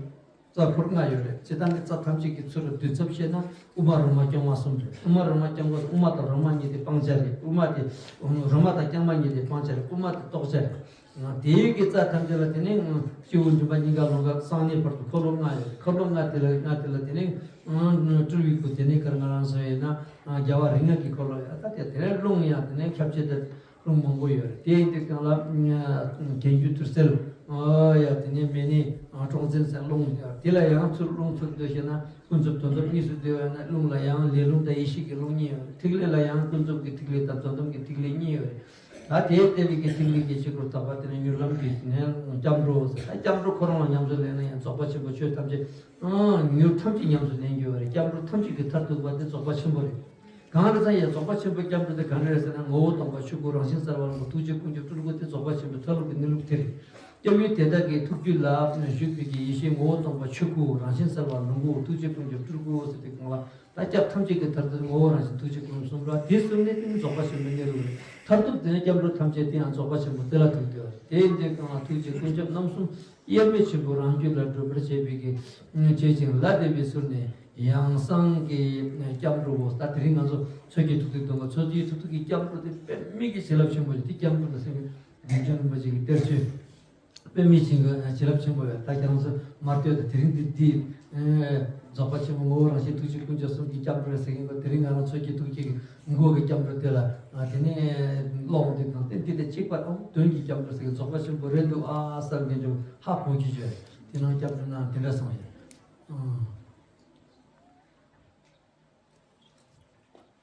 རྩ་འཁོར་ལྔ་ཡོད་རེད། སྤྱིར་བཏང་གི་རྩ་ཐམས་ཅད་ཀྱི་ཚུལ་ལ་བསྡུས་ཚབ་བཤད་ན་དབུ་མ་རོ་མ་རྐྱང་མ་གསུམ་རེད། དབུ་མ་རོ་མ་རྐྱང་མ་དབུ་མ་དང་རོ་མ་གཉིས་དེ་སྤང་བྱ་རེད། དབུ་མ་དེ་རོ་མ་དང་རྐྱང་མ་གཉིས་དེ་སྤང་བྱ་རེད། དབུ་མ་དེ་རྟོགས་བྱ་རེད། དེའི་གི་རྩ་ཐམས་ཅད་ལ་དེ་ནས་སྤྱི་བོ་མགྲིན་པ་སྙིང་ག་ལོང་ག་གསང་གནས་བར་དུ་འཁོར་ལོ་ལྔ་ཡོད་རེད། འཁོར་ལོ་ལྔ་དེ་ལ་ལྔ་དེ་ལ་དེ་ནས་སྤྲུལ་བའི་སྐུ་དེ་ནས་གར་ང་རང་ཚོ་ཡིན་ན་རྒྱལ་བ་རིགས་ལྔ་གི་འཁོར་ལོ་ཡོད། ད་དེ་དེ་ནས་རླུང་ཡང་དེ་ནས་ཁྱབ་བྱེད་དེ། རླུང་མང་པོ་ཡོད་རེད། དེ་ཡིན་དུས་གང་ལ་གྱེན་རྒྱུ་དུར་སེལ། ཨ་ཡ་དེ་ནས་མེ་ནི་གྲོགས་འཛིན་ཟེར་རླུང་ཡོད་རེད། དེ་ལ་ཡང་ཚུར་རླུང་ཚུར་འདོད་ཤེ་ན་ཀུན་རྫོབ་དོན་སྟོབས་གཉིས་སུ་འདོད་ཡོད་ན་རླུང་ལ་ཡང་ལས་རླུང་དང་ཡེ་ཤེས་ཀྱི་རླུང་གཉིས་ཡོད་རེད། ཐིག་ལེ་ལ་ཡང་ཀུན་རྫོབ་ཀྱི་ཐིག་ལེ་དང་དོན་དམ་གྱི་ཐིག་ལེ་གཉིས་ཡོད་རེད། ད་དེའི་ལྟེ་བའི་གི་ཐིག་ལེ་གི་ཕྱི་སྐོར་དག་པ་དེ་ནས་མྱུར་ལམ་གྱི་ནས་སྐྱབས་འགྲོ་ཟེར། ད་སྐྱབས་འགྲོ་ཁོ་རང་ལ་ཉམས་སུ་ལེན་ན་ཡང་རྫོགས་པ་ཆེན་པོ་ཆོས་ཐམས་ཅད་མྱུར་ཐམས་ཅད་ཉམས་སུ་ལེན་རྒྱུ་ཡོད་རེད། སྐྱབས་འགྲོ་ཐམས་ཅད་ཀྱི་མཐར་ཐུག་པ་དེ་རྫོགས་པ་ཆེན་པོ་རེད། གང་རེད་ཟེར་ཡང་རྫོགས་པ་ཆེན་པོའི་སྐྱབས་འགྲོ་དེ་གང་རེད་ཟེར་ན་ངོ་བོ་སྟོང་པ་ཆོས་སྐུ་རང་བཞིན་གསལ་བ་ལ་ཐུགས་རྗེ་ཀུན་ཁྱབ་སྤྲུལ་སྐུ་དེ་རྫོགས་པ་ཆེན་པོའི་མཐར་ཐུག་གི་གནས་ལུགས་དེ་རེད། སྐྱབས་ཡུལ་དེ་དག་གི་ཐུགས་རྒྱུད་ལ་བཞུགས་པའི་གི་ཡེ་ཤེས་ངོ་བོ་སྟོང་པ་ཆོས་སྐུ། རང་བཞིན་གསལ་བ་ལོངས་སྐུ། ཐུགས་རྗེ་ཀུན་ཁྱབ་སྤྲུལ་སྐུ་ཟེར་ཏེ་གང་ལ། ད་སྐྱབས་ཐམས་ཅད་ཀྱི་མཐར་ཐུག་ངོ་བོ་རང་བཞིན་ཐུགས་རྗེ་ཀུན་གསུམ་ར། དེ་གསུམ་ནི་ཏིང་རྫོགས་པ་ཆེན་པོའི་གནས་ལུགས་རེད། མཐར་ཐུག་དེ་ནི་སྐྱབས་འགྲོ་ཐམས་ཅད་དེ་ཡང་རྫོགས་པ་ཆེན་པོ་དེ་ལ་ཐུག་སྟེ་བ་རེད། དེ་ཡིན་དུས་གང་ལ་ཐུགས་རྗེ་ཀུན་ཁྱབ་རྣམ་གསུམ་དབྱེར་མེད་ཆེན་པོ་རང་རྒྱུད་ལ་སྒྲུབ་པར་བྱེད་པའི་གི་བྱེད་ཅིང་ལ་དད་པའི་ཚུལ་ནི་ཡང་གསང་གི་སྐྱབས་འགྲོའོ། ད་དེ་རིང་ང་ཚོ་མཚོ་སྐྱེས་ཐུགས་ཐུགས་དོན་ག་མཚོ་སྐྱེས་ཐུགས་ཐུགས་ཀྱི་སྐྱབས་འགྲོ་དེ་དཔེ་མེད་ཀྱི་བྱིན་རླབས་ཆེན་པོ་རེད། དེ་སྐྱབས་འགྲོ་དང་སེང་གེ་རྒྱལ་བྱོན་རིན་པོ་ཆེ་གི་གཏེར་ཆོས། དཔེ་མི་ཆེན་གྱི་བྱིན་རླབས་ཆེན་པོ་ཡོད། ད་ཁྱེད་རང་ཚོ་མ་ལྟོས་དང་དེ་རིང་འདི་འདི་རྫོགས་པ་ཆེན་པོ་ངོ་བོ་རང་བཞིན་ཐུགས་རྗེ་ཀུན་ཁྱབ་གསུམ་གྱི་སྐྱབས་འགྲོ་རེད་ཟེར་མཁན་པ། དེ་རིང་ང་རང་མཚོ་སྐྱེས་ཐུགས་རྗེ་གི་མགོ་གི་སྐྱབས་འགྲོ་དེ་ལ་དེ་ནས་ཀློག་འདི་གང་སྟེ་འདི་དང་གཅིག་པ་དང་དོན་གྱི་སྐྱབས་འགྲོ་ཟེར་མཁན་རྫོགས་པ་ཆེན་པོ་རེད་འདུག་ཨ་བསམ་མཁན་ཚོ་ཧ་གོ་རྒྱུ་བྱོས། དེ་ནང་སྐྱབས་འགྲོ་ན་དེ་འདྲ་སོང་ཡོད།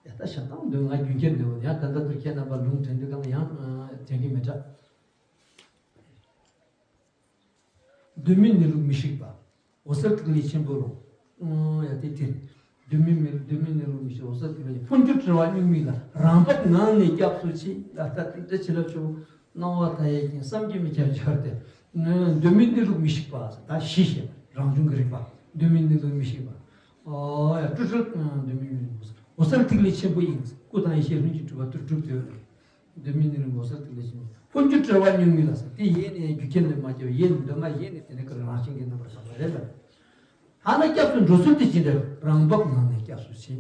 ཡ་ད་ཞག་དང་འདོན་ང་རྒྱུན་ཁྱེར་འདོན་ཡང་ད་ལྟ་དུ་ཁྱེད་རྣམ་པ་ལུང་དྲན་དུས་གང་ལ་ཡང་དྲན་གྱི་མི་འདྲ། གདོད་མའི་གནས་ལུགས་མི་ཤིགས་པ། འོད་གསལ་ཐིག་ལེ་ཆེན་པོ་རུ། ཨང་ཡ་དེ་དེ་རེད། གདོད་མའི་མི་གདོད་མའི་གནས་ལུགས་མི་ཤིགས་འོད་གསལ་ཐིག་ལེ་ཆེན། འཕོ་འགྱུར་བྲལ་བ་གཉུག་མའི་ལ། རང་བབས་ངང་ནས་སྐྱབས་སུ་མཆི། ད་ལྟ་དེ་འདྲ་བྱིན་རླབས་ཆེན་པོ་སྣང་བ་མཐའ་ཡས་ཀྱི་བསམ་གྱིས་མི་ཁྱབ་ཆར་ཏེ། གདོད་མའི་གནས་ལུགས་མི་ཤིགས་པ། ད་གཞི་ཞེས་པ་རང་བྱུང་གི་རིག་པ། གདོད་མའི་གནས་ལུགས་མི་ཤིགས་པ། ཨོ་ཡ་སྤྲོས་བྲལ་གདོད་མའི་གནས་ལུགས་འོད་གསལ་ཐིག་ལེ་ཆེན་པོ་ཡིན། སྐུ་དང་ཡེ་ཤེས་ལྷུན་གྱིས་གྲུབ་པ་དུ་གྲུབ་སྟེ། གདོད་མའི་གནས་ལུགས་འོད་གསལ་ཐིག་ལེ་ཆེན་པོ། འཕོ་འགྱུར་བྲལ་བ་གཉུག་མའི་ལ་ཟེར་དེ་ཡེ་ནས་རྒྱུ་རྐྱེན་ལས་མ་སྐྱེ་བ་ཡེ་ནས་འདོད་མ་ཡེ་ནས་དེ་ནས་ཀྱི་རང་བཞིན་གྱིས་རྣམ་པར་དག་པ་རེད་ལ། ཐ་ན་སྐྱབས་སུ་འགྲོ་ཚུལ་དེ་ཅི་འདྲ་རང་བབས་ངང་ནས་སྐྱབས་སུ་མཆི།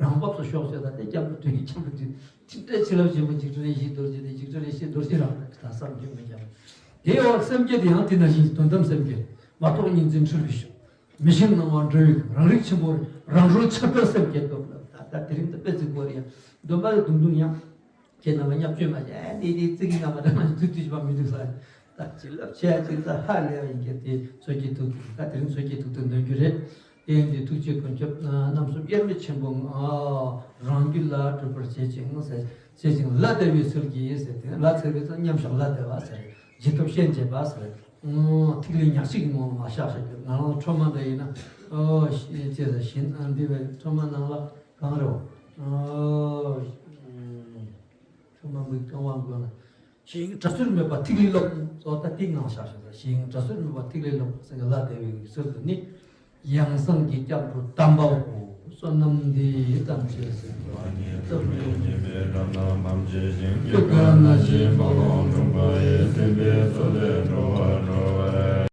རང་བབས་སུ་ཤོག་ཅེས་དང་དེ་སྐྱབས་འགྲོ་དོན་གྱི་ཁྱབ་པ་དེ་ཅི་འདྲ་བྱིན་རླབས་ཆེན་པོ་འཇིགས་བྲལ་ཡེ་ཤེས་རྡོ་རྗེ་དེ་འཇིགས་བྲལ་ཡེ་ཤེས་རྡོ་རྗེ་རང་རེད། ད་བསམ་གྱིས་མི་ཁྱབ། དེ་ཡང་སེམས་བསྐྱེད་དེ་ཡང་དེ་ནང་བཞིན་དོན་དམ་སེམས་བསྐྱེད་མ་རྟོགས་གཉིས་འཛིན་འཁྲུལ་བའི་ཤུགས། མི་ཤེས་སྣང་བ་འགྲོ་བའི་རང་རིག་ཆེན་པོ་རང་གྲོལ་ཆར་འབེབས་སེམས་བསྐྱེད་རྟོགས། ད་ལྟ་དེ་རིང་འདི་དཔེ་ཚིག་པོ་རེད། འདོན་པ་ལ་དུང་དུང་ཡང་ཁྱེད་རྣམ་པ་བརྙས་བཅོས་མ་བྱེད། ཨ་འདི་འདི་ཚིག་གི་རྣམ་པ་འདྲ་མ་ཚུལ་དུ་ཞིག་པ་མི་འདུག་ཟེར། ད་བྱིན་རླབས་ཆེ་ཡ་ཅིག་ད་ཧ་ལས་པ་ཡིན་གྱི་དེ་མཚོ་སྐྱེས་ཐུགས་ཐུགས་ད་དེ་རིང་མཚོ་སྐྱེས་ཐུགས་ཐུགས་འདོན་རྒྱུ་རེད། དེ་ཡིན་དུས་ཐུགས་རྗེ་ཀུན་ཁྱབ་རྣམ་གསུམ་དབྱེར་མེད་ཆེན་པོ་ང་རང་རྒྱུད་ལ་སྒྲུབ་པར་བྱེད་ཅིང་ཟེར། བྱེད་ཅིང་ལ་དད་པའི་ཚུལ་གྱིས་ཟེར་ཏེ་ལ་ཟེར་བའི་ཚུལ་མཉམ་བཞག་ལ་དད་པ་ཟེར། བྱེད་ཐབས་ཤན་འབྱེད་པ་ཟེར། ཨོ། ཐིག་ལེ་ཉག་གཅིག་གི་ངང་ལ་བཞག་བཞག་གི། ང་རང་ཁྲོ་མ་འདྲ་ཡིན་ན། ཨོ། ཅེས་ཟེར་བཞིན་ཨ་འདི་བའི་ཁྲོ་མ་ནང་ལ་གང་རེད། ཨོ། ཁྲོ་མ་མི་རྐང་བ་མགོ་ན། ཞིང་དྲག་ཚུལ་མེད་པ་ཐིག་ལེ་ལོག་སོགས་ད་ཐིག་ངང་བཞག་བཞག་ད་ཞིང་དྲག་ཚུལ་མེད་པ་ཐིག་ལེ་ལོག་ཟེར་གི་ལ་དེ་བའི་ཚུལ་དུ་ནི། ཡང་གསང་གི་སྐྱབས་འགྲོ་དམ་པའོ། བསོད་ནམས་འདི་ཙམ་བྱས་ཟིན་པ་ཉིད་དུ་མི་ཉིད་པའི་རབ་རྣམ་ཕམ་བྱེད་ཅིང་། སྐྱེ་རྒ་ན་འཆིའི་རྦ་ཀློང་འཁྲུགས་པ་ཡི། སྲིད་པའི་མཚོ་ལས་འགྲོ་བ་སྒྲོལ་བ།